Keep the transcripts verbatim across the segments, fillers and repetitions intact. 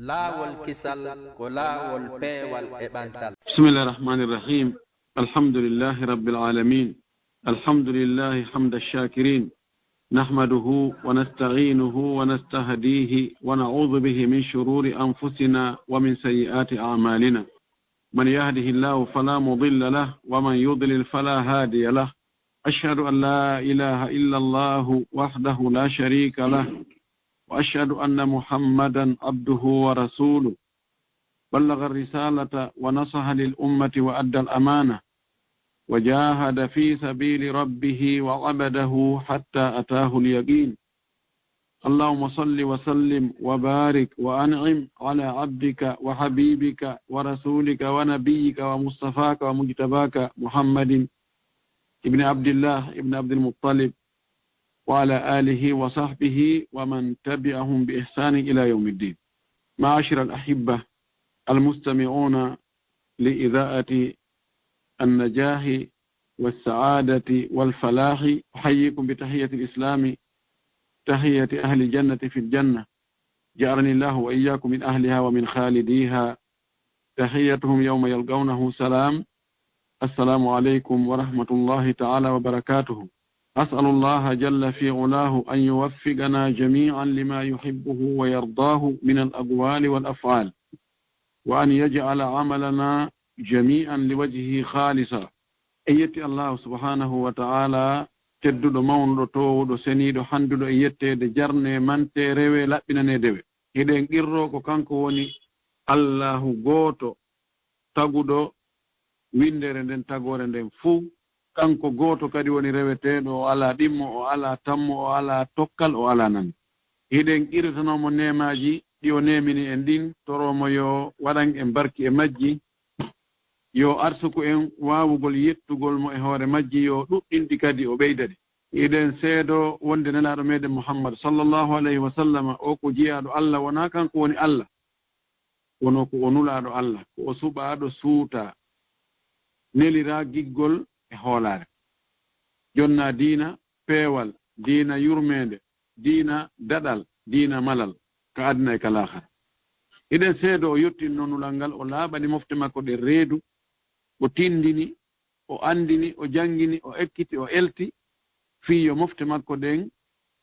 Laawol kisal ko laawol peewal e ɓantal. بسم الله الرحمن الرحيم. الحمد لله رب العالمين. الحمد لله حمد الشاكرين. نحمده ونستعينه ونستهديه ونعوذ به من شرور أنفسنا ومن سيئات أعمالنا. من يهده الله فلا مضل له ومن يضلل فلا هادي له. أشهد أن لا إله إلا الله وحده لا شريك له. وأشهد أن محمدا عبده ورسوله. بلغ الرسالة ونصح للأمة وأدى الأمانة. وجاهد في سبيل ربه وعبده حتى أتاه اليقين. اللهم صل وسلم وبارك وأنعم على عبدك وحبيبك ورسولك ونبيك ومصطفاك ومجتباك محمد ابن عبد الله ابن عبد المطلب وعلى آله وصحبه ومن تبعهم بإحسان إلى يوم الدين. معاشر الأحبة المستمعون لإذاعة النجاح والسعادة والفلاح، أحييكم بتحية الإسلام، تحية أهل الجنة في الجنة، جعلني الله وإياكم من أهلها ومن خالديها. تحيتهم يوم يلقونه سلام. السلام عليكم ورحمة الله تعالى وبركاته. أسأل الله جل في علاه أن يوفقنا جميعا لما يحبه ويرضاه من الأقوال والأفعال، وأن يجعل عملنا جميعا لوجهه خالصا. En yetti Allahu subhanahu wa ta'ala, tedduɗo, mawnuɗo, toowuɗo, seniiɗo, handuɗo e yetteede, jarne, mante, rewe, laɓɓinane dewe. Hiɗen qirro ko kanko woni Allahu gooto, taguɗo winndere nden, tagoore nden fuu. Kanko gooto kadi woni reweteeɗo, o alaa ɗimmo, o alaa tammo, o alaa tokkal, o alaa nano. Hiɗen qirritanomo neemaaji ɗi o neemini en ɗin, toromo yo waɗan en barki e majji, yo arsuku en waawugol yettugol mo e hoore majji, yo ɗuɗɗin ɗi kadi, o ɓeyda ɗi. Hiɗen seedo wonde Nelaaɗo meɗen Muhammad sallallahu alayhi wa sallama, o ko jiyaaɗo Allah, wonaa kanko woni Allah, kono ko o Nulaaɗo Allah, ko o suɓaaɗo suutaa, neliraa giggol e hoolaare. Jonnaa diina peewal, diina yurmeende, diina daɗal, diina malal, ka aduna e ka laahara. Hiɗen seedo o yottinno nulal ngal, o laaɓani mofte makko ɗen reedu, o tindini, o andini, o jangini, o ekkiti, o elti, fii yo mofte makko ɗen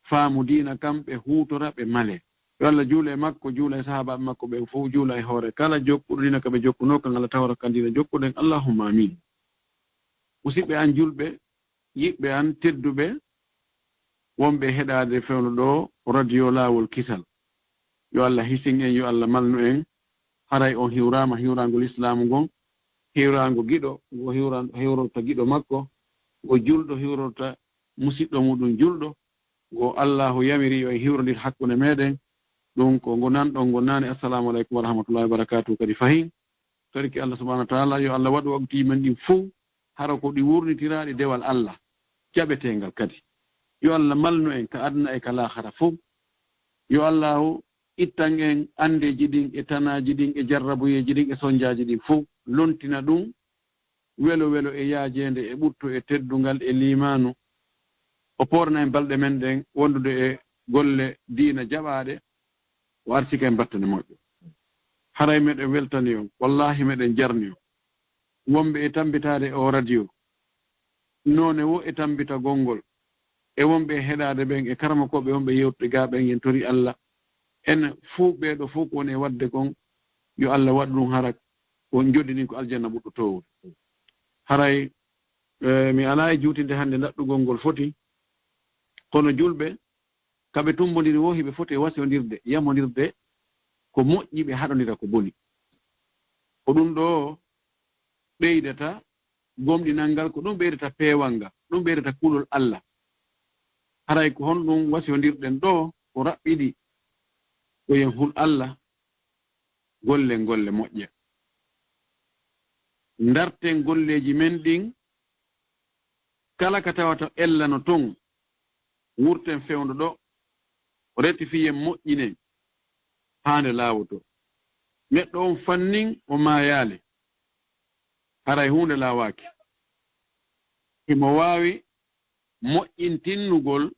faamu diina kan, ɓe huutora, ɓe male. Yo Allah juula e makko, juula e sahaabaaɓe makko ɓen fow, juula e hoore kala jokkuɗo diina ka ɓe jokkunoo kan, Allah tawra kan diina jokkuɗen. Allahumma amin. Musidɓe an julɓe, yiɓɓe an tedduɓe, wonɓe heɗaade fewndo ɗo Radio Laawol Kisal. Yo Allah hisin en, yo Allah malnu en. Haray on hiwraama hiwraango lislaamu ngon, hiwraango giɗo, ngo hiwra-, hiwrorta giɗo makko, ngo julɗo hiwrorta musiɗɗo muɗum julɗo, ngo Allahu yamiri yo en hiwrondir hakkunde meɗen. Ɗum ko ngo nanɗon ngo naane. Assalamu aleykum wa rahmatullahi wa barakatuhu. Kadi fahin, torki Allah subhanahu wa ta'ala, yo Allah waɗu waqtiiji men ɗin fow hara ko ɗi wurnitiraaɗi dewal Allah, jaɓeteengal kadi. Yo Allah malnu en ka aduna e ka laahara fow. Yo Allahu ittan en andeeji ɗin e tanaaji ɗin e jarrabuyeeji ɗin e sonjaaji ɗin fow, lontina ɗum welo welo e yaajeende e ɓutto e teddungal e liimaanu. O poorna en balɗe men ɗen wondude e golle diina jaɓaaɗe, o arsika en battane moƴƴo. Haray meɗen weltani on, wallahi meɗen jarni on. Wonɓe e tambitaade e o radio, noone wo e tambitagol ngol, e wonɓe e heɗaade ɓen, e karamokooɓe wonɓe yewtude gaa ɓen, yen tori Allah. En fuu ɓee ɗo fow ko woni e waɗde kon, yo Allah waɗu ɗum hara ko njoddinin ko aljanna ɓurɗo toowude. Haray, eh, mi alaa e juutinde hannde ndaɗɗugol ngol foti, kono julɓe, ka ɓe tumbondiri wo, hiɓe foti e wasiyondirde, yamondirde ko moƴƴi, ɓe haɗondira ko boni. Ko ɗum ɗo ɓeydata gomɗinal ngal, ko ɗum ɓeydata peewal ngal, ɗum ɓeydata kulol Allah. Haray ko honɗum wasiyondirɗen ɗo? Ko raɓɓiɗi, ko yen hul Allah, gollen golle moƴƴe. Ndarten golleeji men ɗin, kala ka tawata ella no ton, wurten fewndo ɗo, rectifiyen, moƴƴinen haa nde laawoto. Neɗɗo on fannin o maayaali, haray huunde laawaaki. Himo waawi moƴƴintinnugol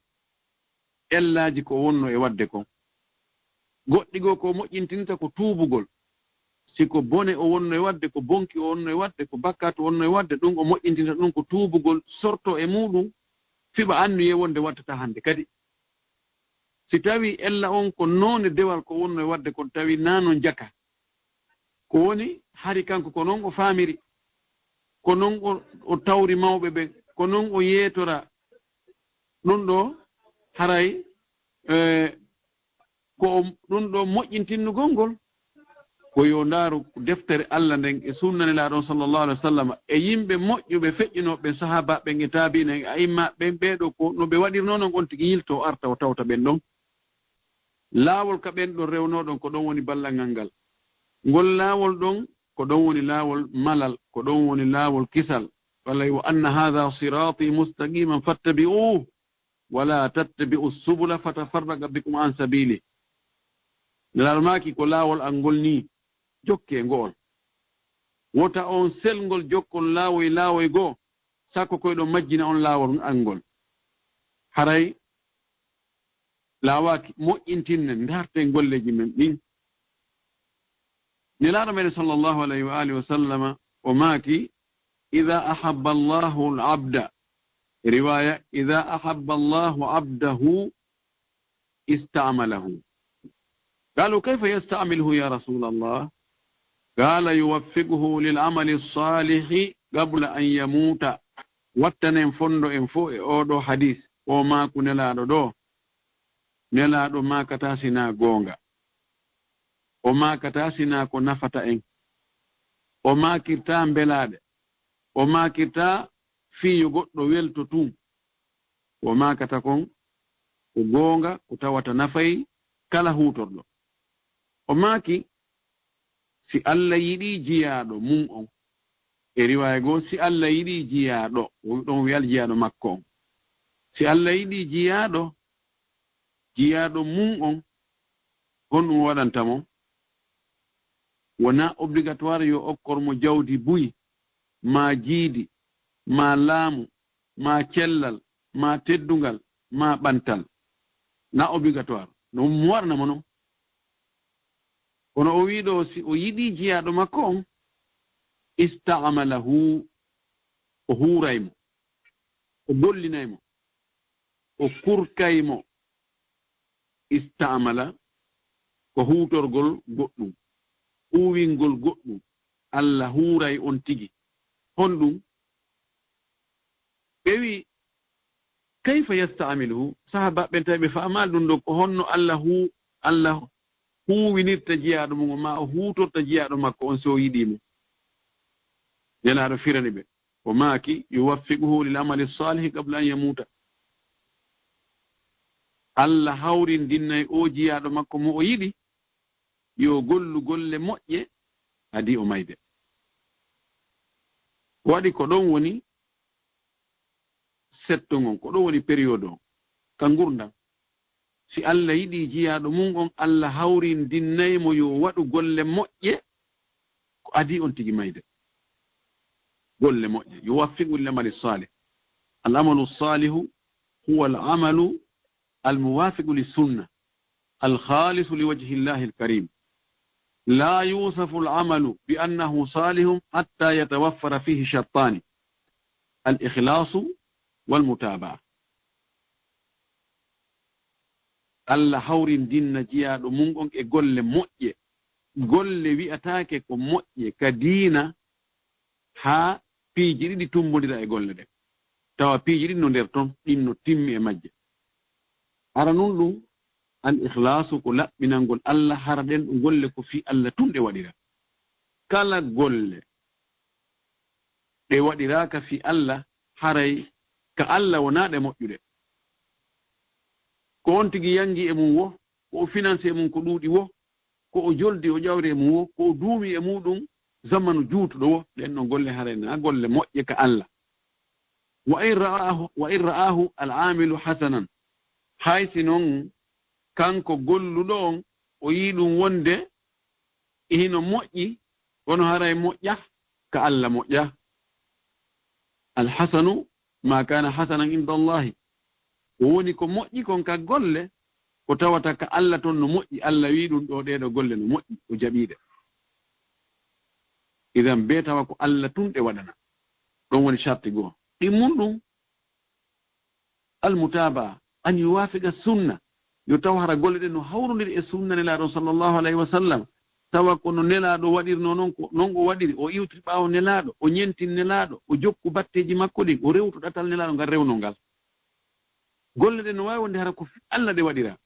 ellaaji ko wonno e waɗde kon. Goɗɗi goo ko o moƴƴintinta ko tuubugol. Si ko bone o wonno e waɗde, ko bonki o wonno e waɗde, ko bakkaatu o wonno e waɗde, ɗum o moƴƴintinta ɗum ko tuubugol, sorto e muuɗum, fiɓa anniyee wonde waɗtata hannde kadi. Si tawii ella on ko noone dewal ko wonno e waɗde kon, tawi naa non jaka. Ko woni, hari kanko ko non o faamiri, ko non o, o tawri mawɓe ɓen, ko non o yeetora. Ɗum ɗoo haray, eh, ko o, ɗum ɗoo moƴƴintinnugol ngol, ko yo ndaaru deftere Alla nden e sunna Nelaaɗo on sallallahu alaihi wa sallam e yimɓe moƴƴuɓe feƴƴinooɓe ɓen, sahaabaaɓe ɓen e taabiina en, a'immaaɓe ɓen, ɓee ɗoo ko no ɓe waɗirnoo non on tigi yilto o arta o tawta ɓen ɗon. Laawol ka ɓen ɗon rewnoo ɗon, ko ɗon woni ballal ngal. Ngol laawol ɗon, ko ɗon woni laawol malal, ko ɗon woni laawol kisal. Wallay, "Wa anna hadha sirati mustaqiman fattabi'uhu, wa la tattabi'u subula fatafarraqa bikum an sabili." Nelaaɗo maaki, "Ko laawol an ngol nii, jokkee ngo'ol. Wota on selngol jokkon laawoy laawoy goo, sakko ko eɗon majjina on laawol an ngol." Haray laawaaki, moƴƴintinne, ndarten golleeji men ɗin. Nelaaɗo meɗen sallallahu alayhi wa alihi wa sallama, o maaki, "Idha ahabba Allahu al-abda." Riwaya, "Idha ahabba Allahu abdahu ista'malahu." Qalu, "Kayfa yasta'miluhu ya Rasulallah?" Qala, "Yuwaffiquhu lil amali salihi qabla an yamuta." Wattanen fondo en fof e oo ɗoo hadis, o maaku Nelaaɗo ɗoo. Nelaaɗo maakataa sinaa goonga. O maakataa sinaa ko nafata en. O maakirtaa mbelaaɗe. O maakirtaa fii yo goɗɗo welto tun. Ko o maakata kon ko goonga, ko tawata nafay kala huutorɗo. O maaki, si Alla yiɗii jiyaaɗo mum on, e riwaaya goo, si Alla yiɗii jiyaaɗo, o ɗon wi'al jiyaaɗo makko on. Si Alla yiɗii jiyaaɗo, jiyaaɗo mum on, honɗum o waɗanta mo? Wonaa obligatoire yo okkor mo jawdi buy, maa jiidi, maa laamu, maa cellal, maa teddungal, maa ɓantal. Na obligatoire. No mo waɗana mo non. Kono o wi'i ɗoo, si o yiɗii jiyaaɗo makko on, ista'malahu, o huuray mo, o gollinay mo, o kurkay mo. Ista'mala ko huutorgol goɗɗum, huuwingol goɗɗum. Alla huuray on tigi. Honɗum? Ɓe wi'i, "Kayfa yasta'miluhu?" Sahaabaaɓe ɓen tawi ɓe faamaali ɗum ɗoo, ko honno Alla huu-, Alla huuwinirta jiyaaɗo mum on, maa o huutorta jiyaaɗo makko on si o yiɗii mo. Nelaaɗo firani ɓe. O maaki, "Yuwaffiquhu lil amali salihi qabla an yamuta." Alla hawrindinnay oo jiyaaɗo makko mo o yiɗi, yo gollu golle moƴƴe adii o mayde. Ko waɗi ko ɗon woni setto ngon, ko ɗon woni période on, ka ngurndan. Si Alla yiɗii jiyaaɗo mum on, Alla hawrindinnay mo yo waɗu golle moƴƴe ko adii on tigi mayde. Golle moƴƴe. Yuwaffiqu lil amali salih. Al amalu salihu huwa al amalu al muwafiqu lis sunna al khalisu li wajhi Allahi al karim. La yusafu al amalu bi annahu salihun hatta yatawaffara fihi shartani, al ikhlasu wal mutabaa. Alla hawrindinna jiyaaɗo mum on e golle moƴƴe. Golle wi'ataake ko moƴƴe ka diina haa piiji ɗiɗi tummbondira e golle ɗen. Tawa piiji ɗiɗi no nder ton, ɗin no timmi e majje. Aranun ɗum, al ikhlaasu, ko laɓɓinangol Alla, hara ɗen ɗo golle ko fii Alla tun ɗe waɗira. Kala golle ɗe waɗiraaka fii Alla, haray ka Alla wonaa ɗe moƴƴuɗe. Ko on tigi yangi e mum wo, ko o finance e mum ko ɗuuɗi wo, ko o joldi o ƴawri e mum wo, ko o duumi e muɗum zamanu juutuɗo wo, ɗen ɗon golle haray na golle moƴƴe ka Alla. Wa in ra'ahu, wa in ra'ahu al-aamilu hasanan, hay si non kanko golluɗo on o yii ɗum wonde e hino moƴƴi, kono haray moƴƴa ka Alla moƴƴa. Al-hasanu ma kana hasanan inda Allahi. Ko woni ko moƴƴi kon ka golle, ko tawata ka Alla ton no moƴƴi, Alla wi'i ɗum ɗoo, ɗee ɗoo golle no moƴƴi, o jaɓii ɗe. Idan bee tawa ko Alla tun ɗe waɗana. Ɗon woni sarti goo. Ɗimmun ɗum, al-mutaba'a, an yuwafiqa sunna, yo taw hara golle ɗen no hawrondiri e sunna Nelaaɗo sallallahu alayhi wa sallam, tawa ko no Nelaaɗo waɗirnoo non, ko non o waɗiri, o iwtiri ɓaawo Nelaaɗo, o ñentin Nelaaɗo, o jokku batteeji makko ɗin, o rewtu ɗatal Nelaaɗo ngal rewnoo ngal. Golle ɗen no waawi wonde hara ko fii Alla ɗe waɗiraa,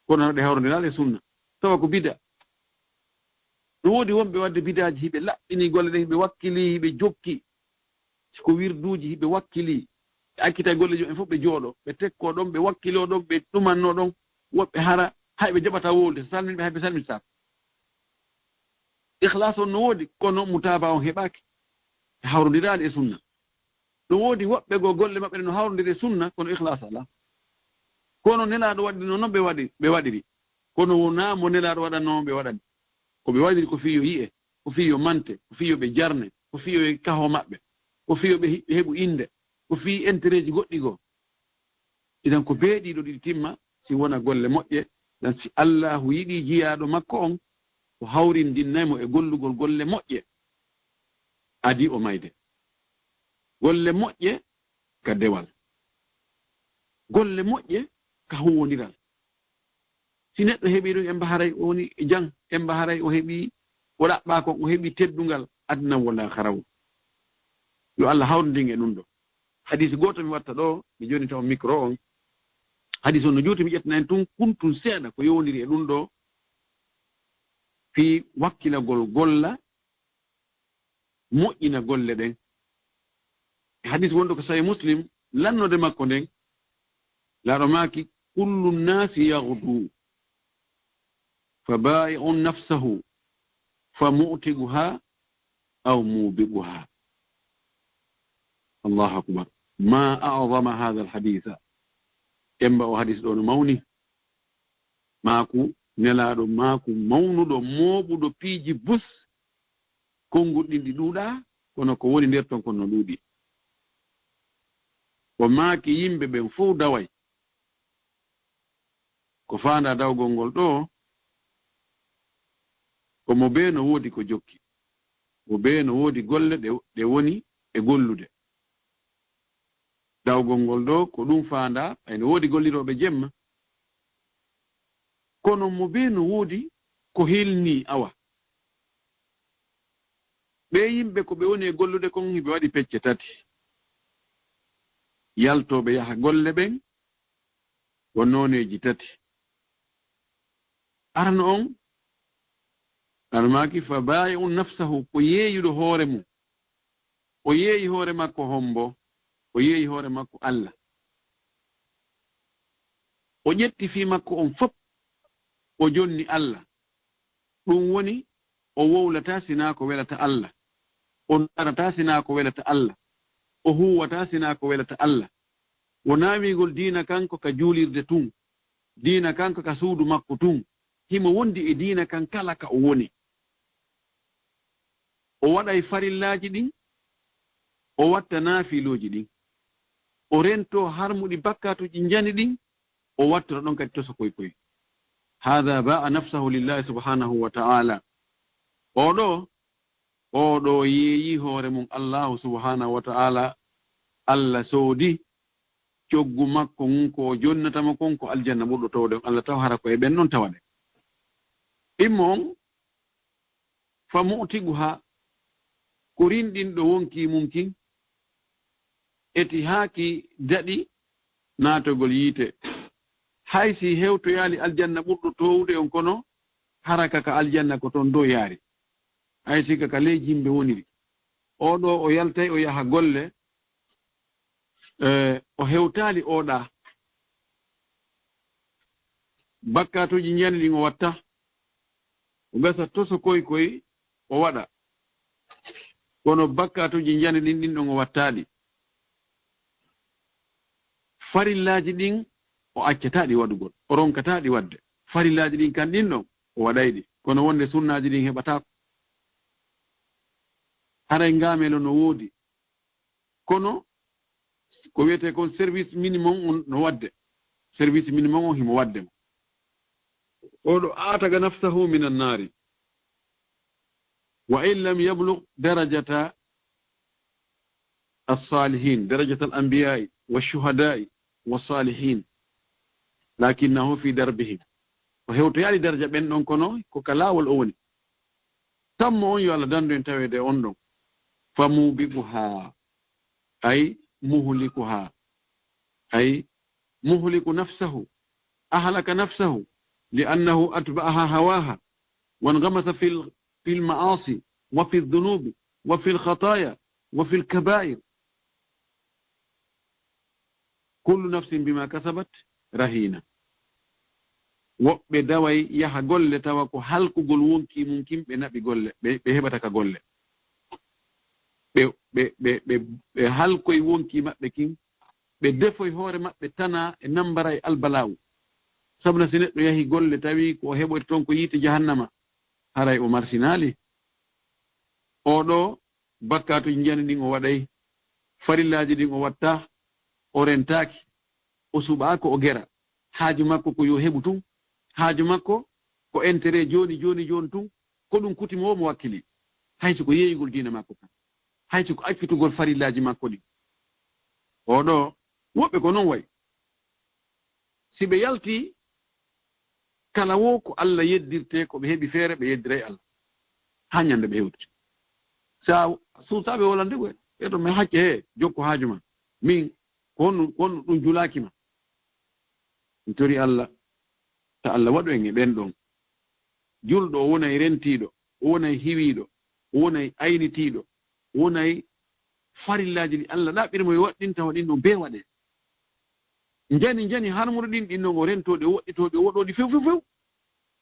kono hara ɗe hawrondiraali e sunna, tawa ko bida. No woodi wonɓe waɗde bidaaji, hiɓe laɓɓini golle ɗen, hiɓe wakkili, hiɓe jokki. Si ko wirduuji, hiɓe wakkili, ɓe accita e golleeji maɓɓe fof, ɓe jooɗoo, ɓe tekkoo ɗon, ɓe wakkiloo ɗon, ɓe ɗumannoo ɗon. Woɓɓe hara hay ɓe jaɓataa wowlude, so salmini ɓe, hay ɓe salmitataa. Ikhlaas on no woodi, kono mutaaba on heɓaaki, ɓe hawrondiraali e sunna. No woodi woɓɓe goo golle maɓɓe ɗen no hawrondiri e sunna, kono ikhlaas alaa. Kono Nelaaɗo waɗirnoo non ɓe waɗi, ɓe waɗiri. Kono wonaa mo Nelaaɗo waɗannoo on ɓe waɗani. Ko ɓe waɗiri ko fii yo yi'e, ko fii yo mante, ko fii yo ɓe jarne, ko fii yo kaho maɓɓe, ko fii yo ɓe he-, heɓu innde, ko fii entereeji goɗɗi goo. Idan ko bee ɗiɗo ɗiɗi timma, si wona golle moƴƴe, dan si Allaahu yiɗii jiyaaɗo makko on, o hawrindinnay mo e gollugol golle moƴƴe, adii o mayde. Golle moƴƴe ka dewal. Golle moƴƴe ka huuwondiral. Si neɗɗo heɓii ɗum, emba haray o woni e jam, emba haray o heɓii, o ɗaɓɓaa kon, o heɓii teddungal aduna wala haraw. Yo Allah hawrindin e ɗum ɗo. Hadis gooto mi watta ɗo, mi jonnita on micro on. Hadis on no juuti, mi ƴettana en tun kuntun seeɗa ko yowondiri e ɗum ɗo, fii wakkilagol golla moƴƴina golle ɗen. E hadis wonɗo ko Sahih Muslim, lannode makko nden, Laaɗo maaki, "Kullu nnaasi yaghdu, fa baa'i'un nafsahu, fa mu'tiquha aw mubiquha." Allahu akbar. Ma a'zama hadha al-haditha. Emba o hadis ɗo no mawni. Maaku, Nelaaɗo maaku mawnuɗo, mooɓuɗo piiji bus, konguɗi ɗin ɗi ɗuuɗaa, kono ko woni nder ton kon no ɗuuɗi. O maaki yimɓe ɓen fow daway. Ko faandaa dawgol ngol ɗo, ko mo bee no woodi ko jokki. Mo bee no woodi golle ɗe, ɗe woni e gollude. Dawgol ngol ɗo, ko ɗum faandaa, ay no woodi gollirooɓe jemma. Kono mo bee no woodi ko hilnii, awa. Ɓee yimɓe ko ɓe woni e gollude kon, hiɓe waɗi pecce tati. Yaltooɓe yaha golle ɓen, ko nooneeji tati. Arano on, Laaɗo maaki, "Fa baa'i'un nafsahu", ko yeeyuɗo hoore mum. O yeeyi hoore makko hombo? O yeeyi hoore makko Allah. O ƴetti fii makko on fop, o jonni Allah. Ɗum woni, o wowlataa sinaa ko welata Allah. O ndaarataa sinaa ko welata Allah. O huuwataa sinaa ko welata Allah. Wonaa wi'ugol diina kan ko ka juulirde tun. Diina kan ko ka suudu makko tun. Himo wondi e diina kan kala ka o woni. O waɗay farillaaji ɗin, o watta naafilooji ɗin. O rentoo harmuɗi bakkaatuuji njani ɗin, o wattora ɗon kadi tosokoy koy. Haadha baa'a nafsahu lillahi subhanahu wa ta'ala. Oɗo, oɗo yeeyi hoore mum Allahu subhanahu wa ta'ala. Allah soodi coggu makko ngun, ko o jonnata mo kon ko aljanna ɓurɗo towde on. Allah taw hara ko e ɓen non tawaɗe. Ɗimmo on, fa mu'tiquha, ko rinɗinɗo wonkii mum kin, eti haa ki daɗi naatogol yiite. Hay si hewtoyaali aljanna ɓurɗo towde on, kono hara ka ka aljanna ko ton dow yaari. Hay si ka ka ley jimbe woniri. Oɗo o yaltay o yaha golle, eh, o hewtaali oɗa. Bakkaatuuji njani ɗin o watta. O gasa tosokoy koy o waɗa. Kono bakkaatuuji njani ɗin, ɗin ɗon o wattaali. Farillaaji ɗin o accataa ɗi waɗugol, o ronkataa ɗi waɗde. Farillaaji ɗin kan ɗin ɗon o waɗay ɗi. Kono wonde sunnaaji ɗin heɓataako. Haray ngaamelo no woodi. Kono ko wiyetee kon service minimum on no waɗde. Service minimum on himo waɗde mo. Oɗo ataqa nafsahu min annari. Wa in lam yablugh darajata as-salihin, darajata al-anbiya'i wash-shuhada'i was-salihin, lakinnahu fi darbihim. O hewtoyaali daraja ɓen ɗon, kono ko ka laawol o woni. Tammo on yo Allah dandu en taweede on ɗon. Fa mubiquha, ay muhlikuha, ay muhliku nafsahu, ahlaka nafsahu, li annahu atba'aha hawaha, wa ngamasa fil, fil ma'asi, wa fil dhunubi, wa fil khataya, wa fil kabair. Kullu nafsin bima kasabat rahina. Woɓɓe daway yaha golle, tawa ko halkugol wonkii mum kin ɓe naɓi golle, ɓe, ɓe heɓata ka golle. Ɓe, ɓe, ɓe, ɓe, ɓe halkoy wonkii maɓɓe kin, ɓe defoy hoore maɓɓe tana e nambara e albalaawu. Sabuna si neɗɗo yahi golle, tawi ko o heɓoyta toon ko yiite jahannama, haray o marsinaali. Oɗo bakkaatuji njani ɗin o waɗay, farillaaji ɗin o watta, o rentaaki, o suɓaako o gera. Haaju makko ko yo heɓu tun. Haaju makko ko intérêt jooni, jooni, jooni tun. Ko ɗum kuti mo, mo wakkili. Hay si ko yeeyugol diina makko kan. Hay si ko accutugol farillaaji makko ɗin. Oɗo, woɓɓe ko non way. Si ɓe yalti, kala wo ko Allah yeddirte, ko ɓe heɓi feere, ɓe yeddiray Allah. Haa ñande ɓe hewti. Sa suusa ɓe wolande ɓe, ɓe to mi hacce he, jokku haaju ma. Min, ko honno, ko honno ɗum julaaki ma? Mi tori Allah, ta Allah waɗu en e ɓen ɗon. Julɗo o wonay rentiiɗo, o wonay hiwiiɗo, o wonay aynitiiɗo, o wonay farillaaji ɗi Allah ɗaɓɓiri mo yo waɗɗin, tawa ɗin ɗon bee waɗe. Njani, njani harmuɗo ɗin, ɗin ɗon o rentoo ɗi, o woɗɗitoo ɗi, o woɗoo ɗi few, few, few.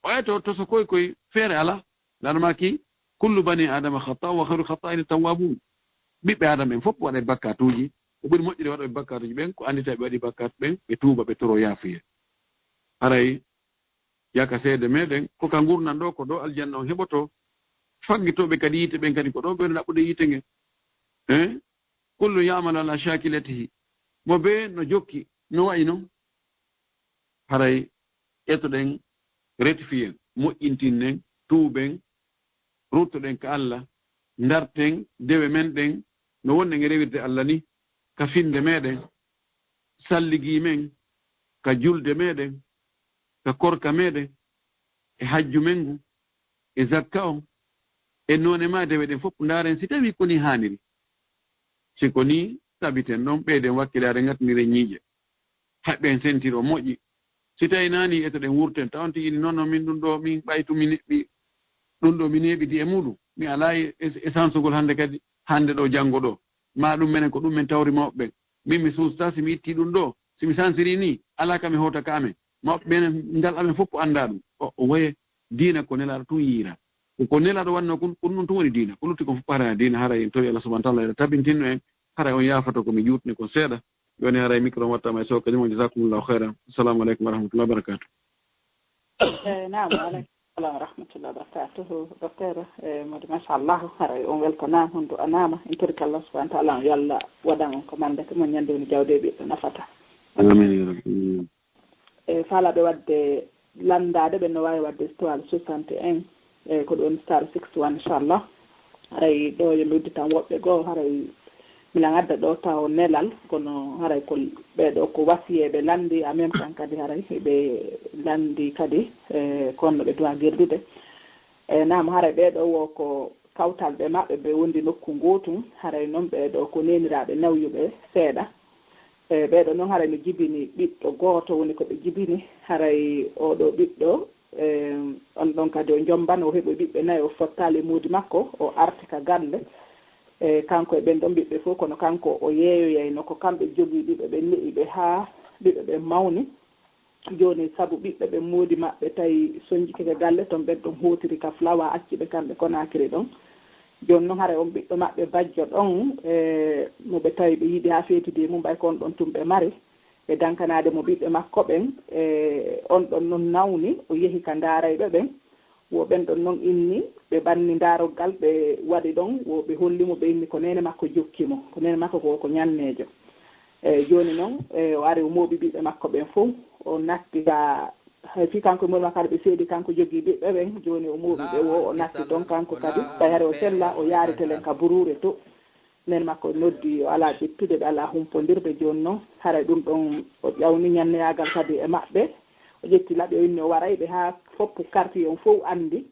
O eto toso koy koy feere alaa. Laana maaki, "Kullu bani Adama khata wa khairu khata'ina tawwabun." Ɓiɓɓe Adama ɓen fof waɗay bakkaatuuji. Ko ɓuri moƴƴude waɗooɓe bakkaatuuji ɓen, ko anndita ɓe waɗi bakkaatu ɓen, ɓe tuuba, ɓe toroo yaafuye. Haray yaka seede meɗen, ko ka ngurndan ɗo, ko ɗo aljanna on heɓoto. Faggitooɓe kadi yiite ɓen kadi ko ɗo ɓe ɗaɓɓude yiite ngen. Eh? "Kullu ya'malu ala shakilatihi." Mo bee no jokki, no wayi non. Haray etoɗen, rectifiyen, moƴƴintinnen, tuuben, ruttoɗen ka Allah, ndarten dewe men ɗen, no wonɗen e rewirde Allah ni, ka finde meɗen, salligi men, ka julde meɗen, ka korka meɗen, e hajju men ngu, e zakka on, e noone ma dewe ɗen fof, ndaaren si tawi ko ni haaniri. Si ko ni, tabiten ɗon, ɓeyden wakkilaare, ngatniren ñiiƴe. Haɓɓen sentir o moƴƴi. Si tawi naa ni, etoɗen wurten, taw on tigi ni, "Non, non, min ɗum ɗo, min ɓaytu, mi neɓɓi, ɗum ɗo mi neeɓidi e muɗum. Mi alaa e, e, e sansugol hannde kadi, hannde ɗo, janngo ɗo. Ma ɗum menen ko ɗum min tawri mawɓe ɓen. Min mi suusta, si mi itti ɗum ɗo, si mi sansiri ni, alaa ka mi hota ka amen. Mawɓe ɓen, ngal amen fof ko annda ɗum." O, o waye diina ko Nelaaɗo tun yiira. Ko, ko Nelaaɗo wanno kun, ko ɗum ɗon tun woni diina. Ko lutti kon fof haray diina, haray en tawi Allah subhanahu wa ta'ala ene tabintinno en, haray on yaafoto ko mi juutni kon seeɗa. Jooni haray micro on wattama e Sow Kadi Mo, jazakumullahu khairan. Assalamu alaikum wa rahmatullahi wa barakatuh. Eh, naam, wa alaikum salam wa rahmatullahi wa barakatuh. Docteur, eh, Modi, machallah, haray on weltanaama, on du'anaama. En torike Allah subhanahu wa ta'ala, yo Allah waɗan on ko mandete mo ñande woni jawde e ɓiɗɗo nafata. Amin ya rabbi. E faalaaɓe waɗde lanndaade, ɓe no waawi waɗde étoile soixante et un, e ko ɗoon star six one, inchallah. Haray ɗo yo mi udditan woɓɓe goo, haray miɗen adda ɗo tawo nelal, kono haray ko ɓee ɗo ko wasiyeeɓe lanndi, en même temps kadi haray ɓe lanndi kadi, e ko honno ɓe duwa gerdude. E naam, haray ɓee ɗo wo ko kawtalɓe maɓɓe ɓe wondi nokku ngootu, haray noon ɓee ɗo ko neeniraaɓe nawyuɓe seeɗa. E ɓee ɗo noon haray no jibini ɓiɗɗo gooto woni ko ɓe jibini, haray oo ɗo ɓiɗɗo, e, on ɗon kadi o jommbano, o heɓoyi ɓiɓɓe nayo, o fottaali e moodi makko, o arti ka galle. E kanko e ɓen ɗon ɓiɓɓe fof, kono kanko o yeeyoyayno ko kamɓe jogii ɓiɓɓe ɓen, ne'i ɓe haa ɓiɓɓe ɓen mawni. Jooni, sabu ɓiɓɓe ɓen moodi maɓɓe tawi sonjike ka galle ton, ɓen ɗon hootiri ka Flawa, acci ɓe kamɓe Konaakiri ɗon. Jooni noon, haray on ɓiɗɗo maɓɓe bajjo ɗon, e mo ɓe tawi ɓe yiɗi haa feetidi e mum, ɓay ko on ɗon tun ɓe mari, ɓe dankanaade mo ɓiɓɓe makko ɓen, e on ɗon noon nawni, o yehi ka ndaarayɓe ɓen. Wo ɓen ɗon noon inni, ɓe ɓanni ndaaroggal, ɓe waɗi ɗon, wo ɓe holli mo, ɓe inni ko neene makko jokki mo, ko neene makko ko, ko ñanneejo. E jooni noon, e o ari, o mooɓi ɓiɓɓe makko ɓen fof, o natti ka Hay fii kanko e Mori Makar ɓe seedi, kanko jogii ɓiɓɓe ɓen, jooni o mooɓi ɓe woo, o natti ton kanko kadi, ɓay hare o sella, o yaari telen ka buruure to. Nen makko noddi, o alaa ƴettude, ɓe alaa humpondirde, jooni non, haray ɗum ɗon o ƴawni ñanneyaagal kadi e maɓɓe, o ƴetti laɓi, o inni o waray ɓe haa foppu quartier on fow anndi.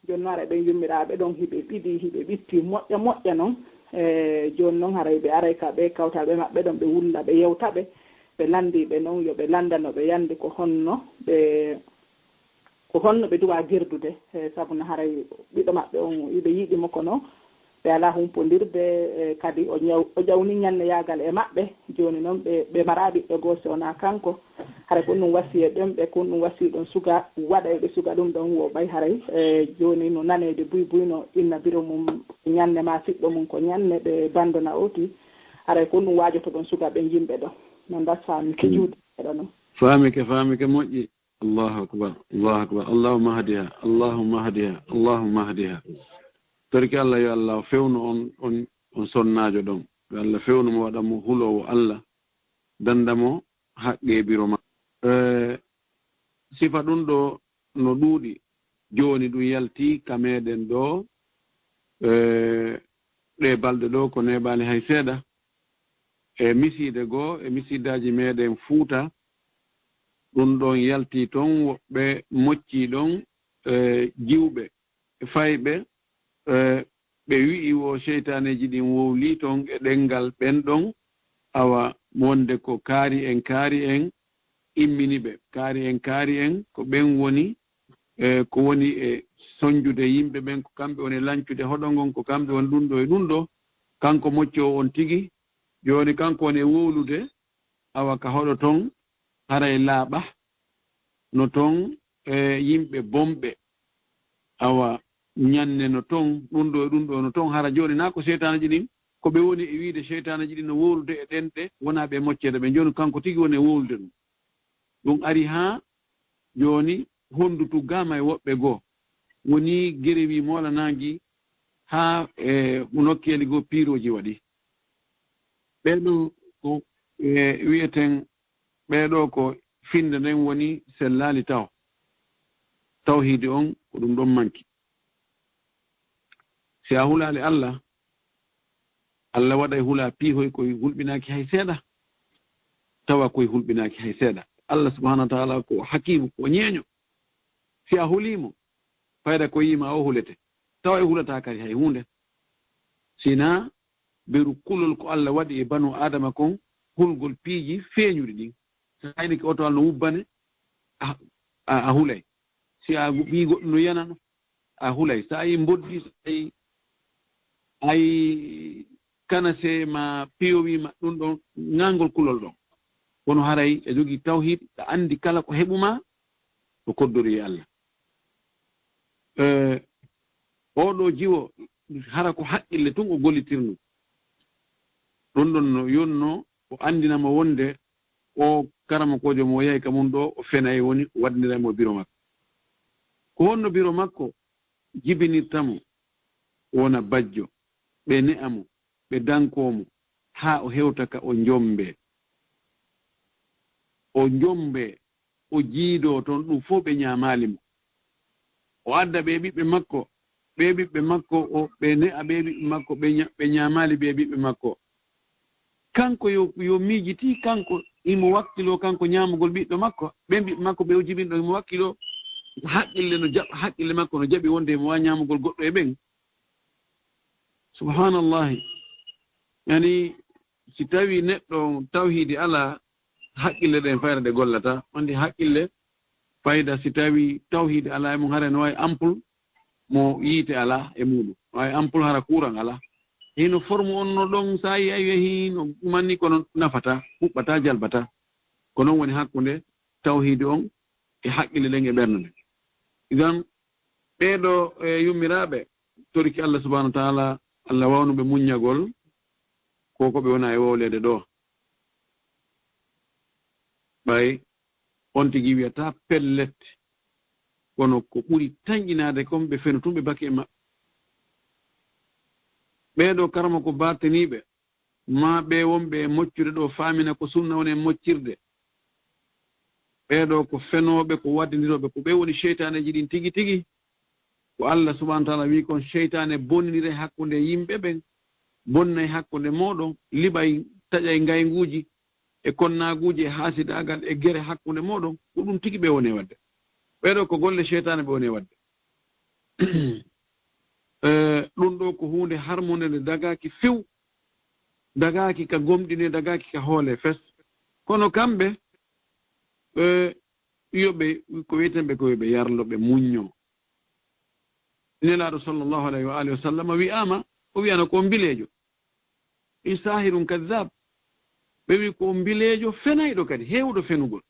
Jooni non haray ɓen yummiraaɓe ɗon hiɓe ɓiɗi, hiɓe ɓitti moƴƴa moƴƴa non. E jooni non haray ɓe aray ka ɓe kawtal ɓe maɓɓe ɗon, ɓe wulla, ɓe yewta ɓe, ɓe lanndii ɓe non, yo ɓe lanndano ɓe yannde ko honno ɓe, ko honno ɓe duwaa gerdude, e sabu no haray ɓiɗɗo maɓɓe on, iɓe yiɗi mo kono ɓe alaa humpondirde, e kadi o ñaw-, o ƴawni ñanneyaagal e maɓɓe. Jooni non ɓe, ɓe maraa ɓiɗɗo goo si wonaa kanko. Haray ko ɗum wasiyee ɗon ɓe, ko ɗum wasii ɗon suga, waɗay ɓe suga ɗum ɗon wo ɓay haray, e jooni no naneede buy buy no inna biro mum ñanne maa siɗɗo mum ko ñanne ɓe banndo na oti. Haray ko ɗum waajoto ɗon suga ɓen yimɓe ɗon. No ndas faami ki juuti ɗo non. Faamike, faamike moƴƴi. Allahu akbar, Allahu akbar. Allahumma hdiha, Allahumma hdiha, Allahumma hdiha. Torki Allah, yo Allah fewnu on, on, on sonnaajo ɗon. Yo Allah fewnu mo, waɗa mo huloowo Allah, danda mo haqqe biro ma. Eh, sifa ɗum ɗo no ɗuuɗi. Jooni ɗum yalti ka meɗen ɗo, eh, ɗe balɗe ɗo ko neɓaali hay seeɗa. E misiide goo, e misiidaaji meɗen Fuuta, ɗum ɗon yalti ton, woɓɓe moccii ɗon, e jiwɓe, e fayɓe, e ɓe wi'i wo seytaaneeji ɗin wowlii ton e ɗenngal ɓen ɗon, awa wonde ko kaari en, kaari en immini ɓe, kaari en, kaari en, ko ɓen woni, e ko woni e sonjude yimɓe ɓen, ko kamɓe woni e lancude hoɗo ngon, ko kamɓe woni ɗum ɗo e ɗum ɗo, kanko moccoowo on tigi, jooni kanko woni e wowlude, awa ka hoɗo ton, haray laaɓa no ton, e yimɓe bonɓe, awa ñanne no ton, ɗum ɗo e ɗum ɗo no ton, hara jooni naa ko seytaaneeji ɗin, ko ɓe woni e wiide seytaaneeji ɗin no wowlude e ɗenɗe, wonaa ɓe mocceede ɓe, jooni kanko tigi woni e wowlude ɗum. Ɗum ari haa jooni honndu tuggaama e woɓɓe goo, woni gerewi moolanaangi haa e nokkeeli goo piirooji waɗi. Ɓee ɗoo ko, e, wi'eten, ɓee ɗoo ko finnde nden woni sellaali taw. Tawhiidi on ko ɗum ɗon manki. Si a hulaali Allah, Allah waɗay hulaa piihoy koy hulɓinaaki hay seeɗa. Tawa koy hulɓinaaki hay seeɗa. Allah subhanahu wa ta'ala ko hakiimu, ko ñeeño. Si a hulii mo, fayda ko yiima o hulete. Tawa e hulataa kadi hay huunde. Sinaa beru kulol ko Allah waɗi e banu Aadama kon, hulgol piiji feeñuɗi ɗin. Sa aynike oto Allah no wubbane, a, a, a hulay. Si a gu-, ɓii goɗɗo no yanano, a hulay. Sa yi mboddi, sa yi, a yi kanase ma piyowi ma ɗum ɗon, ŋaangol kulol ɗon. Kono haray e jogii tawhid, a anndi kala ko heɓu ma, ko koddori e Allah. Eh, oo ɗoo jiwo, hara ko haqqille tun o gollitirno. Ɗum ɗon no yonno o anndina mo wonde o karamokoojo mo o yahi ka mun ɗoo, o fenay, woni o waɗindiray mo biro makko. Ko honno biro makko jibinirta mo, o wona bajjo, ɓe ne'a mo, ɓe dankoo mo, haa o hewta ka o njombee. O njombee, o jiidoo ton, ɗum fof ɓe ñaamaali mo. O adda ɓee ɓiɓɓe makko, ɓee ɓiɓɓe makko, o, ɓe ne'a ɓee ɓiɓɓe makko, ɓe ña-, ɓe ñaamaali ɓee ɓiɓɓe makko. Kanko yo, yo miijiti, kanko himo wakkiloo, kanko ñaamugol ɓiɗɗo makko, ɓen ɓiɓɓe makko ɓe o jibinɗo, himo wakkiloo, haqqille no jaɓ-, haqqille makko no jaɓi wonde himo waawi ñaamugol goɗɗo e ɓen. Subhaanallahi. Yani, si tawii neɗɗo tawhiidi alaa, haqqille ɗen fayda ɗe gollataa. Wonde haqqille fayda si tawii tawhiidi alaa e mum, hara no waawi ampul mo yiite alaa e muuɗum. No waawi ampul hara kuuran alaa. Hino formu on no ɗon, sa yi ay yehi no ɗumanni, kono nafataa, huɓɓataa, jalbataa. Ko non woni hakkunde tawhiidi on e haqqille ɗen e ɓernde nden. Idan, ɓee ɗoo, e, yummiraaɓe, toriki Allah subhanahu wa ta'ala, Allah wawnuɓe muññagol ko, ko ɓe wona e wowleede ɗoo. Ɓay on tigi wiyata pellet, kono ko ɓuri tanƴinaade kon, ɓe fenu tun, ɓe baki e maɓɓe. Ɓee ɗoo karama ko barteniiɓe, maa ɓe wonɓe e moccude ɗoo faamina ko sunna woni e moccirde. Ɓee ɗoo ko fenooɓe, ko waddindirooɓe, ko ɓe woni seytaaneeji ɗin tigi tigi. Ko Allah subhaanahu wa ta'aalaa wi'i kon, seytaane bonniray hakkunde yimɓe ɓen, bonnay hakkunde mooɗon, liɓay, taƴay ngaynguuji e konnaaguuji e haasidaagal e gere hakkunde mooɗon. Ko ɗum tigi ɓe woni e waɗde. Ɓee ɗoo ko golle seytaane ɓe woni e waɗde. Eh, ɗum ɗoo ko huunde harmunde nde dagaaki few, dagaaki ka gomɗinee, dagaaki ka hoolee fes. Kono kamɓe, eh, yo ɓe, ko wi'eten ɓe ko yo ɓe yarlo, ɓe muñño. Nelaaɗo sallallahu alayhi wa alihi wa sallam wi'aama, o wi'aama ko mbileejo. I saahirun kaddaab. Ɓe wi'i ko mbileejo fenayɗo kadi, heewɗo fenugol.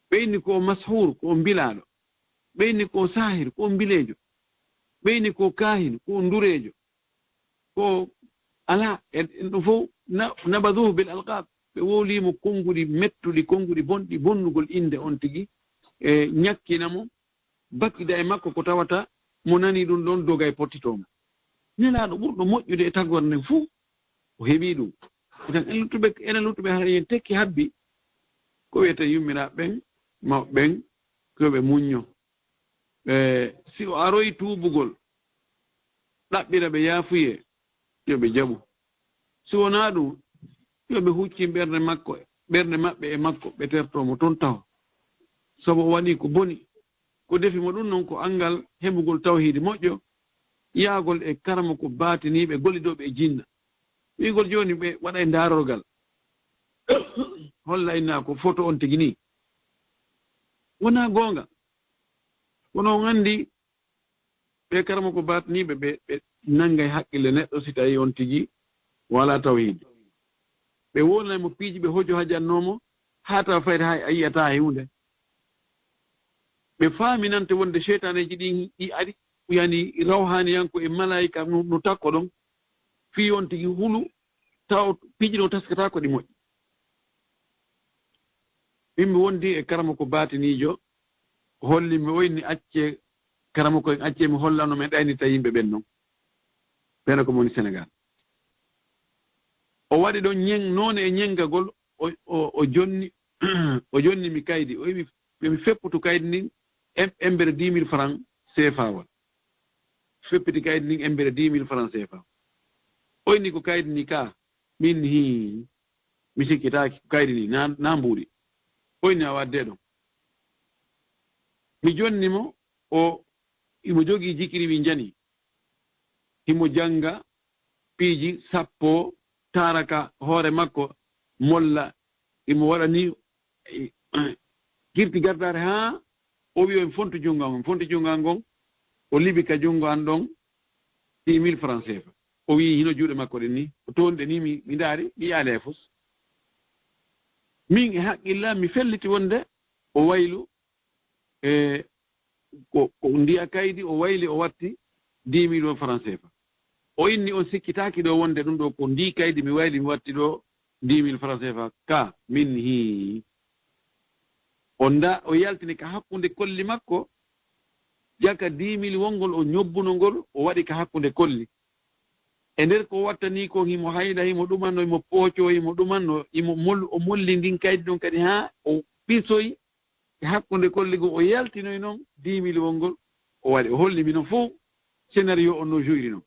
Ɓe inni ko mashuur, ko mbilaaɗo. Ɓe inni ko saahir, ko mbileejo. Ɓe inni ko kaahin, ko ndureejo. Ko alaa, en, en ɗum fof na-, nabaduhu bil alqaab. Ɓe wowlii mo konnguɗi mettuɗi, konnguɗi bonɗi, bonnugol innde on tigi, e ñakkina mo, bakkida e makko ko tawata mo nanii ɗum ɗon doga e pottitoo mo. Nelaaɗo ɓurɗo moƴƴude e tagoore nden fof, o heɓii ɗum. Enen luttuɓe, enen luttuɓe hara en tekki habbi, ko wiyetee yummiraaɓe ɓen, mawɓe ɓen, ko yo ɓe muñño. E si o aroyi tuubugol, ɗaɓɓira ɓe yaafuyee, yo ɓe jaɓu. Si wonaa ɗum, yo ɓe huccin ɓernde makko, ɓernde maɓɓe e makko, ɓe tertoo mo toon taho. Sabu o waɗii ko boni. Ko defi mo ɗum non ko anngal heɓugol tawhiidi moƴƴo, yahgol e karamoko baatiniiɓe gollidooɓe e jinna. Wi'ugol jooni ɓe waɗay ndaarorgal, holla inna ko foto on tigi nii. Wonaa goonga. Kono on anndi ɓe karamoko baatiniiɓe ɓe, ɓe nanngay haqqille neɗɗo si tawii on tigi walaa tawhiidi. Ɓe wowlanay mo piiji, ɓe hojo hajannoo mo, haa tawa fayde hay a yi'ataa hay huunde. Ɓe faaminante wonde seytaaneeji ɗin ɗi ari, yani rawhaaniyanko e malaa'ika no, no takko ɗon, fii on tigi hulu, tawa piiji ɗin o taskataa ko ɗi moƴƴi. Min mi wondi e karamoko baatiniijo, holli mi o inni accee, karamoko en accee mi hollano men ɗaynita yimɓe ɓen non. Ɓen ko mo woni Senegal. O waɗi ɗon ñen-, noone e ñengagol, o, o, o jonni, o jonni mi kaydi, o wi mi, mi fepputu kaydi ndin em-, embere dix mille francs C F A won. Feppiti kaydi ndin embere dix mille francs C F A. O inni ko kaydi ni ka, min hi, mi sikkitaaki ko kaydi ni, na, na mbuuɗi. O inni a waddee ɗon. Mi jonni mo, o, imo jogii jikiri wi njani. Himo jannga piiji sappo, taaraka hoore makko, molla, imo waɗa ni, eh, girti gardaare haa o wi'i o en fontu junngo am, en fontu junngo am ngon, o liɓi ka junngo an ɗon dix mille francs C F A. O wi'i hino juuɗe makko ɗen ni, o toonɗe ni, mi, mi ndaari, mi yaali hay fus. Min e haqqilla, mi felliti wonde o waylu, e ko, ko ndiya kaydi, o wayli, o watti dix mille francs C F A. O inni on sikkitaaki ɗo wonde ɗum ɗo ko ndi kaydi mi wayli, mi watti ɗo dix mille francs C F A. Ka min hi. O nda, o yaltini ka hakkunde kolli makko, jaka dix mille wongol o ñobbuno ngol, o waɗi ka hakkunde kolli. E nder ko wattani kon, himo hayla, himo ɗumanno, himo pooco, himo ɗumanno, himo mol-, o molli ndin kaydi ɗon kadi haa o ɓisoyi e hakkunde kolli goo, o yaltinoyi noon dix mille wongol o waɗi. O holli mi noon fof scénario on no joyri noon.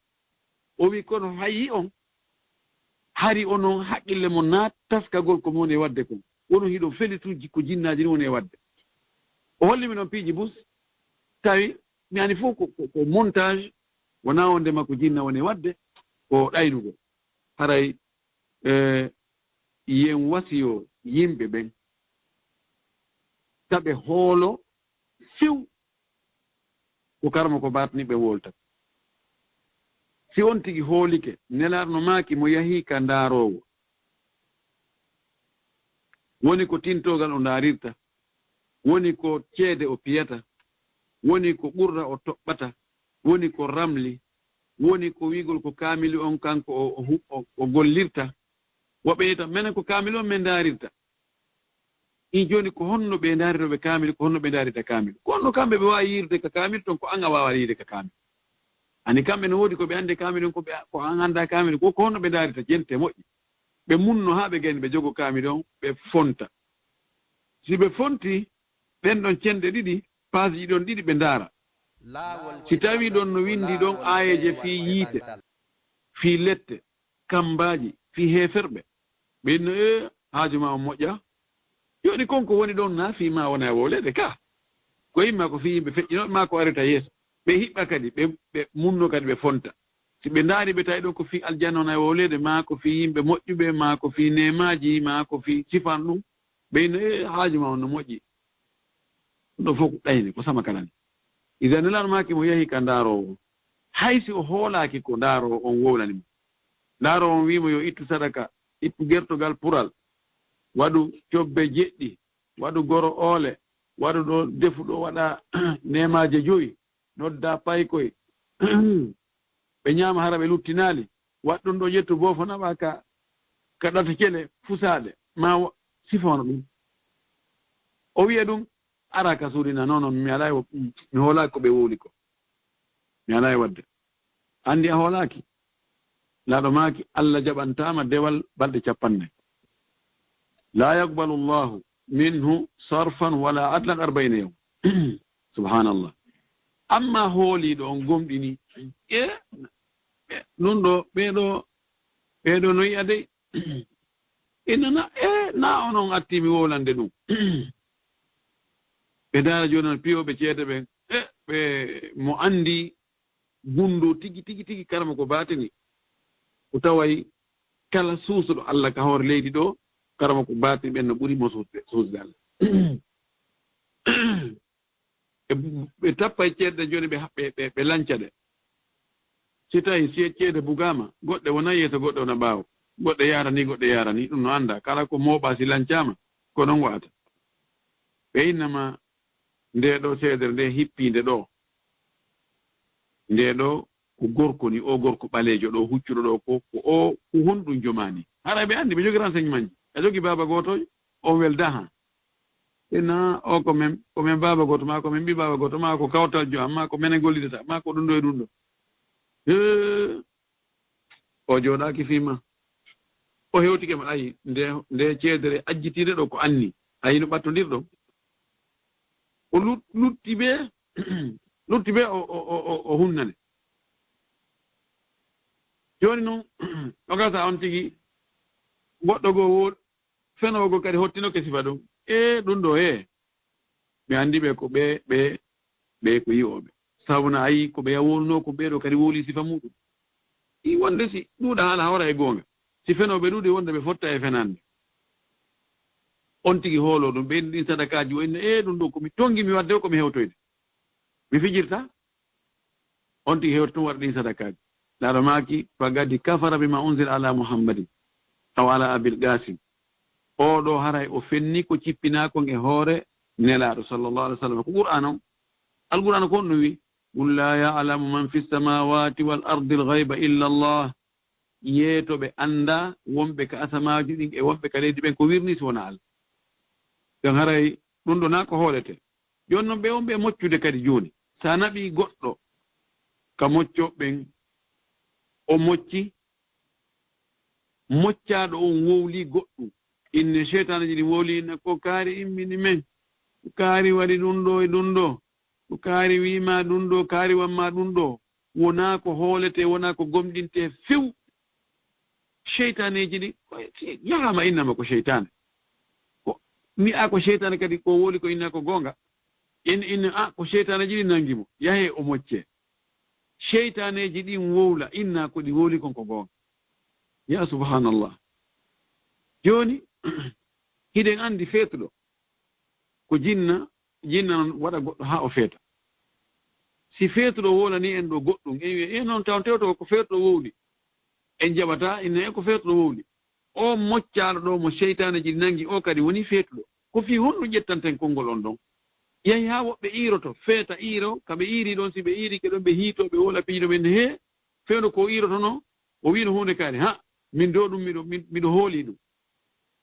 O wi, kono hayi on, hari onon haqqille mon na taskagol ko mon e waɗde kon. Wono hiɗo feli tun jikku jinnaaji ni woni e waɗde. O holli mi noon piiji bus, tawi mi ani fof ko, ko, ko montage, wonaa wonde ma ko jinna woni e waɗde, ko ɗaynugol. Haray, eh, yen wasiyo yimɓe ɓen, taɓe hoolo few ko karma ko baatni ɓe wolta. Si on tigi hoolike, Nelaaɗo no maaki mo yahi ka ndaaroowo, woni ko tintoogal o ndaarirta, woni ko ceede o piyata, woni ko ɓurra o toɓɓata, woni ko ramli, woni ko wi'gol ko kaamilu on kanko o, o hu-, o, o gollirta. Woɓɓe wi'ata, menen ko kaamilu on min ndaarirta. In jooni ko honno ɓe ndaarirooɓe kaamilu, ko honno ɓe ndaarirta kaamilu? Ko honno kamɓe ɓe waawi yiirude ka kaamilu ton ko an a waawaa yiide ka kaamilu? Ani kamɓe no woodi ko ɓe anndi e kaamilu on, ko ɓe, ko an anndaa kaamilu, ko, ko honno ɓe ndaarirta? Jente moƴƴi. Ɓe munno haa ɓe gayni ɓe jogo kaamilu on, ɓe fonta. Si ɓe fonti ɓen ɗon cenɗe ɗiɗi, paasiji ɗon ɗiɗi ɓe ndaara. Si tawii ɗon no winndi ɗon aayeeje fii yiite, fii lette, kammbaaji, fii heeferɓe, ɓe inno, ee, haaju maa on moƴƴa. Jooni kon ko woni ɗon naa fii maa wona e wowleede ka? Ko imma ko fii yimɓe feƴƴinooɓe maa ko arata yeeso. Ɓe hiɓɓa kadi, ɓe, ɓe munno kadi ɓe fonta. Si ɓe ndaari ɓe tawi ɗon ko fii aljanna wona e wowleede, maa ko fii yimɓe moƴƴuɓe, maa ko fii neemaaji, maa ko fii sifan ɗum, ɓe inno, ee, haaju maa on no moƴƴi. Ɗum ɗoo fof ko ɗayne, ko sama kala ni. Idan Nelaaɗo maaki mo yahi ka ndaaroowo, hay si o hoolaaki ko ndaaroowo on wowlani mo. Ndaaroowo on wii mo yo ittu sadaka, ittu gertogal pural, waɗu cobbe jeɗɗi, waɗu goro oole, waɗu ɗo defu ɗo waɗa neemaaje joyi, nodda paykoy, ɓe ñaama hara ɓe luttinaali, waɗ ɗum ɗo ƴettu boofo naɓa ka, ka ɗata cele fusaaɗe, ma wa-, sifono ɗum. O wiya ɗum, ara ka suuɗina, non, non, mi alaa e wo-, mi hoolaaki ko ɓe wowli ko. Mi alaa e waɗde. Anndi a hoolaaki. Nelaaɗo maaki, Allah jaɓantaama dewal balɗe cappanɗe nayi. La yaqbalu Allahu minhu sarfan wala adlan arbaina yawm. Subhanallah. Amma hooliiɗo on gomɗini, e, e, ɗum ɗo, ɓee ɗo, ɓee ɗo no yi'a dey. Inna na, e, na onon atti mi wowlande ɗum. Ɓe ndaara jooni non piyooɓe ceede ɓen, e, ɓe mo anndi gunndoo tigi, tigi, tigi, karama ko baatini. Ko taway kala suusuɗo Allah ka hoore leydi ɗo, karama ko baatini ɓen no ɓuri mo suusde, suusde Allah. Ɓe, ɓe tappa e ceede jooni ɓe, ɓe, ɓe, ɓe lanca ɗe. Si tawi si e ceede bugaama, goɗɗe wona yeeso, goɗɗe wona ɓaawo. Goɗɗe yaara ni, goɗɗe yaara ni, ɗum no annda. Kala ko mooɓaa si lancaama, ko ɗon wa'ata. Ɓe innama nde ɗo seedere nde hippiinde ɗo. Nde ɗo ko gorko ni, o gorko ɓaleejo ɗo, huccuɗo ɗo, ko, ko o, ko honɗum jomaani? Hara ɓe anndi, ɓe jogi renseignement ji. A jogi baaba gooto, on welda ha. Ina o ko men, ko men baaba gooto, maa ko men ɓii baaba gooto, maa ko kawtaljo am, maa ko menen gollidata, maa ko ɗum ɗo e ɗum ɗo. Hee, o jooɗaaki fii ma. O hewtike ma, ayi, nde, nde ceedere ajjitiinde ɗo ko anni. Ayi, no ɓattondirɗo. O lut-, lutti ɓe, lutti ɓe, o, o, o, o, o hunnane. Jooni non, o gasa on tigi, goɗɗo goo wo-, fenoowo goo kadi hottinoke sifa ɗum. E ɗum ɗo, e, mi anndi ɓe ko ɓe, ɓe, ɓe ko yi'ooɓe. Sabu na ayi ko ɓe wowlunoo ko ɓee ɗo kadi wowli sifa muɗum. I wonde si ɗuuɗa haala hawra e goonga. Si fenooɓe ɗuuɗi wonde ɓe fotta e fenande. On tigi hoolo ɗum, ɓeydi ɗin sadakaaji, o inna, e ɗum ɗo ko mi tongi mi wadde o ko mi hewtoyde. Mi fijirta? On tigi hewti tun waɗa ɗin sadakaaji. Laaɗo maaki, faqad kafara bima unzila ala Muhammadin aw ala Abil Qasim. Oo ɗo haray o fenni ko cippinaa kon e hoore Nelaaɗo sallallahu alaihi wasallam. Ko Qur'aan on. Alqur'aan ko on ɗum wi, "Qul la ya'lamu man fis samawati wal ardi al ghaiba illa Allah." Yeeto ɓe annda wonɓe ka asamaaji ɗin e wonɓe ka leydi ɓen ko wirni si wona Allah. Ɗon haray ɗum ɗo na ko hoolete. Jooni non ɓe wonɓe e moccude kadi jooni. Sa naɓi goɗɗo ka mocco ɓen, o mocci, moccaaɗo on wowli goɗɗum. Inne seytaane ji ɗi wowli, inna ko kaari immini men. Ko kaari waɗi ɗum ɗo e ɗum ɗo. Ko kaari wiima ɗum ɗo, kaari wamma ɗum ɗo. Wonaa ko hoolete, wonaa ko gomɗinte few. Seytaaneeji ɗi, yahaama innama ko seytaane. Ko, mi a ko seytaane kadi ko wowli ko inna ko goonga. En inna, a, ko seytaaneeji ɗi nangi mo. Yahee o moccee. Seytaaneeji ɗin wowla, inna ko ɗi wowli kon ko goonga. Ya subhanallah. Jooni, hiɗen anndi feetuɗo ko jinna, jinna non waɗa goɗɗo haa o feeta. Si feetuɗo wowlani en ɗo goɗɗum, en wi'a, e non taw tewto ko feetuɗo wowli. En jaɓata, inna e ko feetuɗo wowli. O moccaaɗo ɗo mo seytaaneeji nangi, o kadi woni feetuɗo. Ko fii honɗum ƴettanten konngol on ɗon? Yahi haa woɓɓe iiroto, feeta iiro, ka ɓe iiri ɗon, si ɓe iiri ke ɗon, ɓe hiito, ɓe wowla piiji ɗo ɓen, he, feewndo ko o iirotono, o wiino huunde kaari, ha, min do ɗum, miɗo, mi-, miɗo hooli ɗum.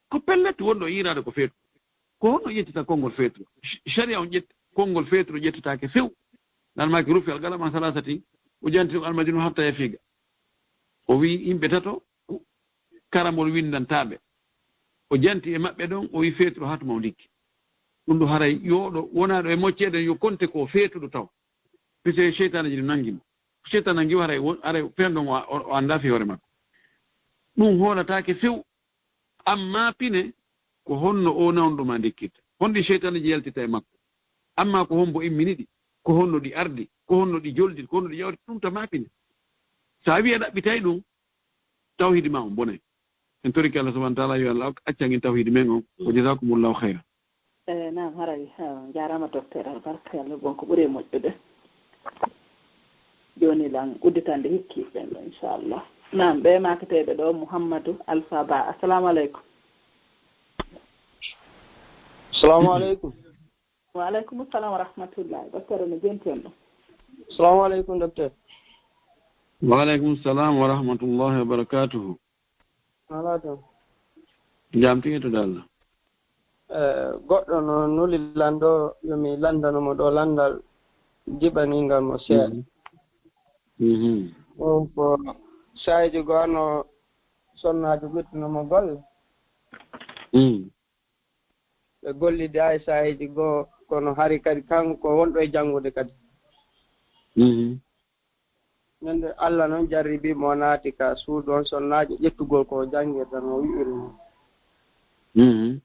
Ko pellet wonɗo iiraade ko feetu. Ko honno ƴettita konngol feetu? Sh-, sharia on ƴetta, konngol feetu ƴettataake few. Nan maaki rufi al qalam an salasati, o janti ɗum almajnun hatta yafiga. O wi yimɓe tato, karamol winndantaaɓe. O janti e maɓɓe ɗon, o wi feetuɗo haa tuma o ndikki. Ɗum ɗo haray yooɗo wonaaɗo e mocceede yo konte ko feetuɗo taw. Puisque seytaane ji ɗi nanngi mo. Seytaane nanngi mo haray, haray feen ɗon o, o, o anndaa fii hoore makko. Ɗum hoolataake few. Amma pine ko honno o nawnuɗo ma ndekkirta. Honɗi seytaane ji yaltirta e makko. Amma ko hombo immini ɗi. Ko honno ɗi ardi. Ko honno ɗi joldi. Ko honno ɗi yawti. Ɗum tama pine. So a wi'i a ɗaɓɓitay ɗum, tawhidi ma on bonay. En torike Allah subhanahu wa ta'ala yo Allah accan en tawhidi men on. Wa jazakumullahu khayran. E nam haray jarama docteur albarka Allah bon ko ɓuri moƴƴude. Joni lan udditande hikki ɓen ɗo inchallah. Nam ɓe makateɓe ɗo Mouhammadou Alpha Ba. Assalamu aleykum. Assalamu aleykum. Wa aleykum salam wa rahmatullah. Docteur no jenti on ɗo. Assalamu aleykum docteur. Wa aleykum salam wa rahmatullahi wa barakatuhu. Ala tan. Jam tigi to dalla. Eh, goɗɗo no nuli lanndo yomi lanndano mo ɗo lanndal jiɓaningal mo seeɗa. Mhm. Ɗum ko saayiji goo ano sonnaajo ɓettuno mo golle. Mhm. Ɓe gollidi hay saayiji goo kono hari kadi kanko ko wonɗo e janngude kadi. Mhm. Ñande Allah noon jarribii mo o naati ka suudu on sonnaajo ƴettugol ko o janngirta no o wi'iri mo. Mhm.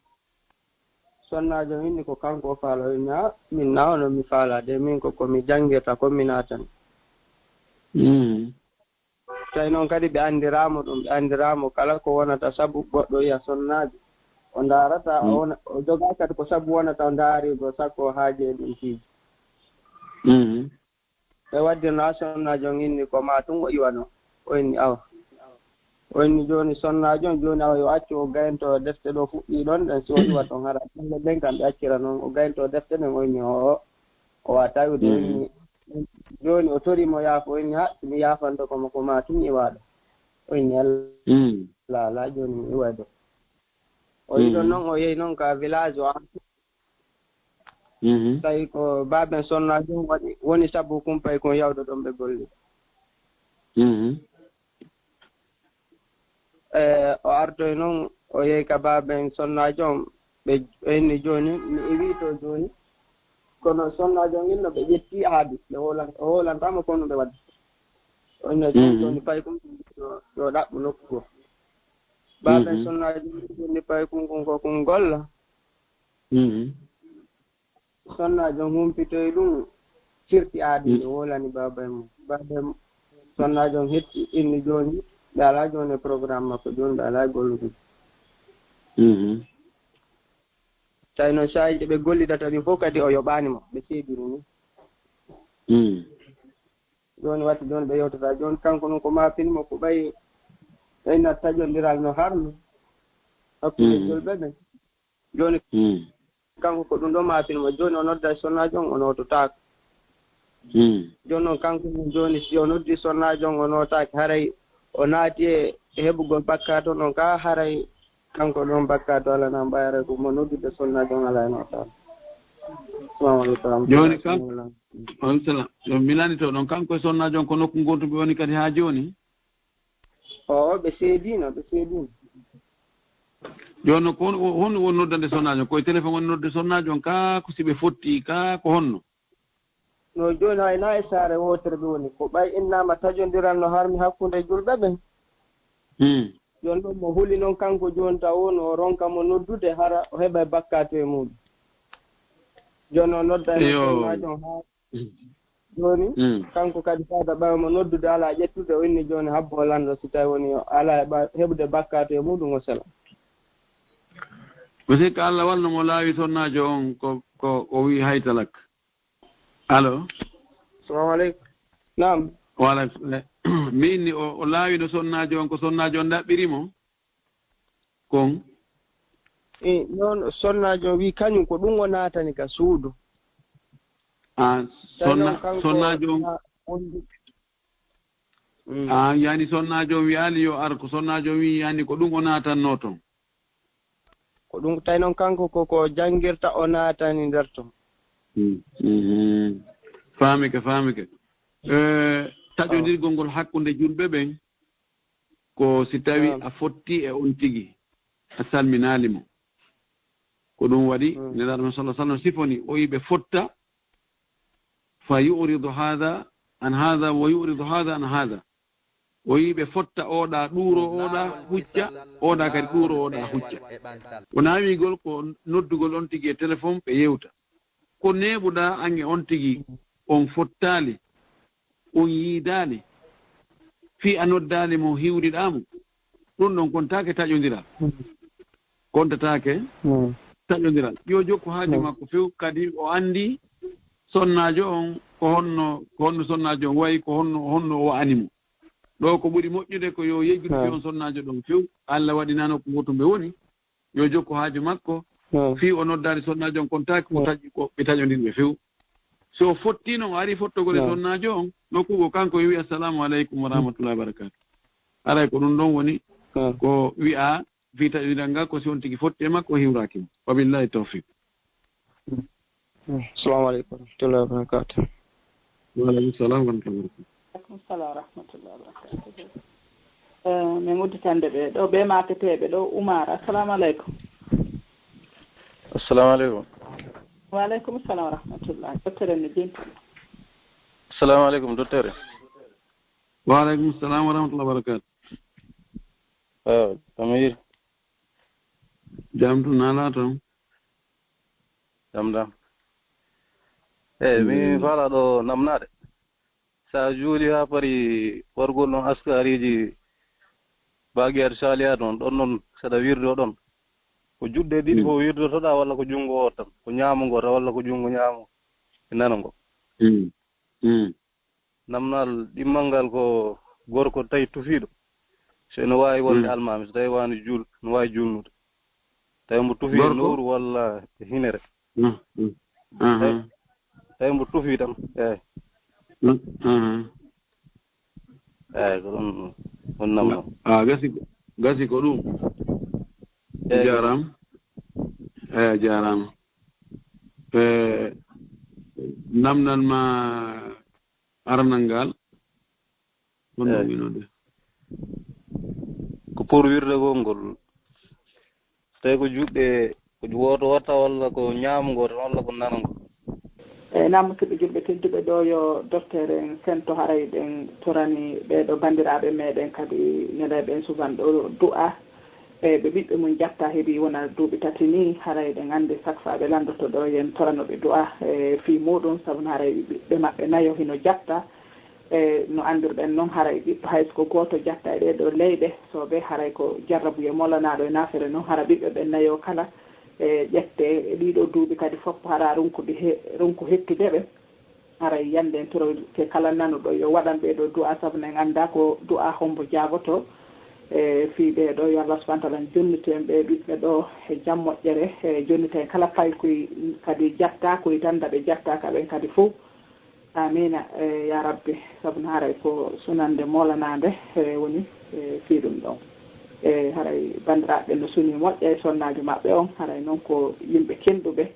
Sonnaajo on inni ko kanko o faala o inni a min na ono mi faala de min ko ko mi janngirta ko mi naatani. Mhm. Tawi noon kadi ɓe anndiraamo ɗum ɓe anndiraamo kala ko wonata sabu goɗɗo wiya sonnaajo o ndaarata o jogaa kadi ko sabu wonata o ndaarigo sakko o haaji e ɗum piiji. Mhm. Ɓe waddino a sonnaajo on inni ko maa tun o iwano o inni awa. O inni jooni sonnaajo on jooni awa yo accu o gaynto defte ɗo fuɗɗii ɗon ɗen si o iwa ton hara ɗen kam ɓe accira noon o gaynto defte ɗen o inni o o wata iwde o inni jooni o tori mo yaafo o inni ha mi yaafanto ko mo ko maa tun iwaaɗo o inni ala ala jooni mi iway ɗo. O yiɗon noon o yehi noon ka village o an Mhm. tawi ko baaben sonnaajo on waɗi woni sabu kumpay kon yawde ɗon ɓe golli. Mhm. E o artoy noon o yehi ka baaben sonnaajo on ɓe inni jooni mi iwi to jooni kono sonnaajo on inno ɓe ƴetti haadi ɓe hoolan o hoolantama ko ɗum ɓe wadde. O inno jooni jooni pay kum yo ɗaɓɓu nokku goo. Baaben sonnaajo on jooni pay kum kun ko kun golla. Mhm. Sonnaajo on humpitoyi ɗum firti aadi nde wolani baaba e mum baaba e mum sonnaajo on hetti inni jooni ɓe alaa jooni e programme makko jooni ɓe alaa e gollude. Mhm. Tawi noon saaji ɗe ɓe gollidata ɗin fof kadi o yoɓaani mo ɓe seediri ni. Mhm. Jooni watti jooni ɓe yewtata jooni kanko noon ko maafini mo ko ɓayi ɓeyna taƴondiral no harmi hakkunde julɓe ɓen. Jooni Mhm. kanko ko ɗum ɗo maafini mo jooni o nodda e sonnaajo on o noototaako. Mhm. Jooni noon kanko noon jooni si o noddi sonnaajo on o nootaaki haray o naati e heɓugol bakkaatu on ka haray kanko ɗon bakkaatu alaa nan ɓay haray ko mo noddude sonnaajo on alaa e nootaako. Salamu aleykum. Jooni kanko on salam yo mi lanndito ɗon kanko e sonnaajo on ko nokku ngontu ɓe woni kadi haa jooni. Oo ɓe seediino ɓe seediino. Jooni noon ko honno woni noddande sonnaajo on koye téléphone woni nodde sonnaajo on kaa ko si ɓe fotti kaa ko honno? No jooni hay na e saare wootere ɓe woni ko ɓay innaama taƴondiral no harmi hakkunde julɓe ɓen. Hmm. Jooni ɗum mo huli noon kanko jooni taw o no ronka mo noddude hara o heɓa e bakkaatu e muɗum. Jooni o nodda e Iyo. Sonnaajo on haa jooni Hmm. kanko kadi faada ɓawa mo noddude alaa ƴettude o inni jooni habbo lanndo si tawi woni o alaa e ɓa- heɓude bakkaatu e muɗum o sela. Ko sikka Allah walno mo laawi sonnaajo on ko ko o wi haytalak. Allo. Salamu aleykum. Naam. Wala eh, min ni o o laawino sonnaajo on ko sonnaajo on ɗaɓɓiri mo. Kon. E noon sonnaajo on wi kañum ko ɗum o naatani ka suudu. Ah, Tawi sonna noon kanko sonnaajo on. na wondi- Mm. Ah, yani sonnaajo on wiyaali yo ar ko sonnaajo on wi yani ko ɗum o naatanno ton. Ko ɗum tawi noon kanko koko janngirta o naatani nder ton. Hmm. Mhm. Faamike faamike. Eh, taƴondirgol ngol hakkunde julɓe ɓen ko si tawi Naam. A fotti e on tigi a salminaali mo. Ko ɗum waɗi, mm, Nelaaɗo men sallallahu alaihi wasallam sifoni, o yi ɓe fotta, fa yu'ridu hadha an hadha wa yu'ridu hadha an hadha. O yi ɓe fotta, oɗa ɗuuro, oɗa hucca, oɗa kadi ɗuuro, oɗa hucca. Wona wiigol ko noddugol on tigi e téléphone ɓe yewta. Ko neeɓuɗa an e on tigi on fottaali, on yiidaali, fii a noddaali mo hiwriɗaa mo. Ɗum ɗon kontataake taƴondiral. Kontataake, mm, taƴondiral. Yo jokku haaju, mm, makko few, kadi o anndi sonnaajo on ko honno, ko honno sonnaajo on wayi, ko honno, honno o wa'ani mo. Ɗo ko ɓuri moƴƴude ko yo yejjit, mm, fii on sonnaajo ɗon few. Allah waɗi nano ko hoto ɓe woni. Yo jokku haaju makko. Mm. Fii o noddaali sonnaajo on kontataake, ko, mm, taƴi ko ɓe taƴondirɓe few. So o fotti noon, o ari fottogol e, mm, sonnaajo on, nokku go kanko yo wi'a, "Assalamu aleykum wa rahmatullahi wa barakatuh." Haray ko ɗum ɗon woni, mm, ko wi'a fii taƴondiral ngal, ko si on tigi fotti e makko, o hiwraaki mo. Wa billahi tawfiq. Mm. Mm. Assalamu aleykum wa rahmatullahi wa barakatuh. Wa aleykum salam wa rahmatullahi wa barakatuh. Aleykum salam wa rahmatullahi wa barakatuh. Eh, min udditande ɓe ɗo, ɓe maaketeeɓe ɗo, Umar. Assalamu aleykum. Assalamu aleykum. Wa aleykum salam wa rahmatullah. Docteur en no jenti. Assalamu aleykum, docteur. Wa aleykum salam wa rahmatullahi wa barakatuh. Ewa, Tamir. Jam tun, alaa tan? Jam tan. Eyi, mi, mm, faalaa ɗo namnaade. So a juuli haa pari wargol ɗon askariiji Baaqiyaat Saalihaat on, ɗon ɗon saɗa wirdo ɗon. Ko juɗɗe ɗiɗi, mm, fof wirdotoɗaa walla ko junngo o tan? Ko ñaamo ngo tan walla ko junngo ñaamo e nano ngo? Mm. Mm. Namnal ɗimmal ngal ko gorko tawi tufiiɗo. So ene waawi wonde, mm, almaami, so tawi waano juul-, no waawi juulnude. Tawi mbo tufi e, gorko? Nowru walla e hinere. Mm, mm. Aha. Tawi, tawi mbo tufi tan. Eyi. Mm, aha. Eyi, ko ɗum woni namnal. A, gasi, gasi ko ɗum. Eyi. Jaaraama. Eyi, jaaraama. E, namnal ma aranal ngal, honno, eyi, wiynoode? Ko pour wirde gol ngol. Tawi ko juɗɗe, ko wooto watta walla ko ñaamo ngo tan walla ko nano ngo? Eyi, naam, musidɓe julɓe tedduɓe, ɗo yo docteur en sento, haray ɗen torani ɓee ɗo banndiraaɓe meɗen kadi nelayɓe en suban ɗo du'a. E ɓe ɓiɓɓe mum jatta heɓi wona duuɓi tati ni, haray ɗen anndi sak fa ɓe lanndoto ɗo, yen torano ɓe du'a, e fii muɗum, sabu no haray ɓiɓɓe maɓɓe nayo hino jatta. E no anndirɗen non, haray ɓiɗɗo hay so ko gooto jatta e ɗee ɗoo leyɗe, so ɓe haray ko jarrabuye molanaaɗo e naafere non, hara ɓiɓɓe ɓen nayo kala, e ƴette e ɗii ɗoo duuɓi kadi fof, hara ronkude he-, ronku hettude ɓe. Haray yande en tororke kala nanuɗo yo waɗan ɓee ɗoo du'a, sabu no en anndaa ko du'a hombo jaaboto. E fii ɓee ɗoo, yo Allah subhanahu wa ta'ala jonnito en ɓee ɓiɓɓe ɗoo e jam moƴƴere, e jonnita en kala paykoy kadi jatta, koy tan nda ɓe jatta ka ɓen kadi fof. Amiina, e ya Rabbi, sabu no haray ko sunande molanaande, e woni, e fii ɗum ɗon. E haray banndiraaɓe ɓen no suni moƴƴa e sonnaajo maɓɓe on, haray non ko yimɓe kenɗuɓe.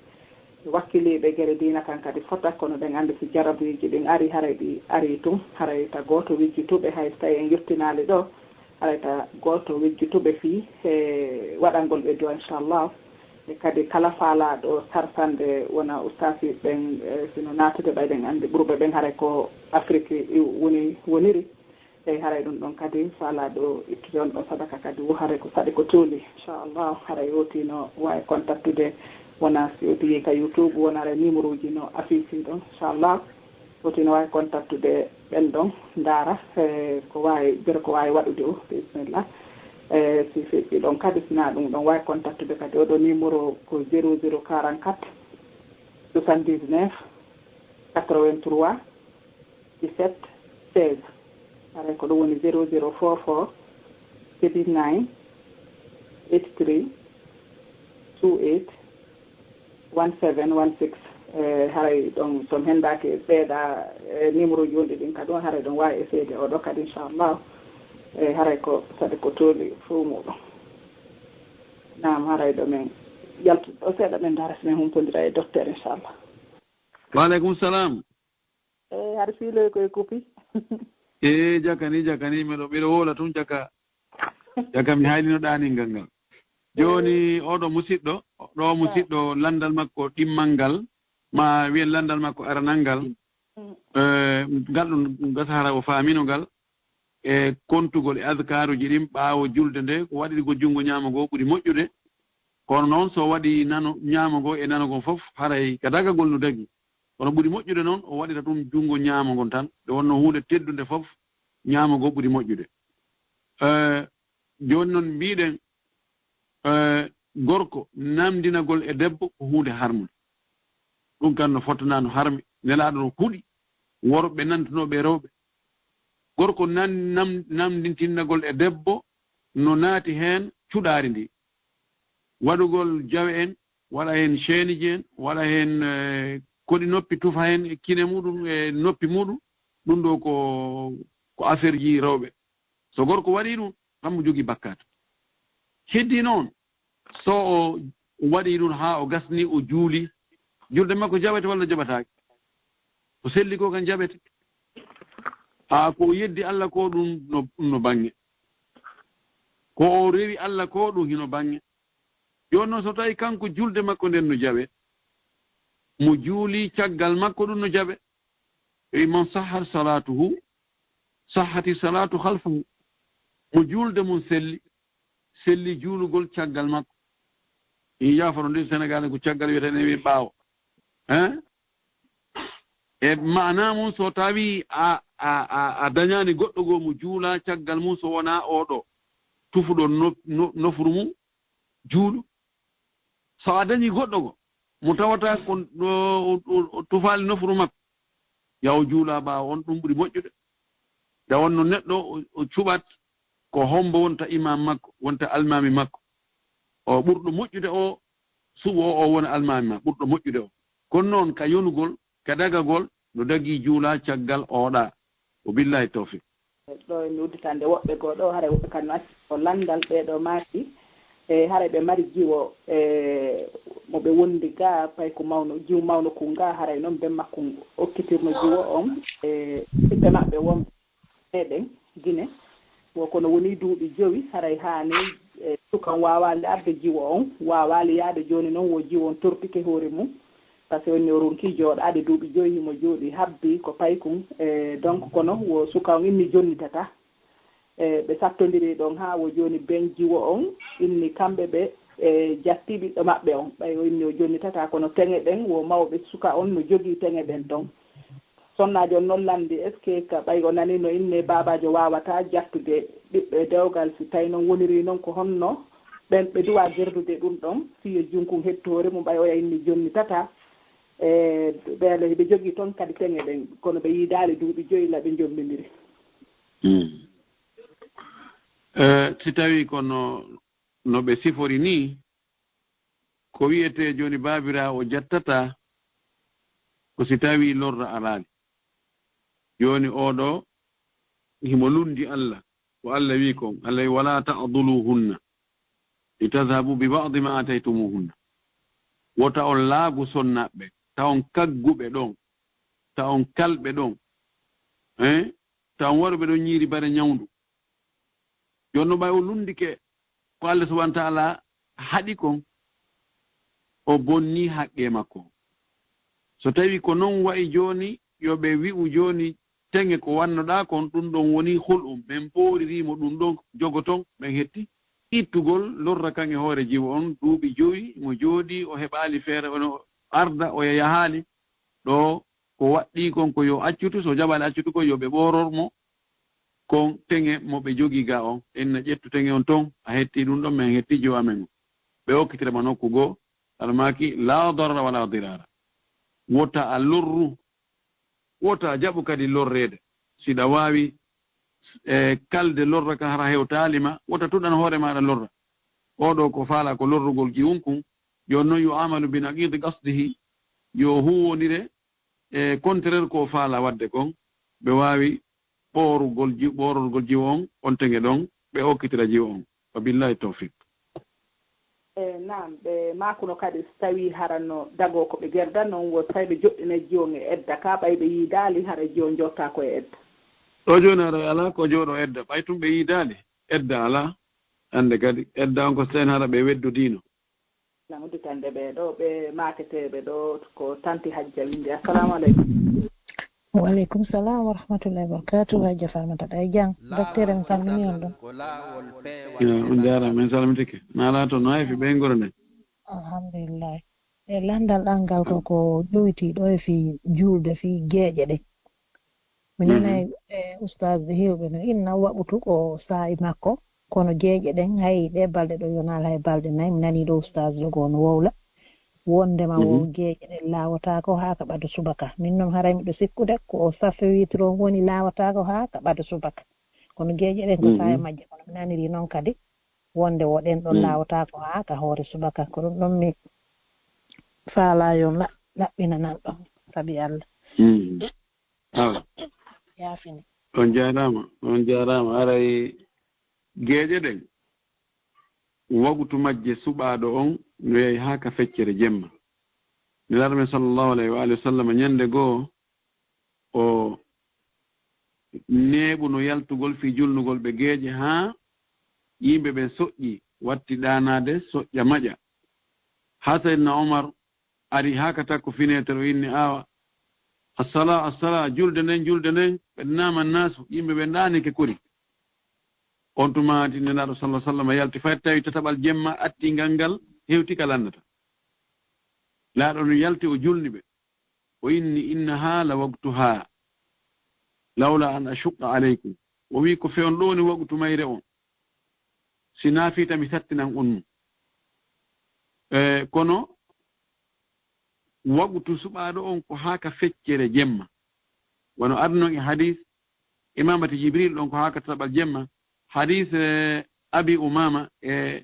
Wakkiliiɓe gere diina kan kadi fota, kono ɗen anndi si jarabuuji ɗin ari, haray ɗi ari tun, haray ta gooto wejjituɓe, hay so tawi en yottinaali ɗo, haray ta gooto wejjituɓe fii e waɗangol ɓe du'a, inchallah. E kadi kala faalaaɗo sarsande wona ustaasi ɓen, e sino naatude ɓay ɗen anndi ɓurɓe ɓen haray ko Afrik i-, woni, woniri. Eyi, haray ɗum ɗon kadi, faalaaɗo ittude on ɗon sadaka kadi, wo haray ko saɗi ko tuuli. Inchallah, haray woti no waawi contactude, wona si o diyi ka YouTube, wona haray numéro uji no affiché ɗon. Inchallah, woti no waawi contactude ɓen ɗon, ndaara, e ko waawi, bere ko waawi waɗude o, bisimilla. E si feƴƴi ɗon kadi, sina ɗum ɗon waawi contactude kadi, oɗo numéro ko zéro zéro quarante-quatre, soixante-dix-neuf, quatre-vingt-trois, dix-sept, seize. Haray ko ɗum woni zéro zéro four four seven nine eight three two eight one seven one six. E haray ɗon, so mi henndaaki seeɗa, e numéro uji wonɗi ɗin kadi, on haray ɗon waawi essayer de oɗo kadi, inchallah. E haray ko saɗi ko tooli fof muɗum. Naam, haray ɗo men yaltu ɗo seeɗa, men ndaara si men humpondira e docteur, inchallah. Wa aleykum salam. Eyi, haɗa fiiloy koye kupi. Eyi, jaka ni, jaka ni, miɗo, miɗo wowla tun jaka. Jaka mi haynino ɗaningal ngal. Jooni, oɗo musiɗɗo, ɗo musiɗɗo, lanndal makko ɗimmal ngal, ma wiyen lanndal makko aranal ngal, eh, ngal ɗum gasa hara o faamino ngal, e kontugol e adkaaruuji ɗin ɓaawo julde nde, ko waɗirgol junngo ñaamo ngoo ɓuri moƴƴude. Kono noon, so waɗi nano, ñaamo ngoo e nano ngoo fof, haray ka dagagol no dagi. Kono ɓuri moƴƴude noon, o waɗira ɗum junngo ñaamo ngon tan. Nde wonnoo huunde teddunde fof, ñaamo ngoo ɓuri moƴƴude. Eh, jooni noon mbiɗen, eh, gorko namndinagol e debbo ko huunde harmunde. Ɗum kan no fottanaa no harmi, Nelaaɗo no huɗi worɓe nantunooɓe e rewɓe. Gorko nan-, nam-, namndintinnagol e debbo no naati heen cuɗaari ndi. Waɗugol jawe en, waɗa heen ceeniji en, waɗa heen, eh, koɗi noppi tufa heen e kine muɗum e noppi muɗum, ɗum ɗo ko, ko affaire ji rewɓe. So gorko waɗii ɗum, tan mo jogii bakkaatu. Heddii noon, so o waɗii ɗum haa o gasni, o juuli, julde makko jaɓete walla jaɓataake? Ko selli ko kan jaɓete. Haa ko o yeddi Alla ko ɗum no, ɗum no baŋŋe. Ko o rewi Alla ko ɗum hino baŋŋe. Jooni noon, so tawi kanko julde makko nden no jaɓe, mo juuli caggal makko ɗum no jaɓe. Wi man sahhat salatuhu, sahhati salatu khalfahu. Mo julde mum selli, selli juulugol caggal makko. Mi yaafano nde Senegal ko caggal wiyata ne wi ɓaawo. Hein? E maana mum, so tawi a, a, a, a dañaani goɗɗo goo mo juula caggal mum, so wonaa oɗo tufuɗo no-, no-, nofru mum, juulu. So a dañi goɗɗo goo mo tawata ko ɗo o, o, o tufaali nofru makko, yaw juula ɓaawo on, ɗum ɓuri moƴƴude. Nde wonno neɗɗo o, o cuɓat ko hombo wonta imam makko, wonta almami makko. O ɓurɗo moƴƴude o suɓo o, o wona almami ma, ɓurɗo moƴƴude o. Kono noon ka yonugol, ka dagagol, no dagi juula caggal oɗa. O billahi tawfiq. Ɗo e mi udditande woɓɓe goo ɗo, haray woɓɓe kan no acci ko lanndal ɓee ɗo maaki. E haray ɓe mari jiwo, e mo ɓe wondi ga, pay ko mawno, jiwo mawno kun ga, haray noon ben makko okkitirno jiwo on, e ɓiɓɓe maɓɓe wonɓe meɗen Gine. Wo kono woni duuɓi jowi, haray haani, e, suka on waawaali arde jiwo on, waawaali yaade jooni noon, wo jiwo on tortike hoore mum. Parce que woni o ronki jooɗaade duuɓi jowi, himo jooɗi habbi ko paykun. E, donc, kono wo suka on inni jonnitata. E, ɓe sattondiri ɗon haa wo jooni ben jiwo on inni kamɓe ɓe, e, jatti ɓiɗɗo maɓɓe on. Ɓay o inni o jonnitata, kono teŋe ɗen wo mawɓe suka on no jogii teŋe ɗen ton. Sonnaajo on non lanndi, est-ce que ka ɓay o nani no inne baabaajo waawataa jattude ɓiɓɓe dewgal, si tawi non woniri non, ko honno ɓen ɓe duwa gerdude ɗum ɗon, si yo junkun hettu hoore mum, ɓay oya inni jonnitata, e, ɓeele ɓe jogii ton kadi teŋe ɗen, kono ɓe yiidaali duuɓi joyi la ɓe njommindiri. Mm. Eh, si tawi kono no ɓe sifori ni, ko wiyetee jooni baabiraawo jattata, ko si tawi lorra araali. Jooni oɗo himo lundi Alla, ko Alla wi kon, Alla wi, "Wala ta'duluhunna litadhabu bi ba'di ma ataytumuhunna." Wota on laagu sonnaɓe, ta on kagguɓe ɗon, ta on kalɓe ɗon, eh? Ta on waɗuɓe ɗon ñiiri bare ñawndu. Jooni no ɓay o lundike ko Alla subhanahu wa ta'ala haɗi kon, o bonni haqqe makko. So tawi ko non wa'i jooni, yo ɓe wi'u jooni, teŋe ko wannoɗaa kon, ɗum ɗon woni hul'um. Men pooririimo ɗum ɗon, jogoton, men hetti. Ittugol lorra kan e hoore jiwo on, duuɓi jowi mo jooɗii, o heɓaali feere, ono arda, o yahaali. Ɗo ko waɗɗii kon ko yo accutu, so jaɓaali accutu kon, yo ɓe ɓooror mo. Kon teŋe mo ɓe jogii ga on, en na ƴettu teŋe on ton, a hetti ɗum ɗon, men hetti jiwo amen on. Ɓe okkitira ma nokku goo, Alla maaki, "La darara wala dirara." Wota a lorru, wota a jaɓu kadi lorreede. Siɗa waawi, e, kalde lorra ka hara hewtaali ma, wota tuɗan hoore maaɗa lorra. Oɗo ko faala ko lorrugol jiwun kun, yo non yo amalu bi naqidi qasdihi, yo huwonire e contraire ko faala waɗde kon, ɓe waawi ɓoorugol ji-, ɓoororgol jiwo on, on teŋe ɗon, ɓe okkitira jiwo on. Wa billahi tawfiq. E, naam, ɓe maakuno kadi, so tawii hara no dagoo ko ɓe gerdan noon, wo so tawii ɓe joɗɗinay jiwo on e edda ka, ɓay ɓe yiidaali, hara jiwo on jottaa ko e edda. Ɗo jooni hara alaa ko jooɗo edda, ɓay tun ɓe yiidaali, edda alaa. Hannde kadi edda on ko so tawi hara ɓe weddodiino. Na udditande ɓe ɗo, ɓe maaketeeɓe ɗo, ko Tanti Hajja winndi. Assalamu aleykum. Wa aleykum salam wa rahmatullahi wa barakatuh. Hajja Farmata Ɗay Jang. Docteur, en salmini on ɗon. Yo, on jaaraama, en salmitike. Naalaa to no hay fi ɓeynguure nden. Alhamdulillah. E lanndal ɗan ngal ko, ko ƴoyti ɗo e fii juulde, fii geeƴe ɗen. Mi nanay, e, ustaasɓe heewɓe no inna waɓutu ko saa'i makko, kono geeƴe ɗen, hay ɗe balɗe ɗo yonaali hay balɗe nayi. Mi nanii ɗo ustaas jogo no wowla, wonndema wo geeƴe ɗen laawotaako haa ka ɓado subaka. Min non haray miɗo sikkude ko o safe witro woni laawotaako haa ka ɓado subaka. Kono geeƴe ɗen ko saa'i majje, kono mi naniri non kadi wonde wo ɗen ɗon laawotaako haa ka hoore subaka. Ko ɗum ɗon mi faalaa yo la-, laɓɓinanan ɗon, sabi Allah. Awa. Yaafini. On jaaraama, on jaaraama. Haray geeƴe ɗen, wagutu majje suɓaaɗo on no yahi haa ka feccere jemma. Nelaaɗo men sallallahu alayhi wa alihi wa sallam, ñande goo o neeɓuno yaltugol fii julnugol ɓe geeƴe haa yimɓe ɓen soƴƴi, watti ɗaanaade, soƴƴa, maƴa. Haa Sayyidina Omar ari haa ka takko fineetere, o inni, awa, "Assala, assala, julde nden, julde nden." Ɓe naama naasu, yimɓe ɓe ɗaanike kori. On tuma ti Nelaaɗo sallallahu alaihi wasallam yalti, fay tawi tataɓal jemma attingal ngal hewti ka lannata. Nelaaɗo no yalti, o julni ɓe. O inni, "Innaha la waqtuha, lawla an ashuqqa alaykum." O wi, "Ko fewndo ɗo woni waqtu mayre on. Si naa fii ta mi sattinan on mo." E, kono waqtu suɓaaɗo on ko haa ka feccere jemma. Wano arno e hadis Imamati Jibril ɗon ko haa ka tataɓal jemma. Hadis, e, Abi Umama e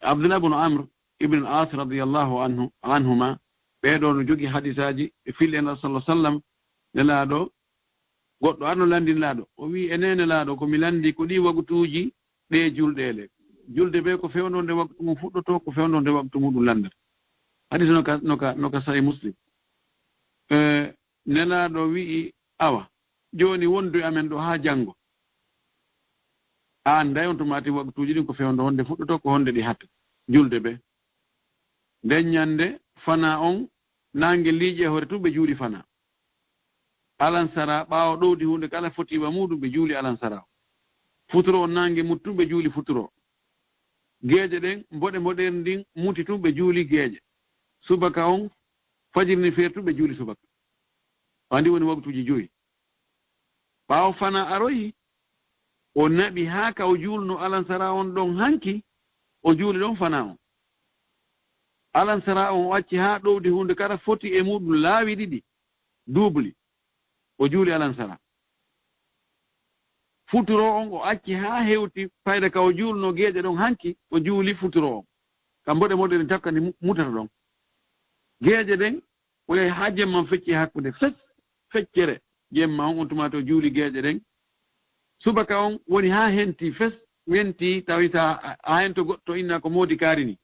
Abdullah ibn Amr ibn al-As radiyallahu anhu, anhuma. Ɓee ɗoo no jogi hadisaaji e fil en sallallahu alaihi wasallam. Nelaaɗo, goɗɗo arno landi Nelaaɗo. O wi, "Enen Nelaaɗo, ko mi landi ko ɗi waqtuuji ɗe julɗe le. Julde be ko fewndo nde waqtu mum fuɗɗoto, ko fewndo nde waqtu muɗum landata." Hadis no ka, no ka, no ka Sahih Muslim. E, Nelaaɗo wi'i, "Awa, jooni wondu e amen ɗo haa janngo." A annday on tuma ti waqtuuji ɗin ko fewndo honde fuɗɗoto, ko honde ɗi hatta. Julde be. Nden ñande fana on, naange liiƴi e hoore tun ɓe juuli fana. Alansara ɓaawo ɗowdi hunde kala fotiiwa muɗum ɓe juuli alansara. Futuro on naange muti tun ɓe juuli futuro. Geeƴe ɗen mboɗe mboɗeeri ndin muti tun ɓe juuli geeƴe. Subaka on fajiri ni feeri tun ɓe juuli subaka. Andi woni waqtuuji joyi. Ɓaawo fana aroyi, o naɓi haa ka o juulno alansara on ɗon hanki, o juuli ɗon fana on. Alansara on o acci haa ɗowdi hunde kala foti e muɗum laawi ɗiɗi, duubli. O juuli alansara. Futuro on o acci haa hewti fayda ka o juulno geeƴe ɗon hanki, o juuli futuro on. Ka mboɗe mboɗeeri takka ni mu-, mutata ɗon. Geeƴe ɗen o yahi haa jemma on fecci e hakkunde fes, feccere jemma on, on tuma to juuli geeƴe ɗen. Subaka on woni haa henti fes, wenti tawi ta a, a hento goɗɗo inna ko moodi kaari ni.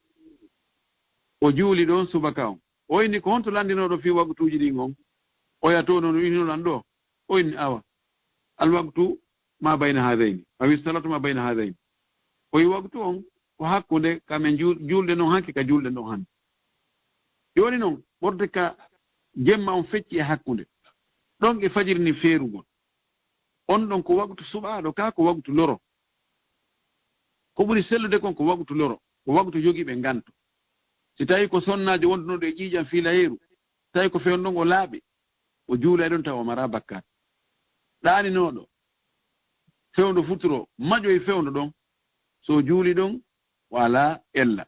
O juuli ɗon subaka on. O inni, "Ko honto landinooɗo fii waqtuuji ɗin on?" Oya to no, no inoɗan ɗo. O inni, "Awa, al waqtu ma bayna hadayni, awi salatu ma bayna hadayni." O yi waqtu on ko hakkunde ka men jul-, julde non hanki ka julde non hande. Jooni non, ɓorde ka jemma on fecci e hakkunde. Ɗon e fajiri ni feerugol. On ɗon ko waqtu suɓaaɗo, ka ko waqtu loro. Ko ɓuri sellude kon ko waqtu loro, ko waqtu jogiiɓe nganto. Si tawi ko sonnaajo wondunoɗo e ƴiiƴam fiilayeeru, tawi ko fewndo ɗon o laaɓi, o juulay ɗon tawa o mara bakkaat. Ɗaaninooɗo fewndo futuro, maƴoy fewndo ɗon, so o juuli ɗon, o alaa ella.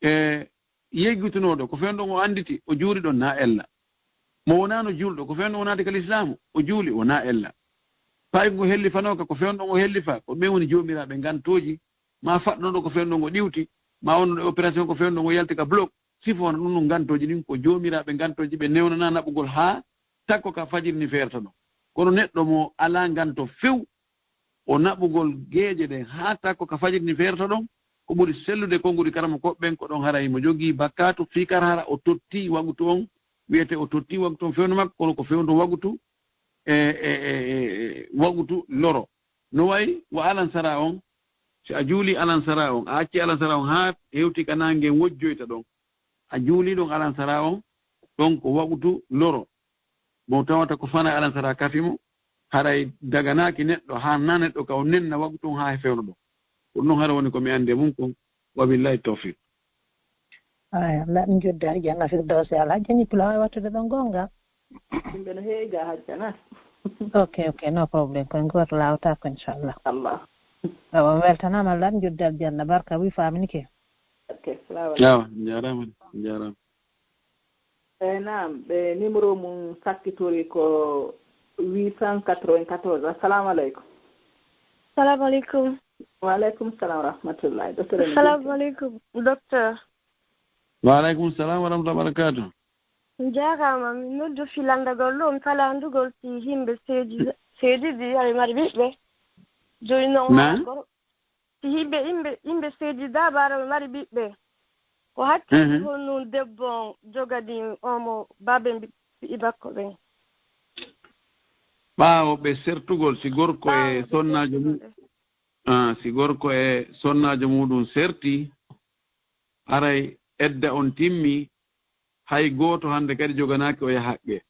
E yeggitunooɗo, ko fewndo ɗon o annditi, o juuli ɗon na ella. Mo wonaano juulɗo, ko fewndo o naati ka lislaamu, o juuli, o na ella. Paaygo ngo hellifanooka, ko fewndo ngo hellifa, ko ɓen woni joomiraaɓe ngantooji, ma faɗɗunooɗo ko fewndo ngo ɗiwti, ma wonno e opération ko fewndo ngo yalti ka bloc, sifo hono ɗum ɗum ngantooji ɗin ko joomiraaɓe ngantooji ɓe newnanaa naɓugol haa takko ka fajiri ni feerta ɗon. Kono neɗɗo mo alaa nganto few, o naɓugol geeƴe ɗen haa takko ka fajiri ni feerta ɗon, ko ɓuri sellude konguɗi karamokooɓe ɓen ko ɗon hara himo jogii bakkaatu fii kar hara o tottii wagutu on, wiyete o tottii wagutu on fewndo makko, kono ko fewndo wagutu e, e, e, e, e wagutu loro. No wayi wa alansara on, Si a juuli alansara on, a acci alansara on haa hewti ka naange wojjoyta ɗon, a juuli ɗon alansara on, ɗon ko waqutu loro. Mo tawata ko fana alansara kafi mo, haray daganaaki neɗɗo haa na neɗɗo ka o nenna waqutu on haa e fewndo ɗon. Ko ɗum hara woni ko mi anndi e mum kon. Wa billahi tawfiq. Ay, Allah ɗum joddi aljanna firdawsi. Alhaji Ñippula, waawi wattude ɗon goonga? Yimɓe no heewi ga hajjana. Ok, ok, no problem. Koye gooto laawtaako, inchallah. Allah. Awa, mi weltanaama, Allah ɗum joddi aljanna. Barka, wi faminike. Ok, salamu Yawa, njaaraama, njaaraama. E naam, ɓe numéro mum sakkitori ko huit cent quatre-vingt-quatorze. Assalamu aleykum. Salamu aleykum. Wa aleykum salam wa rahmatullahi. Docteur Emin Salamu aleykum, docteur. Wa aleykum salam wa rahmatullahi wa barakatuh. Njaaraama, min noddu fi lanndagol ɗum kala anndugol si yimɓe seedi seedidi aɓe mari ɓiɓɓe. Jooni noon Na? wala gor- si yimɓe yimɓe yimɓe seedida baara ɓe mari ɓiɓɓe. Ko hakkille Mhm. honno debbo on jogani omo baabe mbi- ɓiɓɓe makko ɓen. Ɓaawo ɓe sertugol, si gorko e Ɓaawo ɓe sonnaajo mum sertugol. Ah, si gorko e sonnaajo muɗum serti, haray edda on timmi, hay gooto hannde kadi joganaaki oya haqqe.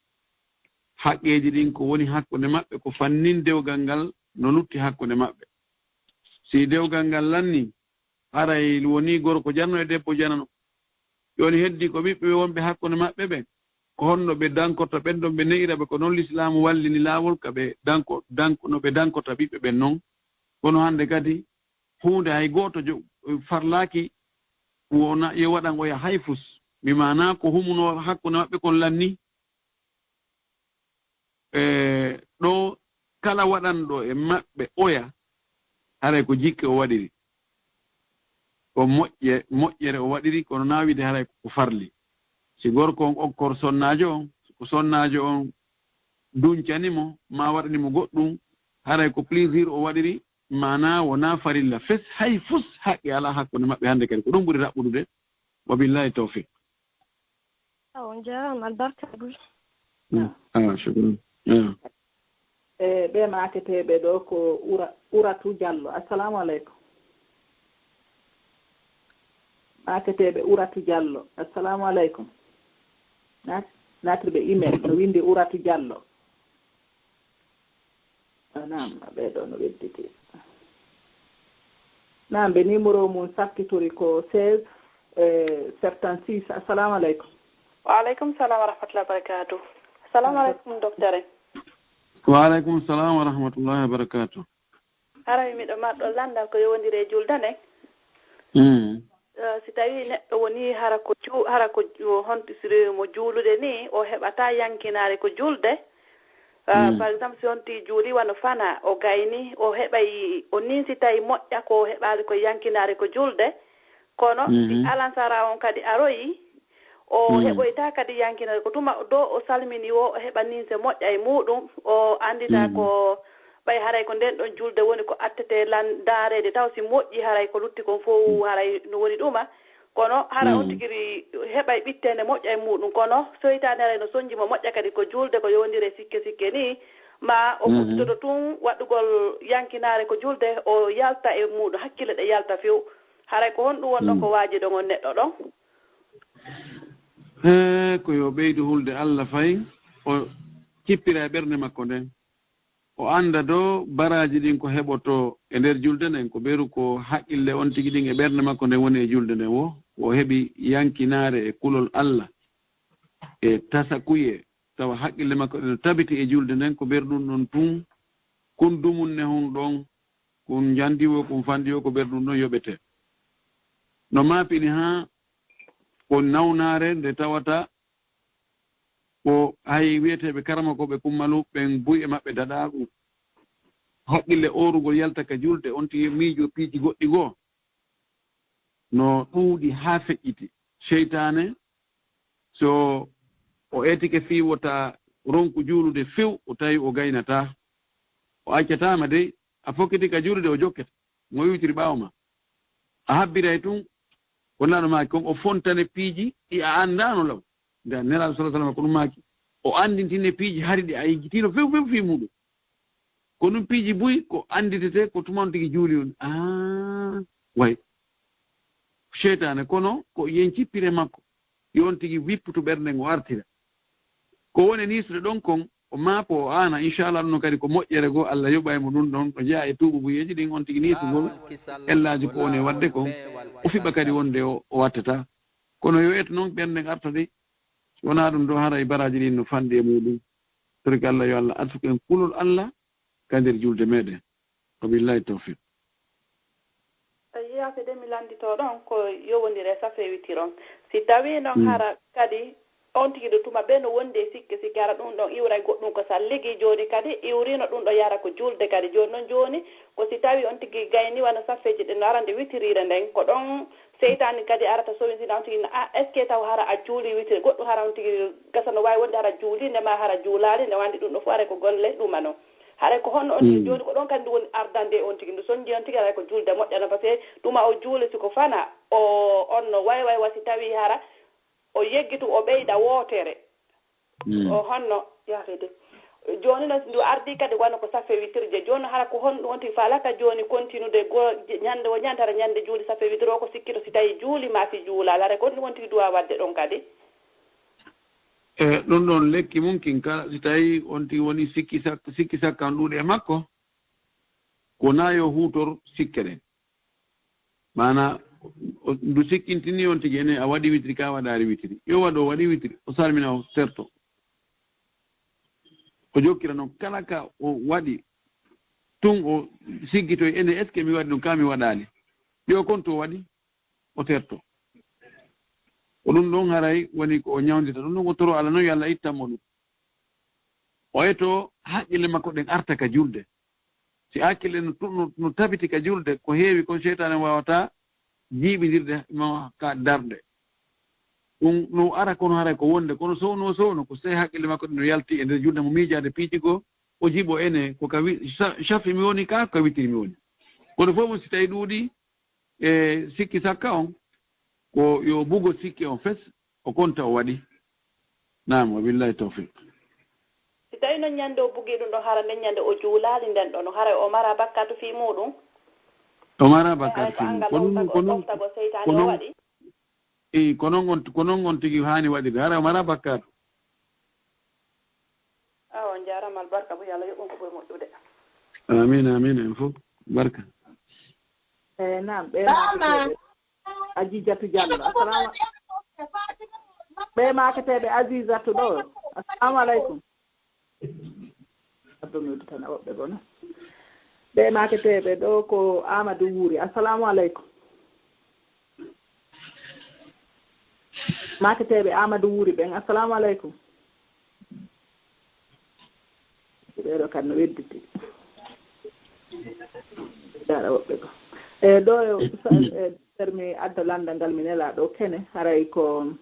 Haqqeeji ɗin ko woni hakkunde maɓɓe ko fannin dewgal ngal no lutti hakkunde maɓɓe. Si dewgal ngal lanni, haray woni gorko janno e debbo janano. Jooni heddi ko ɓiɓɓe wonɓe hakkunde maɓɓe ɓen, ko honno ɓe dankorta ɓen ɗon, ɓe ne'ira ɓe, ko non lislaamu wallini laawol ka ɓe danko, danko, no ɓe dankorta ɓiɓɓe ɓen non. Kono hannde kadi huunde hay gooto jo-, farlaaki wona yo waɗan oya hay fus. Mi maanaa ko humunoo hakkunde maɓɓe kon lanni. E ɗo kala waɗanɗo e maɓɓe oya, haray ko jikke o waɗiri. Ko moƴƴe, moƴƴere o waɗiri, kono naawide haray ko farli. Si gorko on okkor sonnaajo on, ko sonnaajo on duncani mo, ma waɗani mo goɗɗum, haray ko plaisir o waɗiri, maanaa wonaa farilla fes, hay fus haqqe alaa hakkunde maɓɓe hannde kadi. Ko ɗum ɓuri raɓɓudude. Wa billahi tawfiq. Awa, on njaaraama, albarka gol. Ah, shukran. Ah. E ɓe maaketeeɓe ɗo ko Ura, Uratu Diallo. Assalamu aleykum. Maaketeeɓe Uratu Diallo. Assalamu aleykum. Naat-, naatirɓe email no winndi Uratu Diallo. Ah, naam, ɓee ɗo no wedditi. Naam, ɓe numéro mum sakkitori ko seize, eh, septante-six. Assalamu aleykum. Wa aleykum salam wa rahmatullahi wa barakatuh. Assalamu aleykum, docteur en. Wa aleykum salam wa rahmatullahi wa barakatuh. Haray miɗo marɗo lanndal ko yowondiri e julde nden. Mm. Eh, si tawii neɗɗo wonii hara ko ju-, hara ko ju-, honti si rewi mo juulude nii, o heɓataa yankinaare ko julde. Eh, Mm. Par exemple, si honti juuli wano fana, o gayni, o heɓay, o ninsitay moƴƴa ko o heɓaali ko yankinaare ko julde. Kono si Mhm. alansara on kadi aroyi, o Mm. heɓoyta kadi yankinaare. Ko tuma ɗo o salmini o, o heɓa ninse moƴƴa e muuɗum, o anndita Mm. ko ɓay haray ko nden ɗon julde woni ko attete lan-, ndaareede taw si moƴƴi haray ko lutti kon fow haray no woni ɗuma. Kono hara on Mm. tigi ri-, heɓay ɓitteende moƴƴa e muuɗum. Kono seytaane haray no sonji mo moƴƴa kadi ko julde ko yowondiri e sikke sikke nii. Ma o Mhm. fuɗɗitoto tun waɗugol yankinaare ko julde, o yalta e muuɗum, hakkille ɗe yalta few. Haray ko honɗum wonɗon Mm. ko waajiɗon on neɗɗo ɗon? Hee, ko yo ɓeydu hulde Allah fay, o cippira e ɓernde makko nden. O annda do baraaji ɗin ko heɓoto e nder julde nden, ko ɓeru ko haqqille on tigi ɗin e ɓernde makko nden woni e julde nden wo, o heɓi yankinaare e kulol Allah e tasakuye, tawa haqqille makko ɗen no tabiti e julde nden, ko ɓerɗum ɗon tun, kun dumunne hun ɗon, kun njandi wo, kun fandi wo, ko ɓerɗum ɗon yoɓete. No maapini haa ko nawnaare nde tawata ko hay wi'eteeɓe karamokooɓe kummalu ɓen buy e maɓɓe daɗaaɗum. Haqqille oorugol yalta ka julde, on tigi miijo piiji goɗɗi goo. No ɗuuɗi haa feƴƴiti. Seytaane, so o etike fii wota ronku juulude few, o tawi o gaynataa. O accataama dey, a fokkiti ka juulude, o jokkete. Mo iwtiri ɓaawo ma. A habbiray tun, ko Nulaaɗo maaki kon, o fontane piiji ɗi a anndaano law. Nde Nelaaɗo sallallahu alaihi wasallam ko ɗum maaki, o anndintine piiji hari ɗi a yejjitiino few few fii muuɗum. Ko ɗum piiji buy ko annditete ko tuma on tigi juuli on. Ah, way. Seytaane, kono ko yeñci pire makko. Yo on tigi wipputu ɓernde ngo artira. Ko woni niisude ɗon kon, o maapo, o aana, inchallah, ɗum noon kadi ko moƴƴere goo, Allah yoɓa e mo ɗum ɗon, ɗo jeyaa e tuububuyeeji ɗin, on tigi niisugol ellaaji ko woni e waɗde kon, o fiɓa kadi wonde o, o wattataa. Kono yo eto noon ɓernde arta de, si wonaa ɗum ɗo, haray baraaji ɗin no fanɗi e muuɗum. Torki Allah, yo Allah arsuku en kulol Allah ka nder julde meɗen. Wa billahi tawfiq. Yaafe de mi lannditoo ɗon ko yowondiri e safe witir on. Si tawii noon hara kadi on tigi ɗo tuma ɓe no wondi e sikke sikke, hara ɗum ɗon iwray goɗɗum ko salligi, jooni kadi iwriino ɗum ɗo yara ko juulde kadi. Jooni noon jooni ko si tawii on tigi gayni wano safeeji ɗin no arande witiriire nden, ko ɗon seytaani kadi arata sowintina on tigi, a est ce que taw hara a juulii witiri, goɗɗum hara on tigi gasa no waawi wonde hara juulii nde maa hara juulaali nde, anndi ɗum ɗo fof haray ko golle ɗuma noon. Haray ko honno on tigi jooni ko ɗon kadi ndu woni ardande on tigi, ndu sonji on tigi haray ko juulde moƴƴa noon, parce que tuma o juuli si ko fana o on no wayway wa si tawii hara o yeggitu o ɓeyda wootere. O honno yahde de. Jooni noon ndu ardii kadi wano ko safe witir je. Jooni noon hara ko honɗum on tigi faalata jooni kontinude go ñande wo ñande hara ñande juuli safe witir o ko sikkito si tawii juuli maa si juulaali, haray ko honɗum on tigi duwaa waɗde ɗon kadi? E ɗum ɗon lekki mum kin kala si tawii on tigi woni sikki sakka, sikki sakka on ɗuuɗi e makko, ko naa yo huutor sikke ɗen. Maana ndu sikkintini on tigi ene a waɗi witiri ka waɗaari witiri. Yo waɗo waɗi witiri, o salmina o serto. O jokkira noon kala ka o waɗi tun o siggitoy ene est ce que mi waɗi ɗum ka mi waɗaali. Yo kon to waɗi o terto. Ko ɗum ɗon haray woni ko o ñawndita ɗum ɗon o toro Allah noon yo Allah ittan mo ɗum. O eto haqqille makko ɗen arta ka julde. Si haqqille no, no, no tabiti ka julde ko heewi kon seytaane waawata jiiɓindirde ma ka darde. Ɗum no ara kono haray ko wonde kono sowno sowno ko sey haqqille makko ɗen no yalti e nder julde mo miijaade piiji goo o jiɓo ene ko ka wi- sa- safi mi woni ka ko ka witiri mi woni. Kono fof mo si tawi ɗuuɗi e sikki sakka on ko yo bugo sikki on fes o konta o waɗi. Naam, wa billahi tawfiq. Si tawii noon ñande o bugii ɗum ɗon hara nden ñande o juulaali nden ɗon haray o mara bakkatu fii muuɗum? O mara bakkatu fii muuɗum. Ko ɗum ko noon ko seytaane o waɗi. Eyi ko noon on ko noon on tigi haani waɗirde hara o mara bakkatu. Awa on jaaraama albarka bo yo Allah yoɓ on ko ɓuri moƴƴude. Amin amin en fof barka. Eyi naam ɓe maakete Ajijatu Jallo assalama. Ɓe maaketeeɓe Ajijatu ɗo assalaamu aleykum. Abdonude tan e woɓɓe gona. Ɓe maaketeeɓe ɗo ko Amadou Wuuri assalaamu aleykum. Maaketeeɓe Amadou Wuuri ɓen assalaamu aleykum. Ɓeeɗo kan no wedditi. Dara woɓɓe ko e ɗo e mi adda lanndal ngal mi nelaa ɗo kene haray ko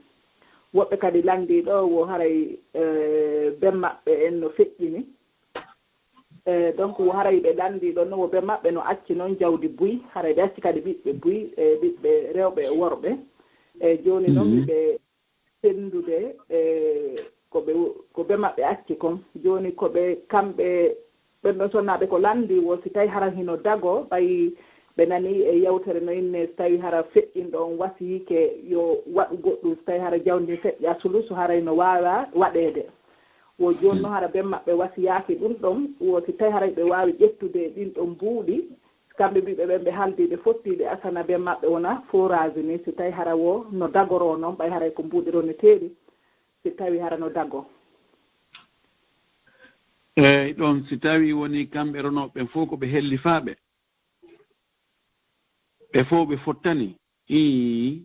woɓɓe kadi lanndii ɗo wo haray ben maɓɓe en no feƴƴini. E donc wo haray ɓe lanndii ɗon no wo ben maɓɓe no acci noon jawdi buy haray ɓe acci kadi ɓiɓɓe buy e ɓiɓɓe rewɓe e worɓe. E jooni noon miɓe senndude e ko ɓe ko ben maɓɓe acci kon jooni ko ɓe kamɓe ɓen ɗon sonnaaɓe ko lanndii wo si tawi hara hino dagoo ɓay ɓe nanii e yewtere no inne si tawi hara feƴƴinɗo on wasiyike yo waɗu goɗɗum si tawi hara jawdi ndin feƴƴa sulusu haray no waawa waɗeede. Wo jooni no hara ben maɓɓe wasiyaaki ɗum ɗon wo si tawi haray ɓe waawi ƴettude ɗin ɗon mbuuɗi. Kamɓe mbiɓe ɓen ɓe haaldi ɓe fotti ɓe asana ben maɓɓe wona forage ni si tawi hara wo no dagoroo noon ɓay haray ko mbuuɗi roneteeɗi si tawi hara no dagoo. Eyi ɗon si tawi woni kamɓe ronooɓe ɓen fof ko ɓe hellifaaɓe ɓe fof ɓe fottani ii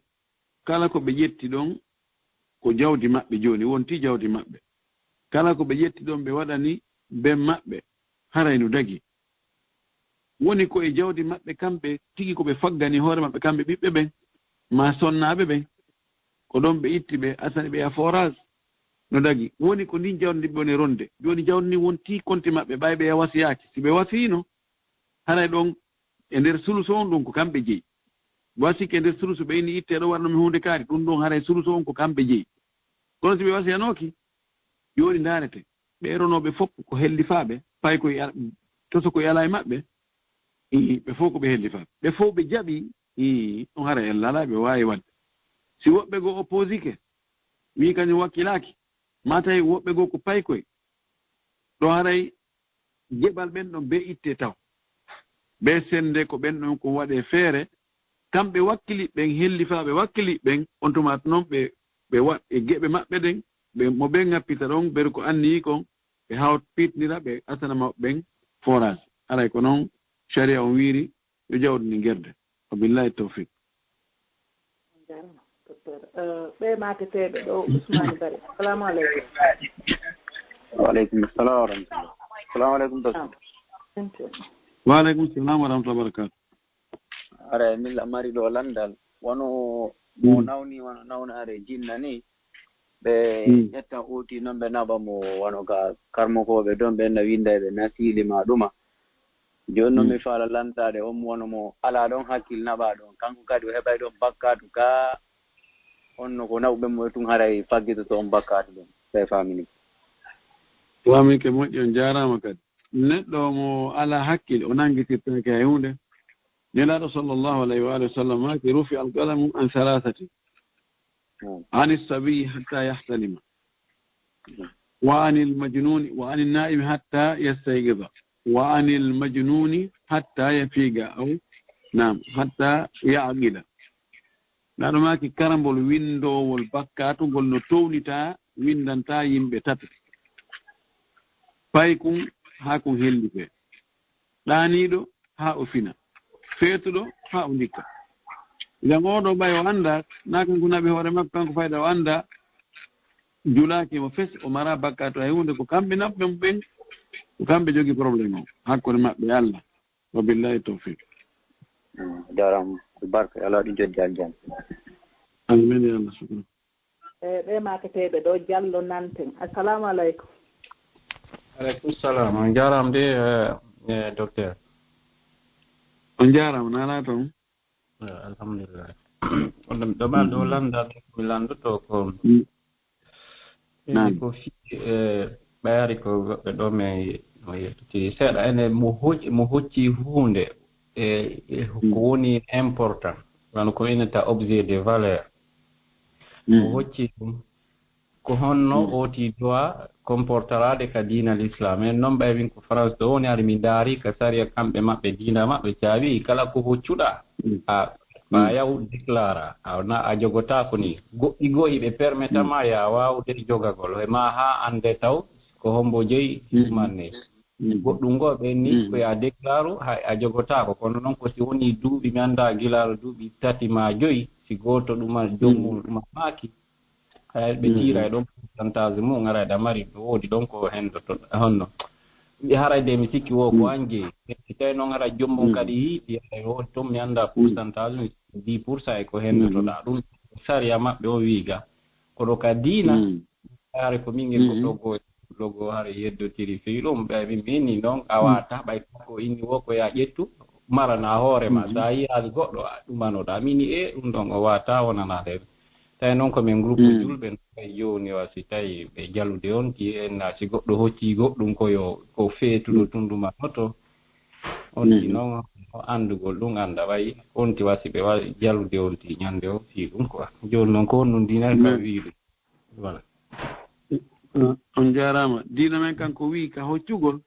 kala ko ɓe ƴetti ɗon ko jawdi maɓɓe jooni wonti jawdi maɓɓe kala ko ɓe ƴetti ɗon ɓe waɗani ben maɓɓe haray no dagi. Woni ko e jawdi maɓɓe kamɓe tigi ko ɓe faggani hoore maɓɓe kamɓe ɓiɓɓe ɓen ma sonnaaɓe ɓen. Ko ɗon ɓe itti ɓe asani ɓe yaha forage no dagi woni ko ndin jawdi ndi ɓe woni e ronde jooni jawdi ndin wonti konti maɓɓe ɓay ɓe wasiyaaki si ɓe wasiino haray ɗon e nder sulusu on ɗum ko kamɓe jeyi. Wasike e nder sulusu ɓe inni itte ɗo waɗno mi huunde kaari ɗum ɗon haray sulusu on ko kamɓe jeyi. Kono si ɓe wasiyanooki jooni ndaarete ɓee ronooɓe fof ko hellifaaɓe paykoy to so ko yalaa e maɓɓe, ɓe fof ko ɓe hellifaaɓe. Ɓe fof ɓe jaɓi, ɗum hara en lalaa ɓe waawi waɗde. Si woɓɓe goo opposike, wii kañum wakkilaaki, maa tawi woɓɓe goo ko paykoy, ɗo haray geɓal ɓen ɗon bee itte taw. Bee sennde ko ɓen ɗon ko waɗee feere, kamɓe wakkili ɓen, hellifaaɓe wakkili ɓen, on tumaat noon ɓe, ɓe wa-, e geɓe maɓɓe ɗen, ɓe, mo ɓen ŋappita ɗon, ɓe ko anniyii kon, ɓe hawt piitnira ɓe asana maɓɓe ɓen forage. Haray ko noon sharia on wiiri, yo jawdi ndi gerde. Wa billahi tawfiq. Jarama, docteur. Eh, ɓe maaketeeɓe ɗo, Ousmane Bari. Assalamu aleykum. Wa aleykum salam wa rahmatullah. Assalamu aleykum, docteur. Wa aleykum salam wa rahmatullah wa barakatuh. Ara, min la mari ɗo landal. Wano mo nawni, wano nawnaare jinna ni. Ɓe ƴetta oti noon, ɓe naɓa mo wano ka karmokooɓe ɗon, ɓen na winnda e ɓe nasiili ma ɗuma. Jooni noon mi faala lantaade on wano mo alaa ɗon hakkil naɓa ɗon. Kanko kadi o heɓay ɗon bakkaatu ka on no ko naɓuɓe mo e tun haray faggitoto on bakkaatu ɗon. Tawi faamini. Faamike moƴƴi, on jaaraama kadi. Neɗɗo mo alaa hakkil, o nanngitirtaake hay huunde. Nelaaɗo sallallahu alayhi wa alihi wa sallam maaki, rufi al qalamu an thalathati. Ani sabiyi hatta yahtalima. Wa anil majnuni, wa anin naimi hatta yastayqida. Wa anil majnuni hatta yafiqa. Aw, naam, hatta yaqila. Nelaaɗo maaki karambol winndoowol bakkaatu ngol no townita winndantaa yimɓe tato. Paykun haa kun hellifee. Ɗaaniiɗo haa o fina. Feetuɗo haa o ndikka. Ngam oo ɗoo ɓay o anndaa, naa kanko naɓi hoore makko, kanko fayda o anndaa, julaaki mo fes, o maraa bakkaatu hay huunde, ko kamɓe naɓɓe mo ɓen, ko kamɓe jogii problème o, hakkunde maɓɓe e Allah. Wa billahi tawfiq. Jaaraama, barka, yo Allah waɗu joddi aljanna. Amin ya Allah, shukran. E ɓe maaketeeɓe ɗo, Jallo nanten. Assalamu aleykum. Aleykum salam. On jaaraama de, eh, eh, docteur. On jaaraama, na alaa toon? Eh, alhamdulillah. On ɗo, ɗo ɓal ɗo lannda, mi lanndoto ko, eh, ko fii, eh, ɓayri ko goɗɗo ɗo mi, mi yettuti seeɗa, ene mo hocci, mo hocci huunde, e, e ko woni important, wano ko innata objet de valeur. Mo hocci ɗum, ko honno oti doit comportaraade ka diina l'islam. En noon ɓay min ko France ɗo woni, hari min ndaari ka sariya kamɓe maɓɓe, diina maɓɓe caawi, kala ko hoccuɗaa, a, a yaw déclara, a, na a jogotaako ni. Goɗɗi goo hiɓe permeta ma ya waawde jogagol, e ma haa annde taw ko hombo jeyi manne. Goɗɗum goo ɓen ni ko ya déclare, hay a jogotaako. Kono noon ko si woni duuɓi, mi anndaa gila duuɓi tati ma joyi, si gooto ɗuma, joom mum ɗuma maaki, hay ɓe tiira e ɗon pourcentage mum, ara eɗa mari, no woodi ɗon ko henndoto, honno. Mi haray de mi sikki wo ko an jeyi. Si tawi noon ara joom mum kadi yiɗi, haray woodi toon mi anndaa pourcentage mum, dix pour cent e ko henndotoɗaa. Ɗum sariya maɓɓe o wiiga. Kono ka diina, haray ko min ngel ko ɗo goo, ɗo goo haray yeddotiri fii ɗum. Ɓay min, min ni noon a waata, ɓay ko inni wo ko ya ƴettu, marana hoore ma. Sa yiyaali goɗɗo, a ɗumanoɗaa. Min ni, e, ɗum ɗon o waata wonanaade. Tawi noon ko min groupe julɓe, tawi jooni o, si tawi ɓe jalude on, ti en, si goɗɗo hocci goɗɗum ko yo, ko feetuɗo tundu ma hoto. On ti noon o anndugol ɗum annda, ɓay on ti wasi ɓe wa-, jalude on ti ñande o fii ɗum quoi. Jooni noon ko honɗum diina ka wii ɗum? Voilà. On jaaraama. Diina men kanko wii ka hoccugol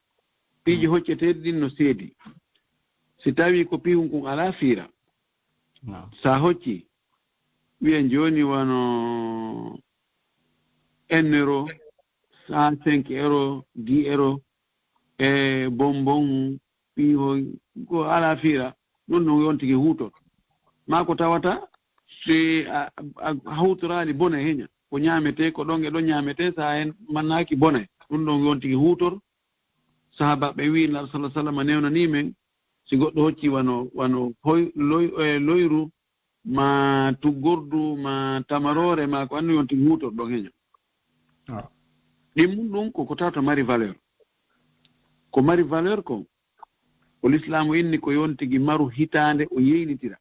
piiji hocceteeɗi ɗin no seedi. Si tawii ko pihun kun alaa fiira, sa hocci, wiyen jooni wano un euro, cent cinq euro, dix euro, e bonbon, piihoy, ko alaa fiira, ɗum ɗum yontigi huutor. Maa ko tawata si a, a, a huutoraali bone heña, ko ñaametee, ko ɗon e ɗon ñaametee, so a hen mannaaki bone, ɗum ɗon yontigi huutor. Sahaabaaɓe wii Nulaaɗo sallallaahu alayhi wa sallam newnanii men, si goɗɗo hocci wano, wano hoy-, loy-, e, loyru, ma tuggordu, ma tamaroore, ma ko anndi, yontigi huutor ɗon heña. Ɗimmun ɗum ko, ko tawata mari valeur. Ko mari valeur ko, ko lislaamu inni ko yontigi maru hitaande o yeynitira.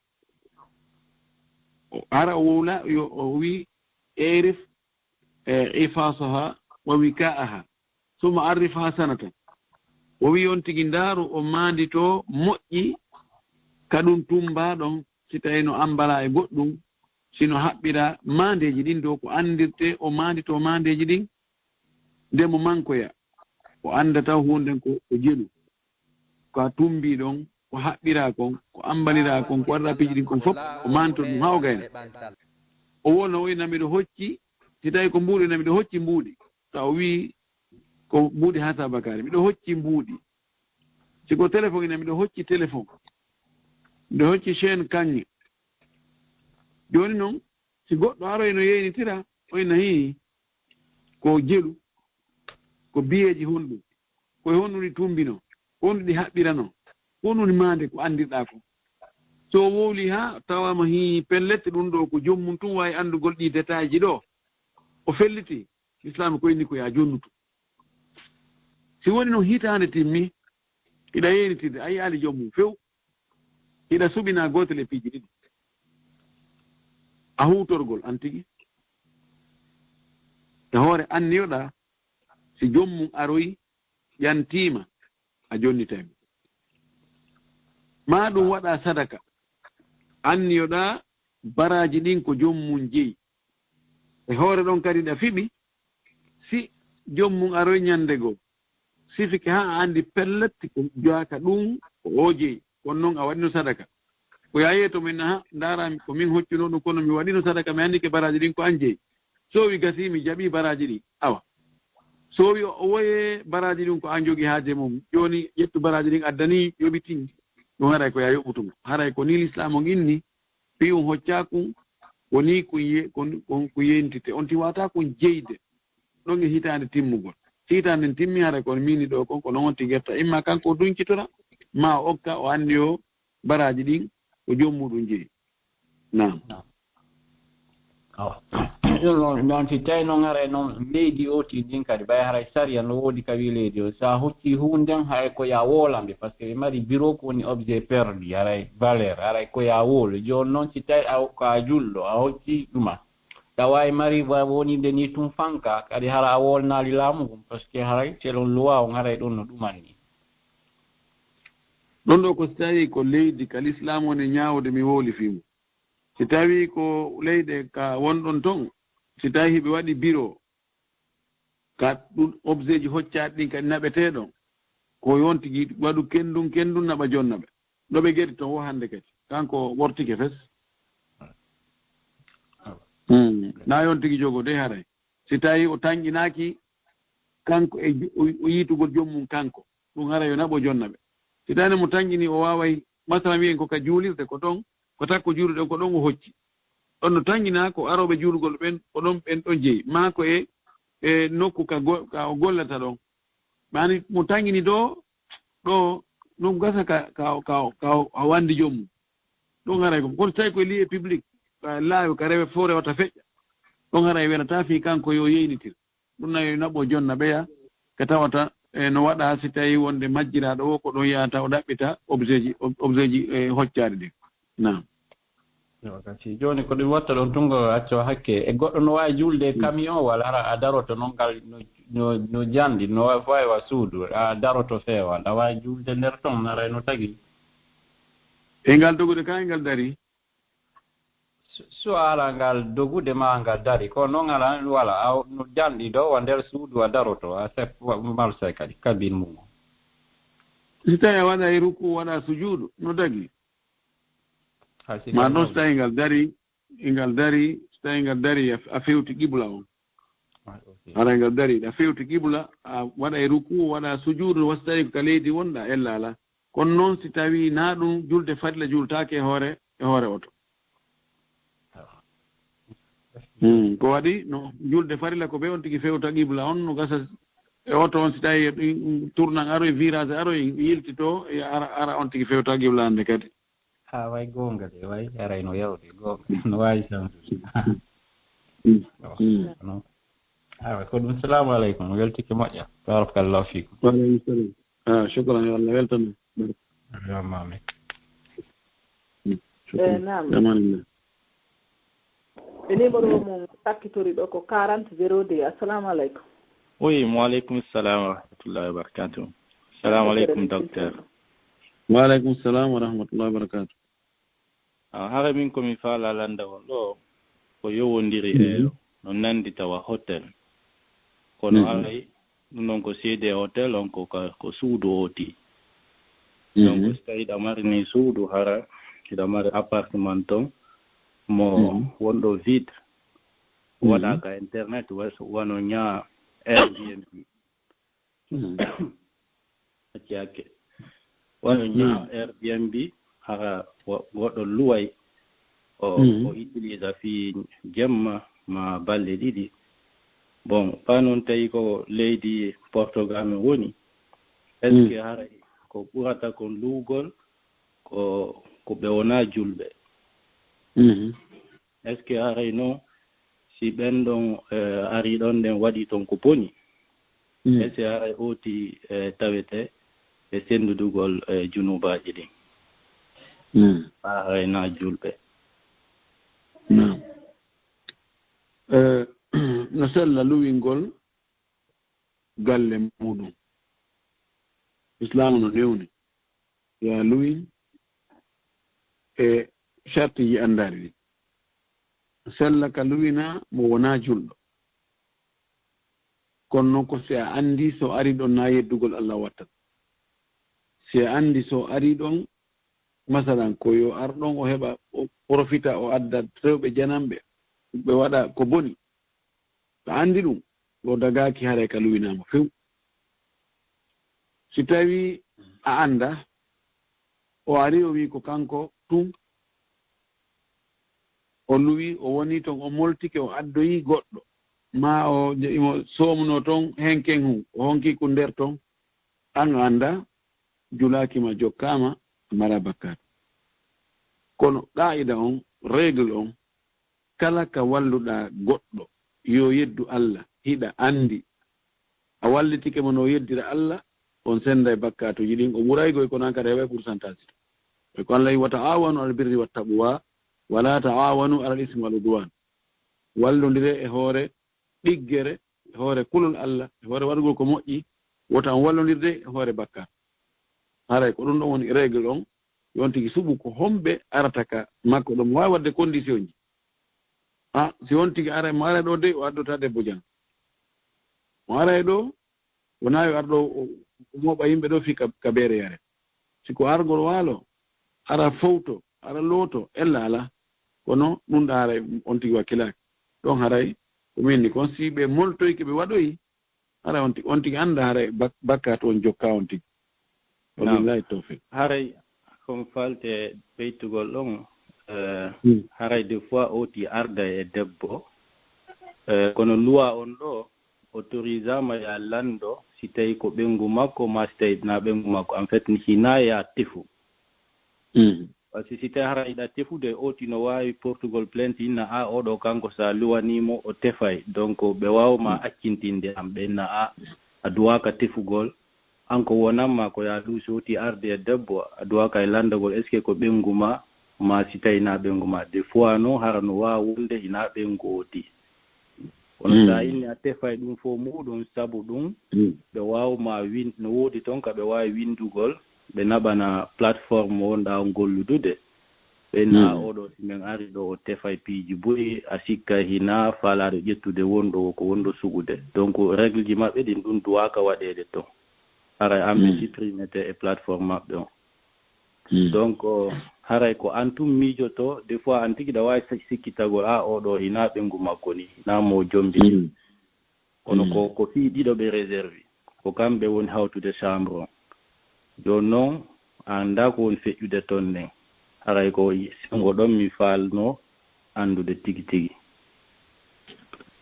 O ara o wowla, yo o wi, "Irif, eh, ifasaha wa wikaaha, summa arifha sanatan." O wi'i on tigi, ndaaru o maanditoo moƴƴi ka ɗum tummbaa ɗon, si tawii no ambalaa e goɗɗum, si no haɓɓiraa maandeeji ɗin dow ko anndirtee, o maanditoo maandeeji ɗin, nde mo mankoya, o annda taw huunde ko, ko jelu. Ko a tummbii ɗon, ko haɓɓiraa kon, ko ambaliraa kon, ko waɗiraa piiji ɗin kon fof, o maanditoo ɗum haa o gayna. O wona o ina miɗo hocci, si tawii ko mbuuɗi na miɗo hocci mbuuɗi, taw o wi'i ko mbuuɗi haa sabakaare, miɗo hocci mbuuɗi. Si ko téléphone ina miɗo hocci téléphone, miɗo hocci chaîne kaŋŋe. Jooni non, si goɗɗo aroy no yeynitira, o ina hii ko jelu, ko biyeeji honɗum, ko e honɗum ɗi tummbino, ko honɗum ɗi haɓɓirano, ko honɗum ɗi maande ko anndirɗaa ko. So o wowli haa tawaama hii pellet ɗum ɗo ko joom mum tun waawi anndugol ɗi détail ji ɗo, o felliti, Lislaam ko inni ko yaa jonnutu. Si woni noon hitaande timmi, hiɗa yeynitinde, a yi'aali joom mum few, hiɗa suɓinaa gootel e piiji ɗiɗi. A huutorgol an tigi. E hoore anniyoɗaa, si joom mum aroyi, ƴantiima, a jonnitay mo. Maa ɗum waɗa sadaka, anniyoɗaa baraaji ɗin ko joom mum jeyi. E hoore ɗon kadi ɗa fiɓi, si joom mum aroy ñannde goo, sifike haa a anndi pellet ko joaka ɗum ko o jeyi, kono noon a waɗino sadaka. Ko yaa yeeto min, aha, ndaaraami ko min hoccuno ɗum, kono mi waɗino sadaka, mi anndike baraaji ɗin ko an jeyi. So wi gasii, mi jaɓii baraaji ɗin, awa. So wi o woye baraaji ɗin ko an jogi haaje mum, jooni ƴettu baraaji ɗin addanii yoɓitin. Ɗum haray ko yaa yoɓutumo. Haray ko nii Lislaam on inni, fii on hoccaa kun, ko nii kun ye-, kun, kun, kun yentite. On tiwataa kun jeyde. Ɗon e hitaande timmugol. Si hitaande nden timmi, haray ko on miini ɗo kon, ko non on tigirta. Imma kanko o duñcitora, maa o okka, o anndi o baraaji ɗin, ko joom muɗum jeyi. Naam. Naam. Awa. Ɗum noon, noon si tawi noon haray noon leydi o ti ndin kadi, ɓay haray sariya no woodi ka wi leydi o. Sa hocci huunden, haray ko yaa woolamɓe, parce que ɓe mari bureau ko woni objet perdu, haray valeur, haray ko yaa woolu. Jooni noon si tawi a, ko a julɗo, a hocci ɗuma. Ɗa waawi mari wa-, woninde ni tun fanka, kadi hara a wolnaali laamu ngun, parce que haray selon loi on haray ɗon no ɗuman ni. Ɗon ɗo ko si tawi ko leydi ka Lislaam woni ñaawde mi wowli fii mum. Si tawi ko leyɗe ka wonɗon ton, si tawi hiɓe waɗi bureau, ka ɗum objet ji hoccaaɗi ɗin kadi naɓeteeɗon, ko yon tigi waɗu kendun, kendun naɓa jonna ɓe. Ɗo ɓe gedi ton wo hannde kadi. Kanko wortike fes. Hmm. Na yon tigi jogo de haray. Si tawi o tanƴinaaki kanko e ju-, o, o yiitugol joom mum kanko, ɗum haray yo naɓo jonna ɓe. Si tawi mo tanƴini o waaway, masalan wiyen ko ka juulirde ko ɗon, ko takko juulirɗen ko ɗon o hocci. Ɗon no tanƴinaa ko arooɓe juulugol ɓen, ko ɗon ɓen ɗon jeyi. Maa ko e, e nokku ka go-, ka o gollata ɗon. Maani mo tanƴini ɗo, ɗo, ɗum gasa ka, ka, ka, ka a wandi joom mum. Ɗum haray ko, kono tawi koye lieu public, ka laawi, ka rewe fof rewata feƴƴa. Ɗum haray welata fii kanko yo yeynitir. Ɗum nayo naɓo jonna ɓeya, ka tawata, e, no waɗa si tawi wonde majjiraaɗo o ko ɗon yahata o ɗaɓɓita objet ji, ob-, objet ji, e, hoccaaɗi ɗin. Naam. Yo, kasi jooni ko ɗum watta ɗon tungo acco hakke. E goɗɗo no waawi juulde e camion walla hara a daroto noon ngal no, no, no janɗi, no waawi wa suudu, a daroto feewal. A waawi juulde nder ton, haray no tagi. E ngal dogude ka e ngal dari? So, so a ala ngal dogude ma ngal dari, ko noon ala, wala, a no janɗi ɗo, wa nder suudu, a daroto, a sep-, wa, marsa kadi, kabin mum. Si tawi a waɗa e ruku, waɗa sujuudu, no dagi? Hay si ma ɗon, si tawi ngal dari, e ngal dari, si tawi ngal dari, a, a fewti qibla on. Ah, ok. Hara ngal dari, a fewti qibla, a waɗa e ruku, waɗa sujuudu, wa si tawi ko ka leydi wonɗa, ella ala. Kono noon si tawi na ɗum julde farilla jultaake e hoore, e hoore oto. Hmm, ko waɗi no julde farilla ko ɓe on tigi fewta qibla on, no gasa e oto on si tawi ɗum tournan aroy, virage aroy, yiltito, e ara, ara on tigi fewta qibla hannde kadi. Ha, way goonga de, way, aray no yawde, goonga. No waawi samsude. Mm. Awa, mm. Kono, awa, ko ɗum, salamu aleykum, weltike moƴƴa. Barakallahu fiikum. Wa aleykum salam. Ah, shukran, yo Allah weltane. Allahumma amin. Mm, shukran. Eh, naam. Amanillah. E numéro mum sakkitori ɗo ko quarante zéro deux. Assalamu aleykum. Oui, wa aleykum salam wa rahmatullahi wa barakatuh. Salamu aleykum, docteur. Wa aleykum salam wa rahmatullahi wa barakatuh. Ah, hara min ko mi faala landa on ɗo, ko yowondiri e no nandi tawa hotel. Kono haray ɗum ɗon ko seede hotel on ko ka, ko suudu oti. Donc, so tawi hiɗa mari ni suudu hara, hiɗa mari appartement ton, mo wonɗo vide, waɗa ka internet, wa-, wano ñaa Airbnb. Acci hakke. Wano ñaa Airbnb, hara wo-, goɗɗo luway, o, o utilisa fii jemma ma balɗe ɗiɗi. Bon, faa non tawi ko leydi Portugal mi woni, est-ce que haray ko ɓurata kon luwugol ko, ko ɓe wonaa julɓe? Est-ce que haray non, si ɓen ɗon, eh, ari ɗon ɗen waɗi ton ko boni? Est-ce que haray oti, eh, tawete e senndudugol, eh, junubaaji ɗin? Haray na julɓe. Naam. Eh, no sella luwingol galle muɗum. Islaam no newni. Ya luwin e shartiji andaari ɗin. Sella ka luwina mo wonaa julɗo. Kono non ko si a anndi so ari ɗon na yeddugol Allah wattata. Si a anndi so ari ɗon, masalan, ko yo ar ɗon o heɓa, o profita, o adda rewɓe jananɓe, ɓe waɗa ko boni. A anndi ɗum, o dagaaki haray ka luwinaama few. Si tawi a annda, o ari o wi ko kanko tun, o luwi, o woni ton, o moltike, o addoyi goɗɗo, ma o je-, imo soomuno ton henken hun, o honki kun nder ton, an a annda, julaaki ma, jokkaama, a mara bakkaatu. Kono qaa'ida on, règle on, kala ka walluɗaa goɗɗo, yo yeddu Allah, hiɗa anndi a wallitike mo no yeddira Allah, on sennday bakkaatuuji ɗin, o ɓuray goy, kono an kadi heɓay pourcentage to. E ko Allah wi, "Wa ta'awanu alal birri wat taqwa, wa la ta'awanu alal ismi wal udwan." Wallondire e hoore ɗiggere, e hoore kulol Allah, e hoore waɗugol ko moƴƴi, wota on wallondirde e hoore bakkaat. Haray ko ɗum ɗon woni règle on, yo on tigi suɓu ko homɓe arata ka makko ɗon, mo waawi waɗde condition ji. Ah, si on tigi aray, mo aray ɗo de, o addota debbo jam. Mo aray ɗo, wonaa yo ar ɗo, o, o mooɓa yimɓe ɗo fii ka, ka beere yare. Si ko argol waalo, ara fowto, ara looto, ella alaa. Kono ɗum ɗa haray on tigi wakkilaaki. Ɗon haray ko min ni kon, si ɓe moltoyke, ɓe waɗoyi, haray on tigi, on tigi annda haray bak-, bakkaatu on jokka on tigi. Naam. Wabillahi tawfiq. Haray kon falte ɓeytugol ɗon, eh, haray des fois oti arda e debbo, eh, kono luwa on ɗo, autorisama ya lanndo si tawi ko ɓeyngu makko, ma si tawi na ɓeyngu makko. En fait, ni hina ya tefu. Parce que si tawi hara iɗa tefude, oti no waawi portugol plainte, inna a oɗo kanko sa luwani mo, o tefay. Donc, ɓe waawa ma accintinde am, ɓe inna a, a duwaaka tefugol. An ko wonanma ko ya luusi oti arde e debbo, a duwaaka e lanndagol, est-ce que ko ɓeyngu ma, ma si tawi na ɓeyngu ma. Des fois no, hara no waawa wonde hina ɓeyngu oti. Kono sa inni a tefay ɗum fof muɗum, sabu ɗum, ɓe waawa ma win-, no woodi toon ka ɓe waawi winndugol, ɓe naɓana plateforme wonɗa on golludude. Ɓe inna oɗo, si min ari ɗo, o tefay piiji buy, a sikka hina faalaaɗo ƴettude wonɗo o ko wonɗo suɓude. Donc, règle ji maɓɓe ɗin, ɗum duwaaka waɗeede toon. Haray an ɓe supprimete e plateforme maɓɓe on. Donc, haray ko an tun miijoto, des fois an tigi ɗa waawi sik-, sikkitagol, a, oɗo hina ɓeyngu makko ni, hina mo jombi. Kono ko, ko fii ɗiɗo ɓe réserve. Ko kamɓe woni hawtude chambre on. Jooni non, a anndaa ko woni feƴƴude toon nden. Haray ko senngo ɗon mi faalno anndude tigi tigi.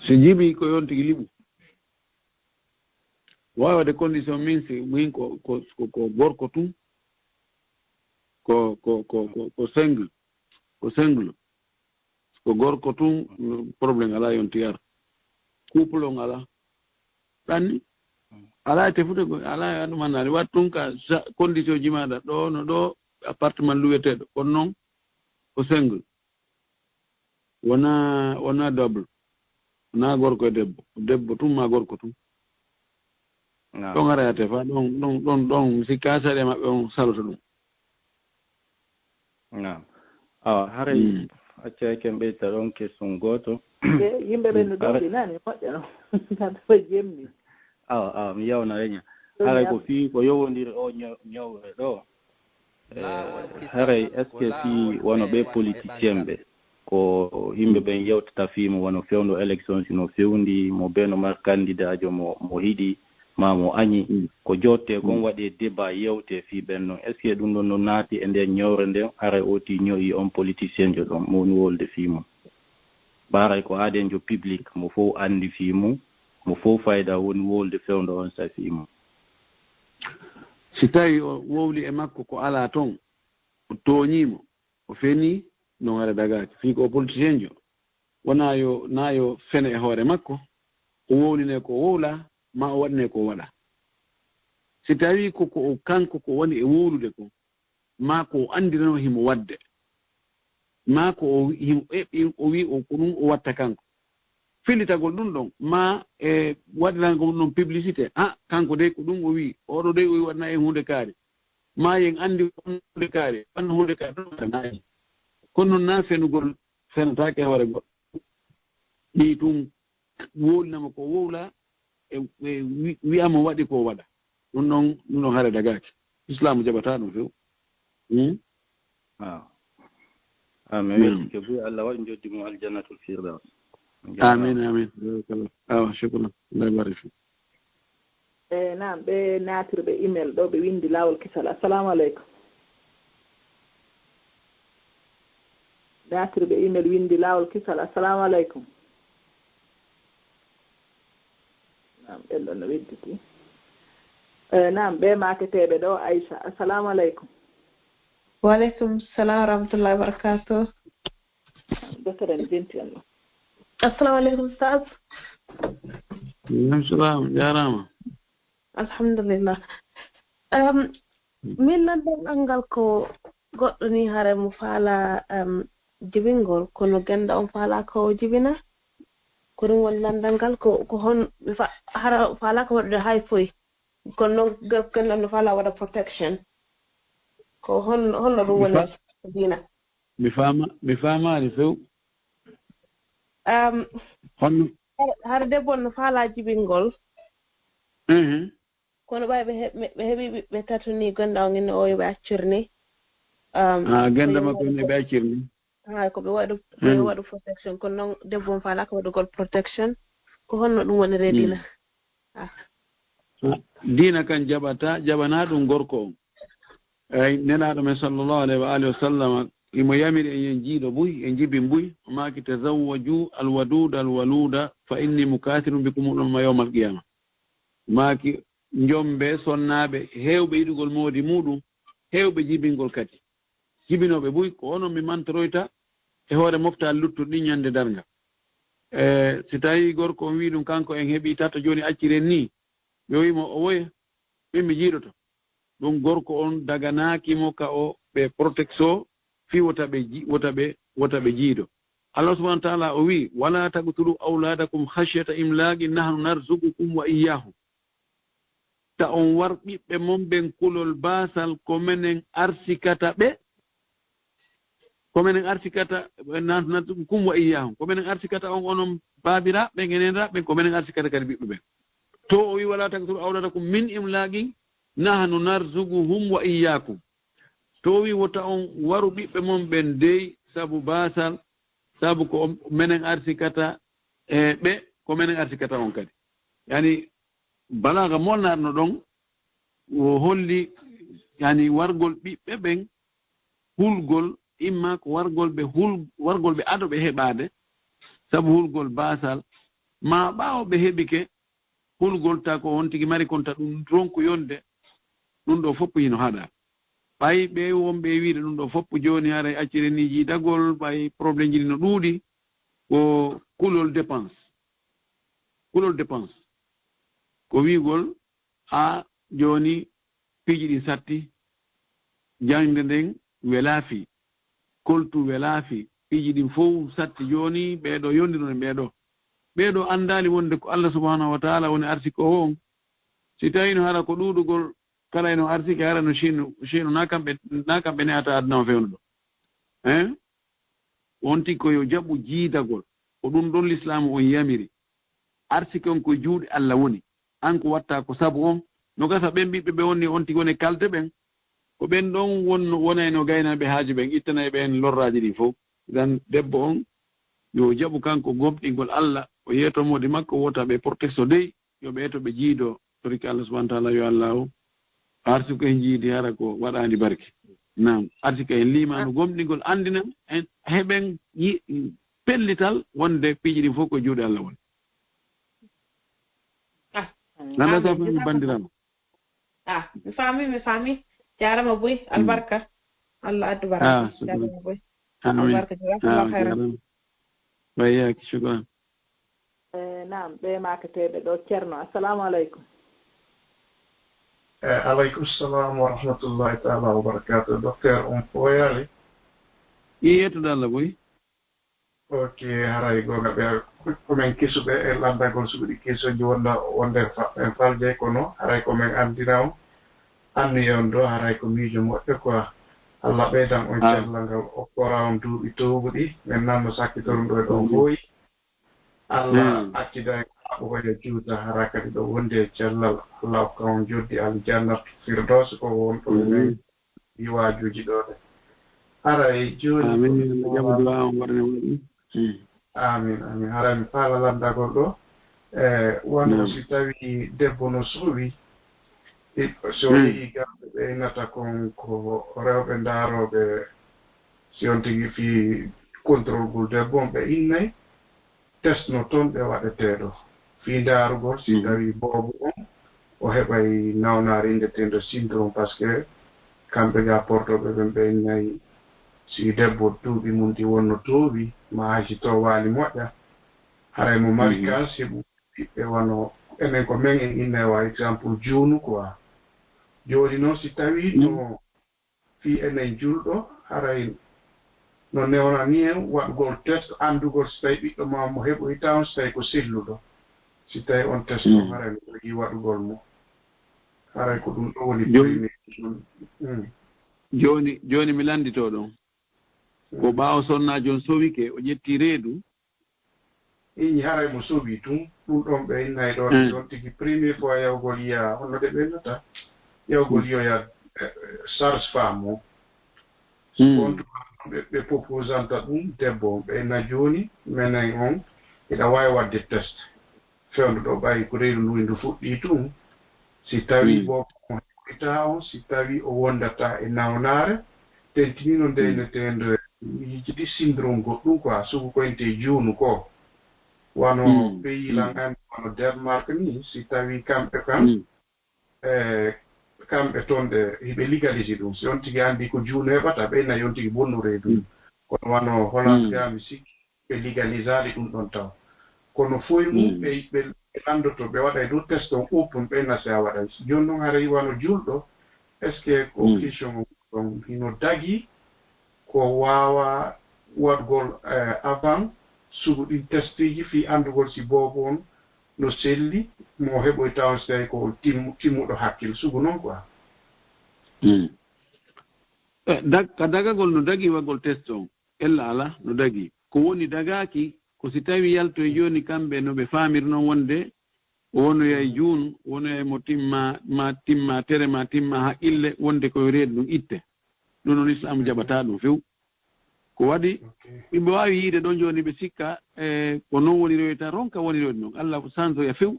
Si jibi ko yon tigi liɓu. Waawi waɗde condition min si min ko, ko, ko, ko gorko tun, ko, ko, ko, ko, ko single, ko single. Ko gorko tun, problème alaa, yonti ar. Couple on alaa. Ɗanni? Alaa e tefude ko, alaa e aɗum anndaani. Waɗ tun ka sa-, condition ji maaɗa. Ɗo no ɗo appartement luweteeɗo. Kono non ko single. Wonaa, wonaa double. Wonaa gorko e debbo. Debbo tun ma gorko tun. Naam. Ɗon ara yaate fa, ɗon, ɗon, ɗon, ɗon, mi sikka asare maɓɓe on saloto ɗum. Naam. Awa, haray Mm. accay ken ɓeyta ɗon kesum gooto. E, yimɓe ɓen no Haray ɗon ɓe nani, moƴƴa no. Tan ɗo jemmi. Awa, awa, mi yawna reña. Ɗon Haray ko yam- fii ko yowondiri o ñaw-, ñawre ɗo. E, haray, est-ce que fii wano ɓe politicien ɓe, ko yimɓe ɓen yewtata fii mo wano fewndo élection, si no fewndi, mo beno mar kandidaajo mo, mo hiɗi, ma mo añi, Mm. ko jotte kon Mm. waɗi e débat yewte fii ɓen non. Est-ce que ɗum ɗon no naati e nden ñawre nden, haray o ti ño'i on politicien jo ɗon, mo woni wolde fii mum? Ɓaaray ko aaden jo public, mo fow andi fii mum, mo fow fayda woni wolde fewndo on sa fii mum. Si tawi o wowli e makko ko alaa ton, o tooñii mo, o fenii, non hara dagaaki. Fii ko o politicien jo, wonaa yo, naa yo fene e hoore makko, o wowline ko wowla, ma o waɗine ko waɗa. Si tawi ko, ko o kanko ko woni e wowlude ko, ma ko o andirano himo waɗde, ma ko o wi-, himo eɓi, o wi o ko ɗum o watta kanko. Fillitagol ɗum ɗon, ma e waɗirangol ɗum ɗon publicité, a, kanko dey ko ɗum o wi, oɗo dey o wi waɗana en huunde kaari. Ma yen andi huunde kaari, wan huunde kaari ɗum waɗanaaji. Kono noon na fenugol fenataake hoore goɗɗo. Ɗi tun wowlinama ko wowla, e, e wi-, wi'ama waɗi ko waɗa. Ɗum ɗon, ɗum ɗon hare dagaaki. Islaamu jaɓataa ɗum few. Hmm? Ah. Ah, mi Mm. weltike buy Allah waɗi njoddi mum aljannatul firdaus. Amin, amin. Barakallah. Awa, shukran. Allah barik fik. E, naam, ɓe naatirɓe email ɗo, ɓe windi laawol kisal. Assalamu aleykum. Naatirɓe email windi laawol kisal. Assalamu aleykum. Naam, ɓen ɗon no wedditi. E, naam, ɓe maaketeeɓe ɗo, Aisha. Assalamu aleykum. Wa aleykum salam wa rahmatullahi wa barakatuh. Docteur en jenti en ɗo. Assalamu aleykum, Ustaz. Aleykum salam, jaaraama. Alhamdulillah. Um, min lanndal ngal ko goɗɗo ni hare mo faala, um, jibingol, kono gennda on faala ko o jibina. Ko ɗum woni lanndal ngal, ko, ko hon, mi fa-, hara faala ko waɗude hay foy. Kono noon gennda no faala waɗa protection. Ko hon-, honno ɗum woni diina? Mi faama, mi faamaali few. Um, honno? Har, har debbo no faala jibingol. Mhm. Kono ɓay ɓe he-, ɓe, ɓe heɓi ɓiɓɓe tato ni, gennda on ina o ɓe accir ni. Um, ah, gennda makko ina ɓe accir ni. Ha, ko ɓe waɗu, ko ɓe waɗu protection. Kono noon debbo on faala ko waɗugol protection. Ko honno ɗum woni re diina? Ah. Ah, diina kan jaɓata, jaɓana ɗum gorko on. Ay, Nelaaɗo men sallallahu alayhi wa alihi wa sallama, imo yamiri en yen jiiɗo buy, en jibin buy, o maaki, "Tazawwaju alwaduda alwaluda, fa inni mukathirun bikum al-umama yawmal qiyama." Maaki, njombe sonnaaɓe heewɓe yiɗugol moodi muɗum, heewɓe jibingol kadi. Jibinooɓe buy, ko onon mi mantoroyta e hoore moftaali luttuɗi ɗin ñande darnga. E, si tawi gorko on wi'i ɗum kanko en heɓi tato jooni acciren ni, ɓe wi'i mo o woya, min mi jiiɗoto. Ɗum gorko on daganaaki mo ka o ɓe protection fii wota ɓe ji-, wota ɓe, wota ɓe jiido. Allah subhanahu wa ta'ala o wi'i, "Wala taqtulu awladakum khashyata imlaqin nahnu narzuqukum wa iyyahum." Ta on war ɓiɓɓe mon ɓen kulol baasal, ko menen arsikata ɓe. Ko menen arsikata, na-, na-, kum wa iyyahum. Ko menen arsikata on, onon baabiraaɓe ɓen, e neeniraaɓe ɓen, ko menen arsikata kadi ɓiɓɓe ɓen. To o wi, "Wala taqtulu awladakum min imlaqin, nahnu narzuquhum wa iyyakum." To o wi, "Wota on waru ɓiɓɓe mon ɓen dey sabu baasal, sabu ko on, menen arsikata, e ɓe, ko menen arsikata on kadi." Yani, balaaga molnaaɗo no ɗon, o holli, yani, wargol ɓiɓɓe ɓen, hulgol, imma ko wargol ɓe hul-, wargol ɓe ado ɓe heɓaade, sabu hulgol baasal, ma ɓaawo ɓe heɓike, hulgol ta ko on tigi mari kon ta ɗum ronku yonde, ɗum ɗo fof hino haɗa. Ɓay ɓe wonɓe e wiide ɗum ɗo fof jooni haray accire ni jiidagol, ɓay problème ji no ɗuuɗi, ko kulol dépense. Kulol dépense. Ko wiigol, haa jooni piiji ɗin satti, jaŋde nden welaafi, koltu welaafi, piiji ɗin fow satti jooni, ɓee ɗo yondino e ɓee ɗo. Ɓee ɗo anndaali wonde ko Allah subhanahu wa ta'ala woni arsikoowo on. Si tawino hara ko ɗuuɗugol kala eno arsike, hara no Chine, Chine na kamɓe, na kamɓe ne'ata aduna o fewndo ɗo. Hein? On tigi ko yo jaɓu jiidagol. Ko ɗum ɗon Lislaamu on yamiri. Arsike on ko juuɗe Allah woni. An ko watta ko sabu on. No gasa ɓen ɓiɓɓe ɓe wonni on tigi woni kalde ɓen. Ko ɓen ɗon wonno, wonayno gaynaaɓe haaju ɓen, ittanay ɓe en lorraaji ɗin fow. Idan debbo on, yo jaɓu kanko gomɗingol Allah, o yeeto moodi makko, wota ɓe protecto dey, yo ɓe eto ɓe jiido, toriki Allah subhanahu wa ta'ala, yo Allah o arsuko en jiidi hara ko waɗaani barke. Naam, arsike en liimaano gomɗingol anndina en, heɓen yi-, pellital wonde piiji ɗin fof ko juuɗe Allah woni. Ah, Nanda amin. Sa fami Jazakallah. Bandiraama. Ah, mi faami, mi faami. Jaarama boy, albarka. Allah addu baraka. Ah, shukran. Jaarama boy. Amin. Albarka, jazakallah khairan. Jaarama. Wa iyyaki, shukran. Eh, naam, ɓe maakateeɓe ɗo, Ceerno, assalamu aleykum. Eh, aleykum salam wa rahmatullahi taala wa barakatuh. Docteur, on fooyaali? I yettude Allah boy. Ok, haray goonga ɓe ko men kesuɓe e lanndagol suɓiɗi kesoji wonda wonde fa-, en falde kono haray ko men anndina on anniye on ɗo haray ko miijo moƴƴo quoi. Allah ɓeydan on cellal ngal okkora on duuɓi towuɗi men nanno sakkitoron ɗo e ɗo fooyi. Allah accida en haɓɓo ko yo juuta hara kadi ɗo wondi e cellal Allah okka on joddi aljannat firdaws ko won ɗo e men. Ɗi waajuuji ɗo ɗe. Haray jooni amin. Yo Allah jaɓu du'a on waɗane waɗi. Amin, amin. Haray mi faala lanndagol ɗo. E wano si tawi debbo no suuwi, i-, so yehi gamɓe ɓe innata kon ko rewɓe ndaarooɓe, si on tigi fii contrôle gol debbo on ɓe innay, test no toon ɓe waɗetee ɗo. Fii ndaarugol si tawi boobo on o heɓay nawnaare inndeteende syndrome, parce que kamɓe ga portooɓe ɓen ɓe innay si debbo duuɓi mum ɗi wonno toowi, ma hay si toowaali moƴƴa, haray mo mari cas heɓu ɓiɓɓe wano enen ko men en innay wa exemple juunu quoi. Jooni noon si tawi no fii enen julɗo, haray no newnani en waɗugol test, anndugol si tawi ɓiɗɗo ma mo heɓoyta on, si tawi ko selluɗo. Si tawi on test on, haray no jogii waɗugol mo. Haray ko ɗum ɗo woni premier. Mm. Jooni, jooni mi lanndito ɗon. Ko ɓaawo sonnaajo on sowike, o ƴetti reedu, Iñi haray mo sowi tun, ɗum ɗon ɓe innay ɗo, ɗon tigi premier fois yawgol yiya, honno ɓe innata? Yawgol yiyoya, eh, sage-femme o. On tuma ɓe, ɓe proposanta ɗum debbo on, ɓe inna jooni, menen on, hiɗa waawi waɗde test. Fewndo ɗo ɓay ko reedu ndu ndu fuɗɗii tun. Si tawi boobo on heɓoyta on, si tawi o wondata e nawnaare, tentinino nde neteende mi yejjiti syndrome goɗɗum quoi, sugu ko ente juunu ko. Wano pays lan anndi wano Denmark ni, si tawi kamɓe kan, eh, kamɓe ton ɓe, hiɓe légalisé ɗum. Si on tigi anndi ko juunu heɓata, ɓe nayi on tigi bonnu reedu. Kono wano Hollande ga mi sikki, ɓe légalisaali ɗum ɗon taw. Kono foy mum ɓe, ɓe, ɓe lanndoto, ɓe waɗay dow test on open, ɓe nasi a waɗay. Jooni noon haray wano julɗo, est-ce que ko question on ɗon hino dagi ko waawa waɗgol, eh, avant sugu ɗin testeeji fii anndugol si boobo on no selli, mo heɓoyta on si tawi ko timmu-, timmuɗo hakkil sugu noon quoi. Eh, dag-, ka dagagol no dagi waɗgol test on, ella ala, no dagi. Ko woni dagaaki, ko si tawi yaltoy jooni kamɓe no ɓe faamiri noon wonde o wonoyay juunu, wonoyay mo timma, ma timma tere, ma timma haqqille, wonde ko reedu ɗum itte. Ɗum noon Islaamu jaɓataa ɗum few. Ko waɗi, ɓe waawi yiide ɗon jooni ɓe sikka, eh, ko noon woni rewi tan, ronka woni rewi noon. Allah ko sansoya few.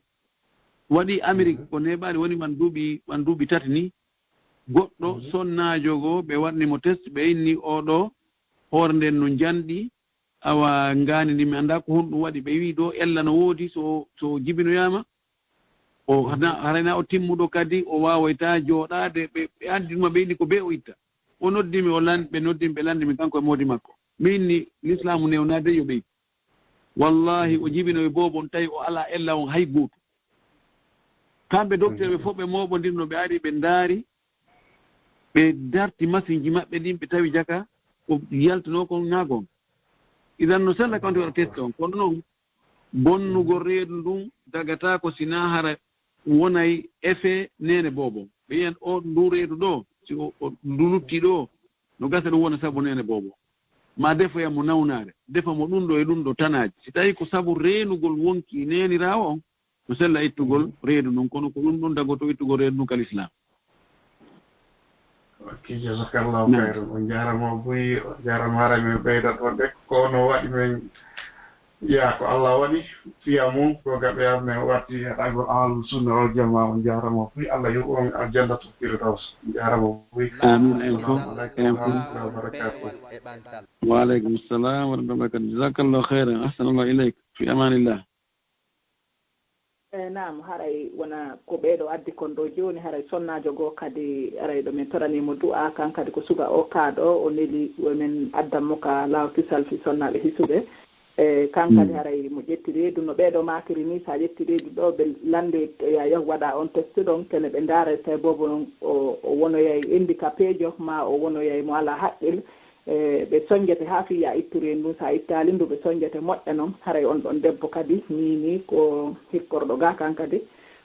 Waɗi Amerik ko neeɓaani woni man duuɓi, man duuɓi tati ni. Goɗɗo sonnaajo goo, ɓe waɗni mo test, ɓe inni oo ɗoo, hoore nden no njanɗi, awa ngaandi ndi mi anndaa ko honɗum waɗi. Ɓe wi'i ɗoo ella no woodi, so, so jibinoyaama, o hana-, haray na o timmuɗo kadi, o waawoyta jooɗaade, ɓe, ɓe anndi ɗum, ɓe inni ko bee o itta. O noddi mi, o lan-, ɓe noddi mi, ɓe lanndi mi kanko e moodi makko. Mi inni Lislaamu newnaade yo ɓe ittu. Wallaahi, o jibinoyi boobo on, tawi o alaa ella on hay gooto. Kamɓe dokteeɓe fof ɓe mooɓondirno, ɓe ari, ɓe ndaari, ɓe darti masinji maɓɓe ɗin, ɓe tawi jaka ko yaltunoo kon naa goonga. Idan no sella kawte waɗa test on, kono noon bonnugol reedu ndun dagataako sinaa hara wonay effet neene boobo. Ɓe yiyan o ndu reedu ɗo, si o, o ndu lutti ɗo, no gasa ɗum wona sabu neene boobo. Ma defoya mo nawnaare, defa mo ɗum ɗo e ɗum ɗo tanaaji. Si tawi ko sabu reenugol wonki neeniraawo on, no sella ittugol reedu ndun, kono ko ɗum ɗon dagoto ittugol reedu ndun ka lislaam. Ok, jazakallahu khairan. On jarama buy, on jarama, hara min ɓeyda ɗon de, ko no waɗi min ya ko Allah waɗi fiya mum ko gaɓe am min watti heɗagol ahlu sunna wal jamaa. On jarama buy, Allah yoɓu on aljannatul firdaus. On jarama buy. Amin. En fof. Assalamu alaikum wa rahmatullahi wa barakatuh. Wa alaikum salam wa rahmatullahi wa barakatuh. Jazakallahu khairan. Ahsanallahu ilayk. Fi amanillah. E naam, haray wona ko ɓeeɗo addi kon ɗo jooni, haray sonnaajo goo kadi, haray ɗo min toranii mo du'a, kan kadi ko suka o kaaɗo, o neli yo min addan mo ka laawol kisal fii sonnaaɓe hisuɓe. E kan kadi haray mo ƴetti reedu, no ɓeeɗo maakiri nii, so a ƴetti reedu ɗo, ɓe lanndee ya yahu waɗa on test ɗon, kene ɓe ndaara tawi boobo non o, o wonoyay handicapéjo, maa o wonoyay mo alaa haqqil. E, ɓe soñjete haa fii ya ittu reendu ndun, so a ittaali ndu, ɓe soñjete moƴƴa non. Haray on ɗon debbo kadi nii nii ko hikkorɗo ga kan kadi,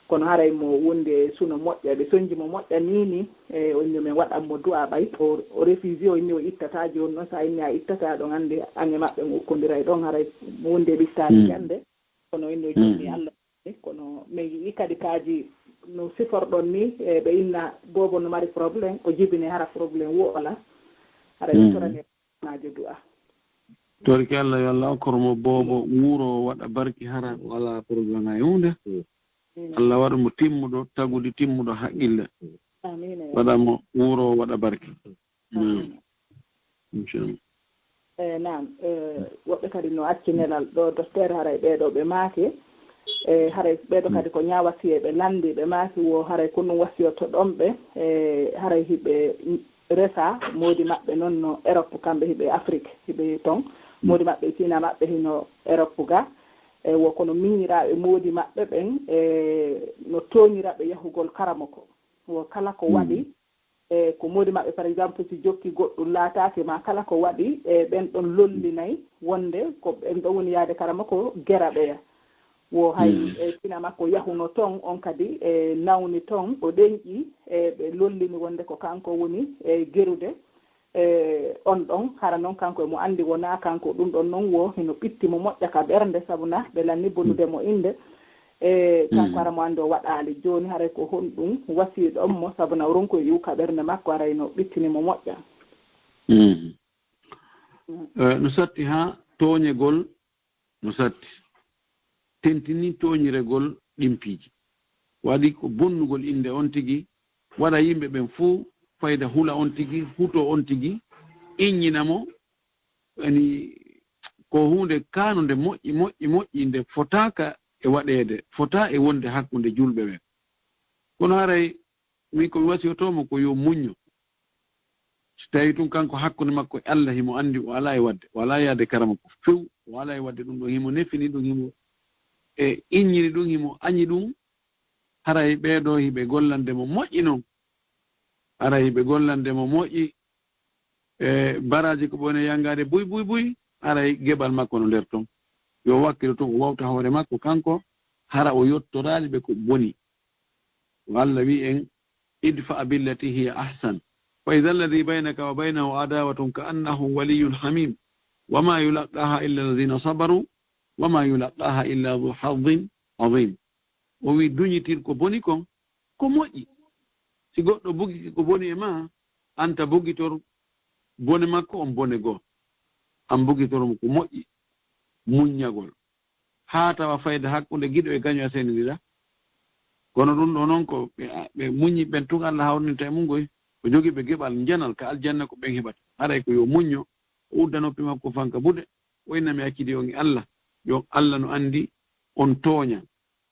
kono haray mo wondi e suno moƴƴa, ɓe soñji mo moƴƴa nii nii. E, on yo min waɗan mo du'a ɓay o, o refusé, o inni o ittataa. Jooni non so a inni a ittataa, ɗon anndi an e maɓɓe on ukkondiray ɗon, haray mo wondi e ɓittaali ñannde. Kono inno jooni Allah, kono min yi'i kadi kaaji no siforɗon ni, e ɓe inna boobo no mari problème, o jibini hara problème wo ala. Hara ɓe torani naajo du'a. Torki Allah yo Allah okkor mo boobo wuuro waɗa barki, hara wala problème hay huunde. Allah waɗa mo timmuɗo tagudi, timmuɗo haqqille. Amiin. Waɗa mo wuuro waɗa barki. Naam. Inchallah. E naam, e woɓɓe kadi no acci nelal ɗo, docteur, haray ɓeeɗo ɓe maaki. E haray ɓeeɗo kadi ko ñaa wasiye ɓe lanndi, ɓe maaki wo haray ko ɗum wasiyoto ɗon ɓe. E haray hiɓe resa moodi maɓɓe non no Europe, kamɓe hiɓe Afrique, hiɓe ton. Moodi maɓɓe sina maɓɓe hino Europe ga. E wo kono miñiraaɓe moodi maɓɓe ɓen, e no tooñira ɓe yahugol karamoko. Wo kala ko waɗi, e ko moodi maɓɓe, par exemple, si jokki goɗɗum laataaki ma, kala ko waɗi, e ɓen ɗon lollinay wonde ko ɓen ɗon woni yaade karama ko gera ɓeya. Wo hay e sina makko yahuno ton, on kadi e nawni ton, o ɗenƴi, e ɓe lollini wonde ko kanko woni e gerude. E on ɗon, hara non kanko emo anndi wonaa kanko, ɗum ɗon non wo hino ɓitti mo moƴƴa ka ɓernde, sabu na ɓe lanni bonude mo innde. E kanko hara mo anndi o waɗaali. Jooni haray ko honɗum wasiiɗon mo, sabu na o ronku e iwu ka ɓernde makko, haray no ɓittini mo moƴƴa. Mm. Eh, no satti haa tooñegol, no satti. Tentini tooñiregol ɗin piiji. Waɗi ko bonnugol innde on tigi, waɗa yimɓe ɓen fuu fayda, hula on tigi, hutoo on tigi, inñina mo. Ani ko huunde kaanunde moƴƴi, moƴƴi, moƴƴi, nde fotaaka e waɗeede, fotaa e wonde hakkunde julɓe ɓen. Kono haray min ko mi wasiyotoo mo ko yo muñño. So tawii tun kanko hakkunde makko e Allah, himo anndi o alaa e waɗde, o alaa e yaade karama ko few, o alaa e waɗde ɗum ɗon, himo nefini ɗum, himo e inñini ɗum, himo añi ɗum, haray ɓee ɗoo hiɓe gollande mo moƴƴi non. Haray hiɓe gollande mo moƴƴi, e baraaji ko ɓe woni yanngaade buy, buy, buy, haray geɓal makko no nder ton. Yo wakkilo tun, o wawta hoore makko kanko, hara o yottoraali ɓe ko boni. Ko Allah wi'i en, "Idfa billati hiya ahsan. Fa idha alladhi baynaka wa baynahu adawatun ka annahu waliyyun hamim. Wa ma yulaqqaha illa alladhina sabaru, wa ma yulaqqaha illa dhu hazzin azim." O wi'i, duñitir ko boni kon ko moƴƴi. Si goɗɗo bugike ko boni e ma, an ta bugitor bone makko on bone goo. An bugitor mo ko moƴƴi, muññagol. Haa tawa fayda hakkunde giɗo e gaño a senindira. Kono ɗum ɗo noon ko ɓe, ɓe muññi ɓen tun Allah hawrinta e mum ngoy. Ko jogii ɓe geɓal njanal ka aljanna ko ɓen heɓata. Haray ko yo muñño, o udda noppi makko fanka buɗe. O inna mi accidi on e Allah. Yo Allah no anndi on tooña.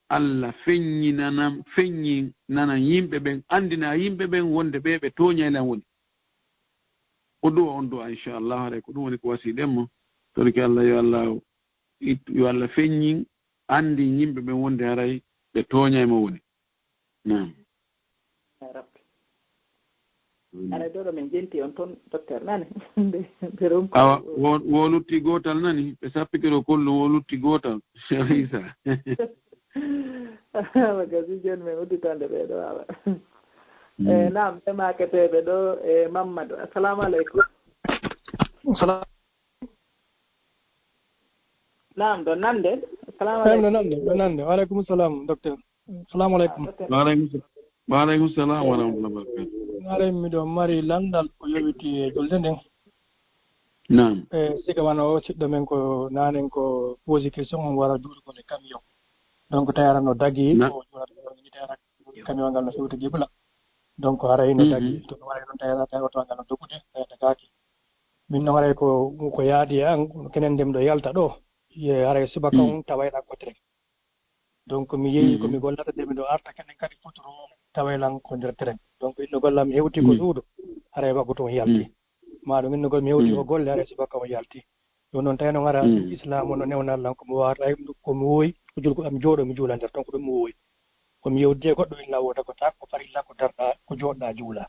Allah feññinanan, feññinanan yimɓe ɓen, anndina yimɓe ɓen wonde ɓee ɓe tooñay lan woni. O du'a on du'a, inchallah, haray ko ɗum woni ko wasiiɗen mo. Torki Allah yo Allah ittu, yo Allah feññin, anndin yimɓe ɓen wonde haray ɓe tooñay mo woni. Naam. Ya Rabbi. Aray ɗo ɗo min jenti on ton, docteur, nani? Nde, nde ronku. Awa, wo, wo lutti gootal nani? Ɓe sappike ɗo kollu wo lutti gootal. Cheikh Issa. Awa, gasi jooni min udditande ɓee ɗo, awa. Mm. Eh, naam, ɓe maaketeeɓe ɗo, e Mammadu. Assalamu aleykum. Salam. Naam, ɗo nande. Assalamu Naam, ɗo aleykum. nande, ɗo nande. Wa aleykum salam, docteur. Assalamu aleykum. Ah, docteur. Wa aleykum sa-, wa aleykum salam wa rahmatullahi wa barakatuh. Haray miɗo mari lanndal ko yowiti e julde nden. Naam. E, siga wano o siɗɗo men ko naanen ko posi question, on wara juulugol e camion. Donc, tawi arano dagi, Naam. ko juulata ko ni, tawi ara camion ngal no fewti qibla. Donc, haray no Mhm. dagi, to waray noon tawi ara tawi oto ngal no dogude, tawi dagaaki. Min no haray ko, ko yaadi e an, kenen nde miɗo yalta ɗo, ye haray subaka Mhm. on taway ɗan ko train. Donc, mi yehi ko Mhm. mi gollata nde miɗo arta, kenen kadi futuro taway lan ko nder train. Donc, inno gollam hewti ko Mhm. suudu, haray waggu to on yalti. Mhm. Ma ɗum inno gol mi hewti ko Mhm. golle, haray subaka on yalti. Ɗum noon tawi noon ara Mhm. Islam on no newnal lan ko mi wawata, ay, ko mi wowi, ko julgo am jooɗo mi juula nder ton, ko ɗum mi wowi. Ko mi yewdi e goɗɗo illa wota ko ta, ko farilla ko darɗa, ko jooɗɗa juula.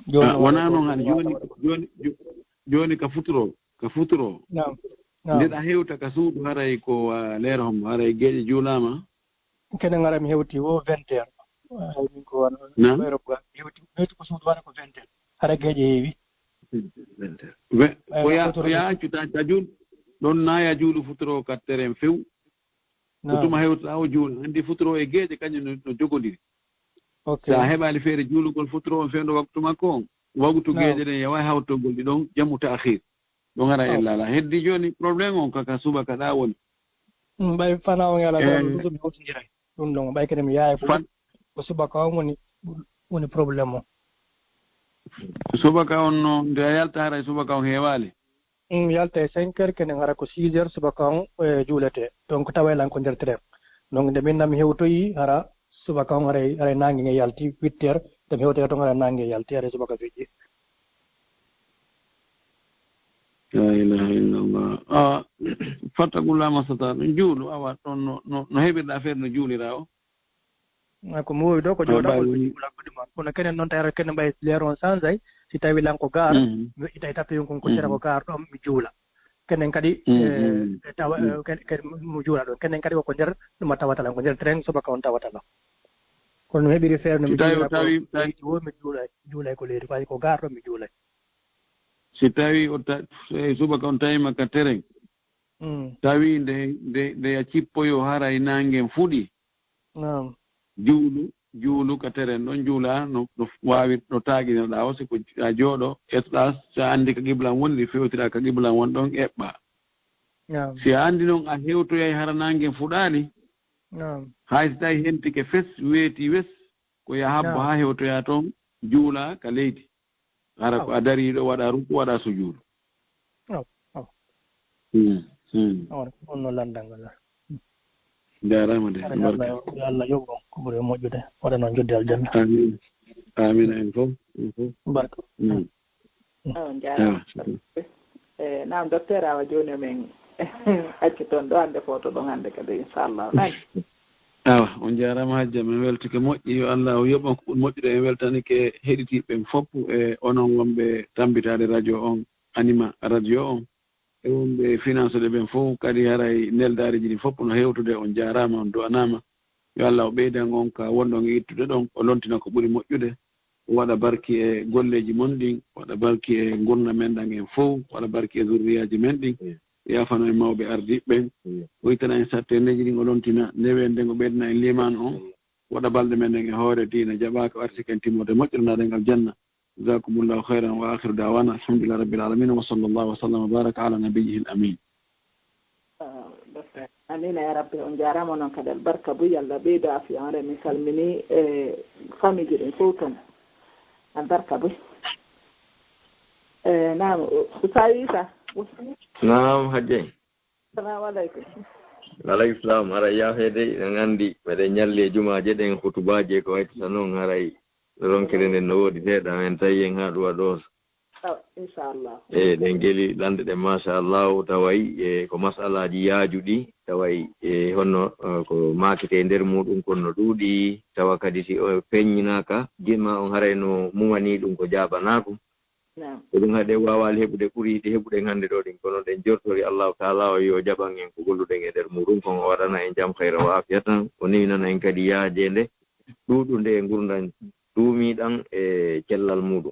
Jooni Ah, noon wonaa haray noon ko han ɗum jooni, wawata jooni, jo-, jooni ka futuro, ka futuro. Naam. Naam. Nde ɗa hewta ka suudu haray ko, ah, leer hombo, haray geeƴe juulaama? Kene ngara mi hewti wo vingt heures. Ay, min ko wano Naam. Heure ko mi hewti, mi hewti ko suudu wano ko vingt heures. Hara geeƴe heewi. Vingt heures. Ve-, Ay, ko ya, futuro ko ya accu ta, ta juul-, ɗon na ya juulu futuro ka terrain few. Ko Naam. Tuma hewta o juula. Andi futuro e geeƴe kañum no, no jogodiri. Ok. Sa heɓali feere juulugol futuro on fewndo waktu makko on, waktu Naam. Geeƴe ɗen yaway hawtogol ɗi ɗon, jamu ta'khir. Ɗon ara Naam. Ella la. Heddi jooni problème on kaka subaka ɗa woni. Mm, ɓay fana on yala Eh. Ɗon ɗum mi hawtindiray. Ɗum ɗon ɓay kene mi yahay fof. Fan- Ko subaka on woni, woni problème o. Subaka on no, nde a yalta haray subaka on heewali? Mm, yalta e cinq heures, kene ngara ko six heures subaka on, e, juulete. Donc, taway lan ko nder train. Donc, nde min nam hewtoyi, hara subaka on haray, haray nange nge yalti, huit heures, nde mi hewtoyi ton haray nange nge yalti, haray subaka feƴƴi. La ilaha illallah. Ah, fattakulla masata, ɗum juulu, awa, ɗon no, no, no heɓirɗa affaire no juulira o? Ah, ko mi wowi ɗo ko Ah, jooɗa, ɓay ko woni. Juula ko ɗum. Kono kenen noon tawata kenen ɓay leer on sanjay, si tawi lan ko gaar, Mhm. Mi weƴƴita e tapiyon kon ko sera ko Mhm. Gaar ɗon, mi juula. Kenen kadi, Mhm. Eh, tawa, Mhm. Eh, ken-, ken-, mo juula ɗon. Kenen kadi ko nder, ɗum a tawata lan, ko nder train subaka on tawata lan. Kono mi heɓiri feere no Si mi tawi o juula ko tawi, tawi leydi wo, mi juulay, juulay ko leydi, ko ay ko Gaar ɗon mi juulay. Si tawi o ta-, eh, subaka on tawima ka terrain, Mm. Tawi nde, nde, nde a cippoyo haray nangen fuɗi. Naam. Juulu, juulu ka teren ɗon juula, no, no waawi, no taaginirɗa o, si ko a jooɗo, etɗa, si a anndi ka qiblan woni, ɗi fewtira ka qiblan won ɗon, eɓɓa. Naam. Si a anndi noon a hewtoyay hara nangen fuɗaali, Naam. Hay si tawi hentike fes, weeti wes, ko ya habbo Naam. Haa hewtoya toon, juula ka leydi. Hara ko Aw. A dariiɗo, waɗa ruku, waɗa sujuudu. Aw, aw. Hmm, hmm. Awa, ko ɗum no lanndal ngal. Jaaraama de, Aɗa barka. Yo Allah, yo Allah yoɓ on ko ɓuri moƴƴude. Waɗa noon joddi aljanna. Amin. Amin, en fof, en fof. Barka. Hmm. Awa, jaaraama. Awa. Eh, naam, docteur, awa jooni men accu toon ɗo hannde foto ɗon hannde kadi, inchallah. Nani? Awa, on jaaraama hajja, min weltike moƴƴi. Yo Allah o yoɓ on ko ɓuri moƴƴude. En weltanike heɗitiiɓe ɓen fof e onon wonɓe tambitaade radio on, Anima radio on, e wonɓe finance ɗe ɓen fof kadi haray neldaareeji ɗin fof no hewtude. On jaaraama, on du'anaama. Yo Allah o ɓeydan on ka wonɗon e ittude ɗon, o lontina ko ɓuri moƴƴude. O waɗa barki e golleeji mon ɗin, o waɗa barki e ngurndan men ɗan en fow, o waɗa barki e zurriyaaji men ɗin, o yaafano en mawɓe ardiiɓe ɓen, o ittana en satteneeji ɗin, o lontina ndewe nden, o ɓeydana en liimaanu on, o waɗa balɗe men ɗen e hoore diina jaɓaaka, o arsike en timmoode moƴƴere, naaɗen aljanna. Jazakumullahu khairan wa akhiru da'wana alhamdulillahi rabbil alamin wa sallallahu wa sallam wa baraka ala nabiyyihil amin. Ah, docteur. Amina ya rabbi, on jaaraama noon kadi albarka buy, Yalla ɓeydo afiya on. Min calmini e famille ji ɗin fof toon. Albarka buy. E, naam, Oustaz Issa. Naam, Hajji. Salamu aleykum. Aleykum salam. Haray yaafeede, eɗen anndi, meɗen ñalli e jumaaje ɗen, hutubaaji e ko wayi tata noon, haray ronkere nden no woodi seeɗa, men tawi en haa ɗuwa ɗo. Oh, inchallah. Eyi, ɗen ngeli lanɗe ɗen, machallahu, taway, e, ko masalaaji yaajuɗi, taway, e, honno, e, ko maakete e nder muɗum kon no ɗuuɗi, tawa kadi si o feññinaaka, jimma on haray no mumani ɗum ko jaabanaako. Ko ɗum haɗi en waawaali heɓude ɓuriiɗi heɓuɗen hannde ɗo ɗin. Kono ɗen jortori Allahu Taala o yo jaɓan en ko golluɗen e nder muɗum kon, o waɗana en jam, khayra wa afiyatan, o newinana en kadi yaajeende ɗuuɗunde e ngurndan duumiiɗan e cellal muɗum.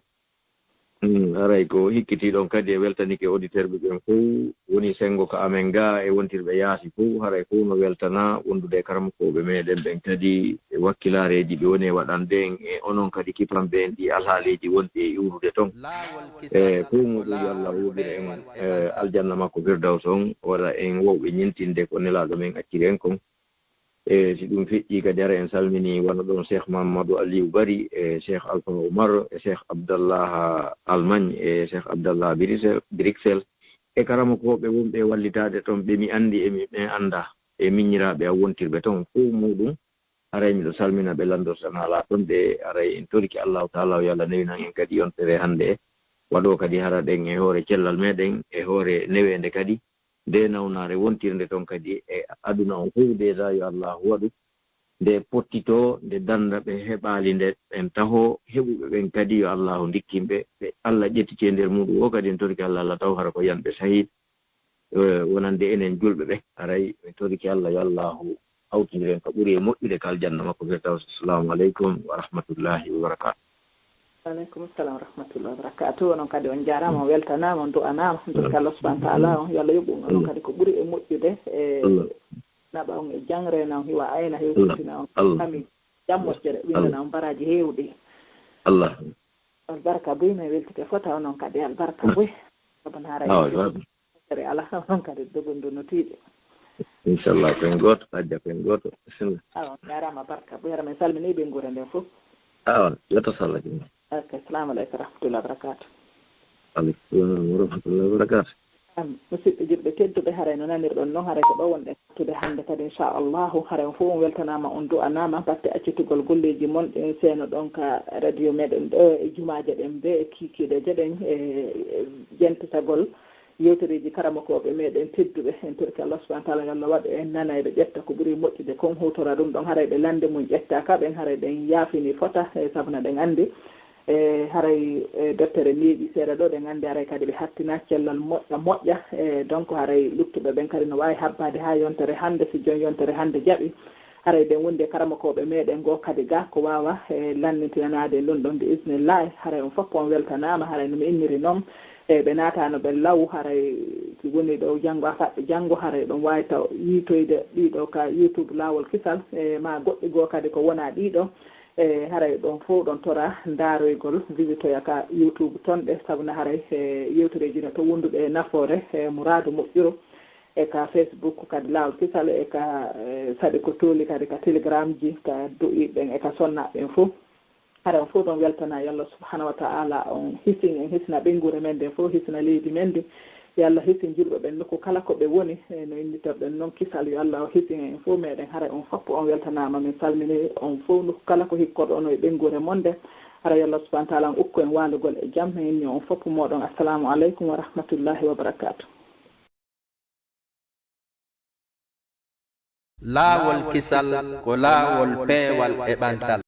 Mm, haray ko hikkitiiɗon kadi e weltanike auditeur ɓe ɓen fof woni senngo ka amen ga e wontirɓe yaasi fof. Haray fof no weltana wondude e karamokooɓe meɗen ɓen kadi e wakkilaareeji ɓe woni e waɗande en e onon kadi kipanɓe en ɗi alhaaliiji wonɗi e iwrude ton. E fof muɗum yo Allah woɗɗir en e aljanna makko Firdaws on, waɗa en wowɓe ñintinde ko Nelaaɗo men acciri en kon. E si ɗum feƴƴi kadi, hara en salmini wano ɗon Cheikh Mamadou Aliou Bari e Cheikh Alpha Oumar e Cheikh Abdallah Almagne e Cheikh Abdallah Brisel, Brixel e karamokooɓe wonɓe e wallitaade ton, ɓe mi anndi e mi, ɓe annda e miñiraaɓe am wontirɓe ton fof muɗum. Haray miɗo salmina ɓe lanndorta naalaa ton ɓe, haray en toriki Allahu Taala o yo Allah newinan en kadi yontere hannde e waɗo kadi hara ɗen e hoore cellal meɗen e hoore neweende kadi. Nde nawnaare wontirnde ton kadi e aduna on fof, déjà yo Allahu waɗu nde pottitoo, nde dannda ɓe heɓaali nde ɓen taho, heɓuɓe ɓen kadi yo Allahu ndikkin ɓe, ɓe Allah ƴettiti e nder muɗum o kadi en toriki Allah, Allah taw hara ko yanɓe sahid, eh, wonande enen julɓe ɓe. Haray en toriki Allah yo Allahu hawtindiren ko ɓuri e moƴƴude ka aljanna makko Firdaws. Assalamu aleykum wa rahmatullahi wa barakatuh. Aleykum salam wa rahmatullahi wa barakatuh. Onon kadi on jaaraama, on weltanaama, on du'anaama. En toriki Allah subhanahu wa taala on, yo Allah yoɓu on onon kadi ko ɓuri e moƴƴude, e naɓa on e jangre na on, hiwa ayna, hiwa tintina on. Amin. Jam moƴƴere, windana on baraji heewɗi. Allah. Albarka buy, mi weltike fota onon kadi, albarka buy. Sabu na haray tere ala, onon kadi dogondo no tiiɗi. Inchallah, ko en gooto, hajja ko en gooto. Bisimilla. Awa, on jaaraama barka. Buyara men salmini ɓe nguure nden fof. Awa, yo to sallah jumma. Ok, assalamu aleykum wa rahmatullahi wa barakatuh. Aleykum salam wa rahmatullahi wa barakatuh. Am, musidɓe julɓe tedduɓe, haray no nanirɗon non, haray ko ɗo wonɗen hattude hannde kadi, inchallahu. Haray on fof on weltanaama, on du'anaama, batte accitugol golleeji mon ɗin seeno ɗon ka radio meɗen ɗo e jumaaje ɗen be e kiikiiɗe jeɗen e, e jentatagol yewtereeji karamokooɓe meɗen tedduɓe. En torki Allah subhanahu wa taala yo Allah waɗu en nanayɓe, ƴetta ko ɓuri moƴƴude kon, huutora ɗum ɗon. Haray ɓe lannde mum ƴettaaka, ɓen haray ɓen yaafini fota, e sabu na ɗen anndi, e haray, e, dottere neeɓi seeɗa ɗo, ɗen anndi haray kadi ɓe hattina cellal moƴƴa moƴƴa. E, donc haray luttuɓe ɓen kadi no waawi habbaade haa yontere hannde, si jooni yontere hannde jaɓi. Haray ɓen wondi e karamokooɓe meɗen goo kadi ga ko waawa, e, lannintinanaade en ɗum ɗon bi isnillahi. Haray on fof on weltanaama, haray no mi inniri noon, e, ɓe naataano ɓe law, haray si woni ɗo janngo a faɗɗo janngo, haray ɗon waawi taw yiitoyde ɗiɗo ka YouTube Laawol Kisal, e, ma goɗɗi goo kadi ko wonaa ɗiɗo. E, haray ɗon fof ɗon tora ndaaroygol, visitoya ka YouTube ton ɗe, sabu na haray, e, yewtereeji no to wonduɗe e nafoore, e, muraadu moƴƴuru. E ka Facebook kadi Laawol Kisal, e ka, e, saɗi ko tooli kadi ka Telegramji, ka du'iiɓe ɓen, e ka sonnaaɓe ɓen fof. Hara on fof ɗon weltana yo Allah subhanahu wa ta'ala on hisin en, hisina ɓeynguure men nden fof, hisina leydi men ndi. Yo Allah hisin julɓe ɓen nokku kala ko ɓe woni, e no innditorɗen noon kisal, yo Allah o hisin en fof meɗen. Hara on fof on weltanaama, min salmini on fof nokku kala ko hikkoɗon e ɓeynguure mon nden. Hara yo Allah subhanahu wa ta'ala on ukku en waalugol e jam, min on fof mooɗon. Assalamu aleykum wa rahmatullahi wa barakatuh. Laawol kisal ko laawol peewal e ɓantal.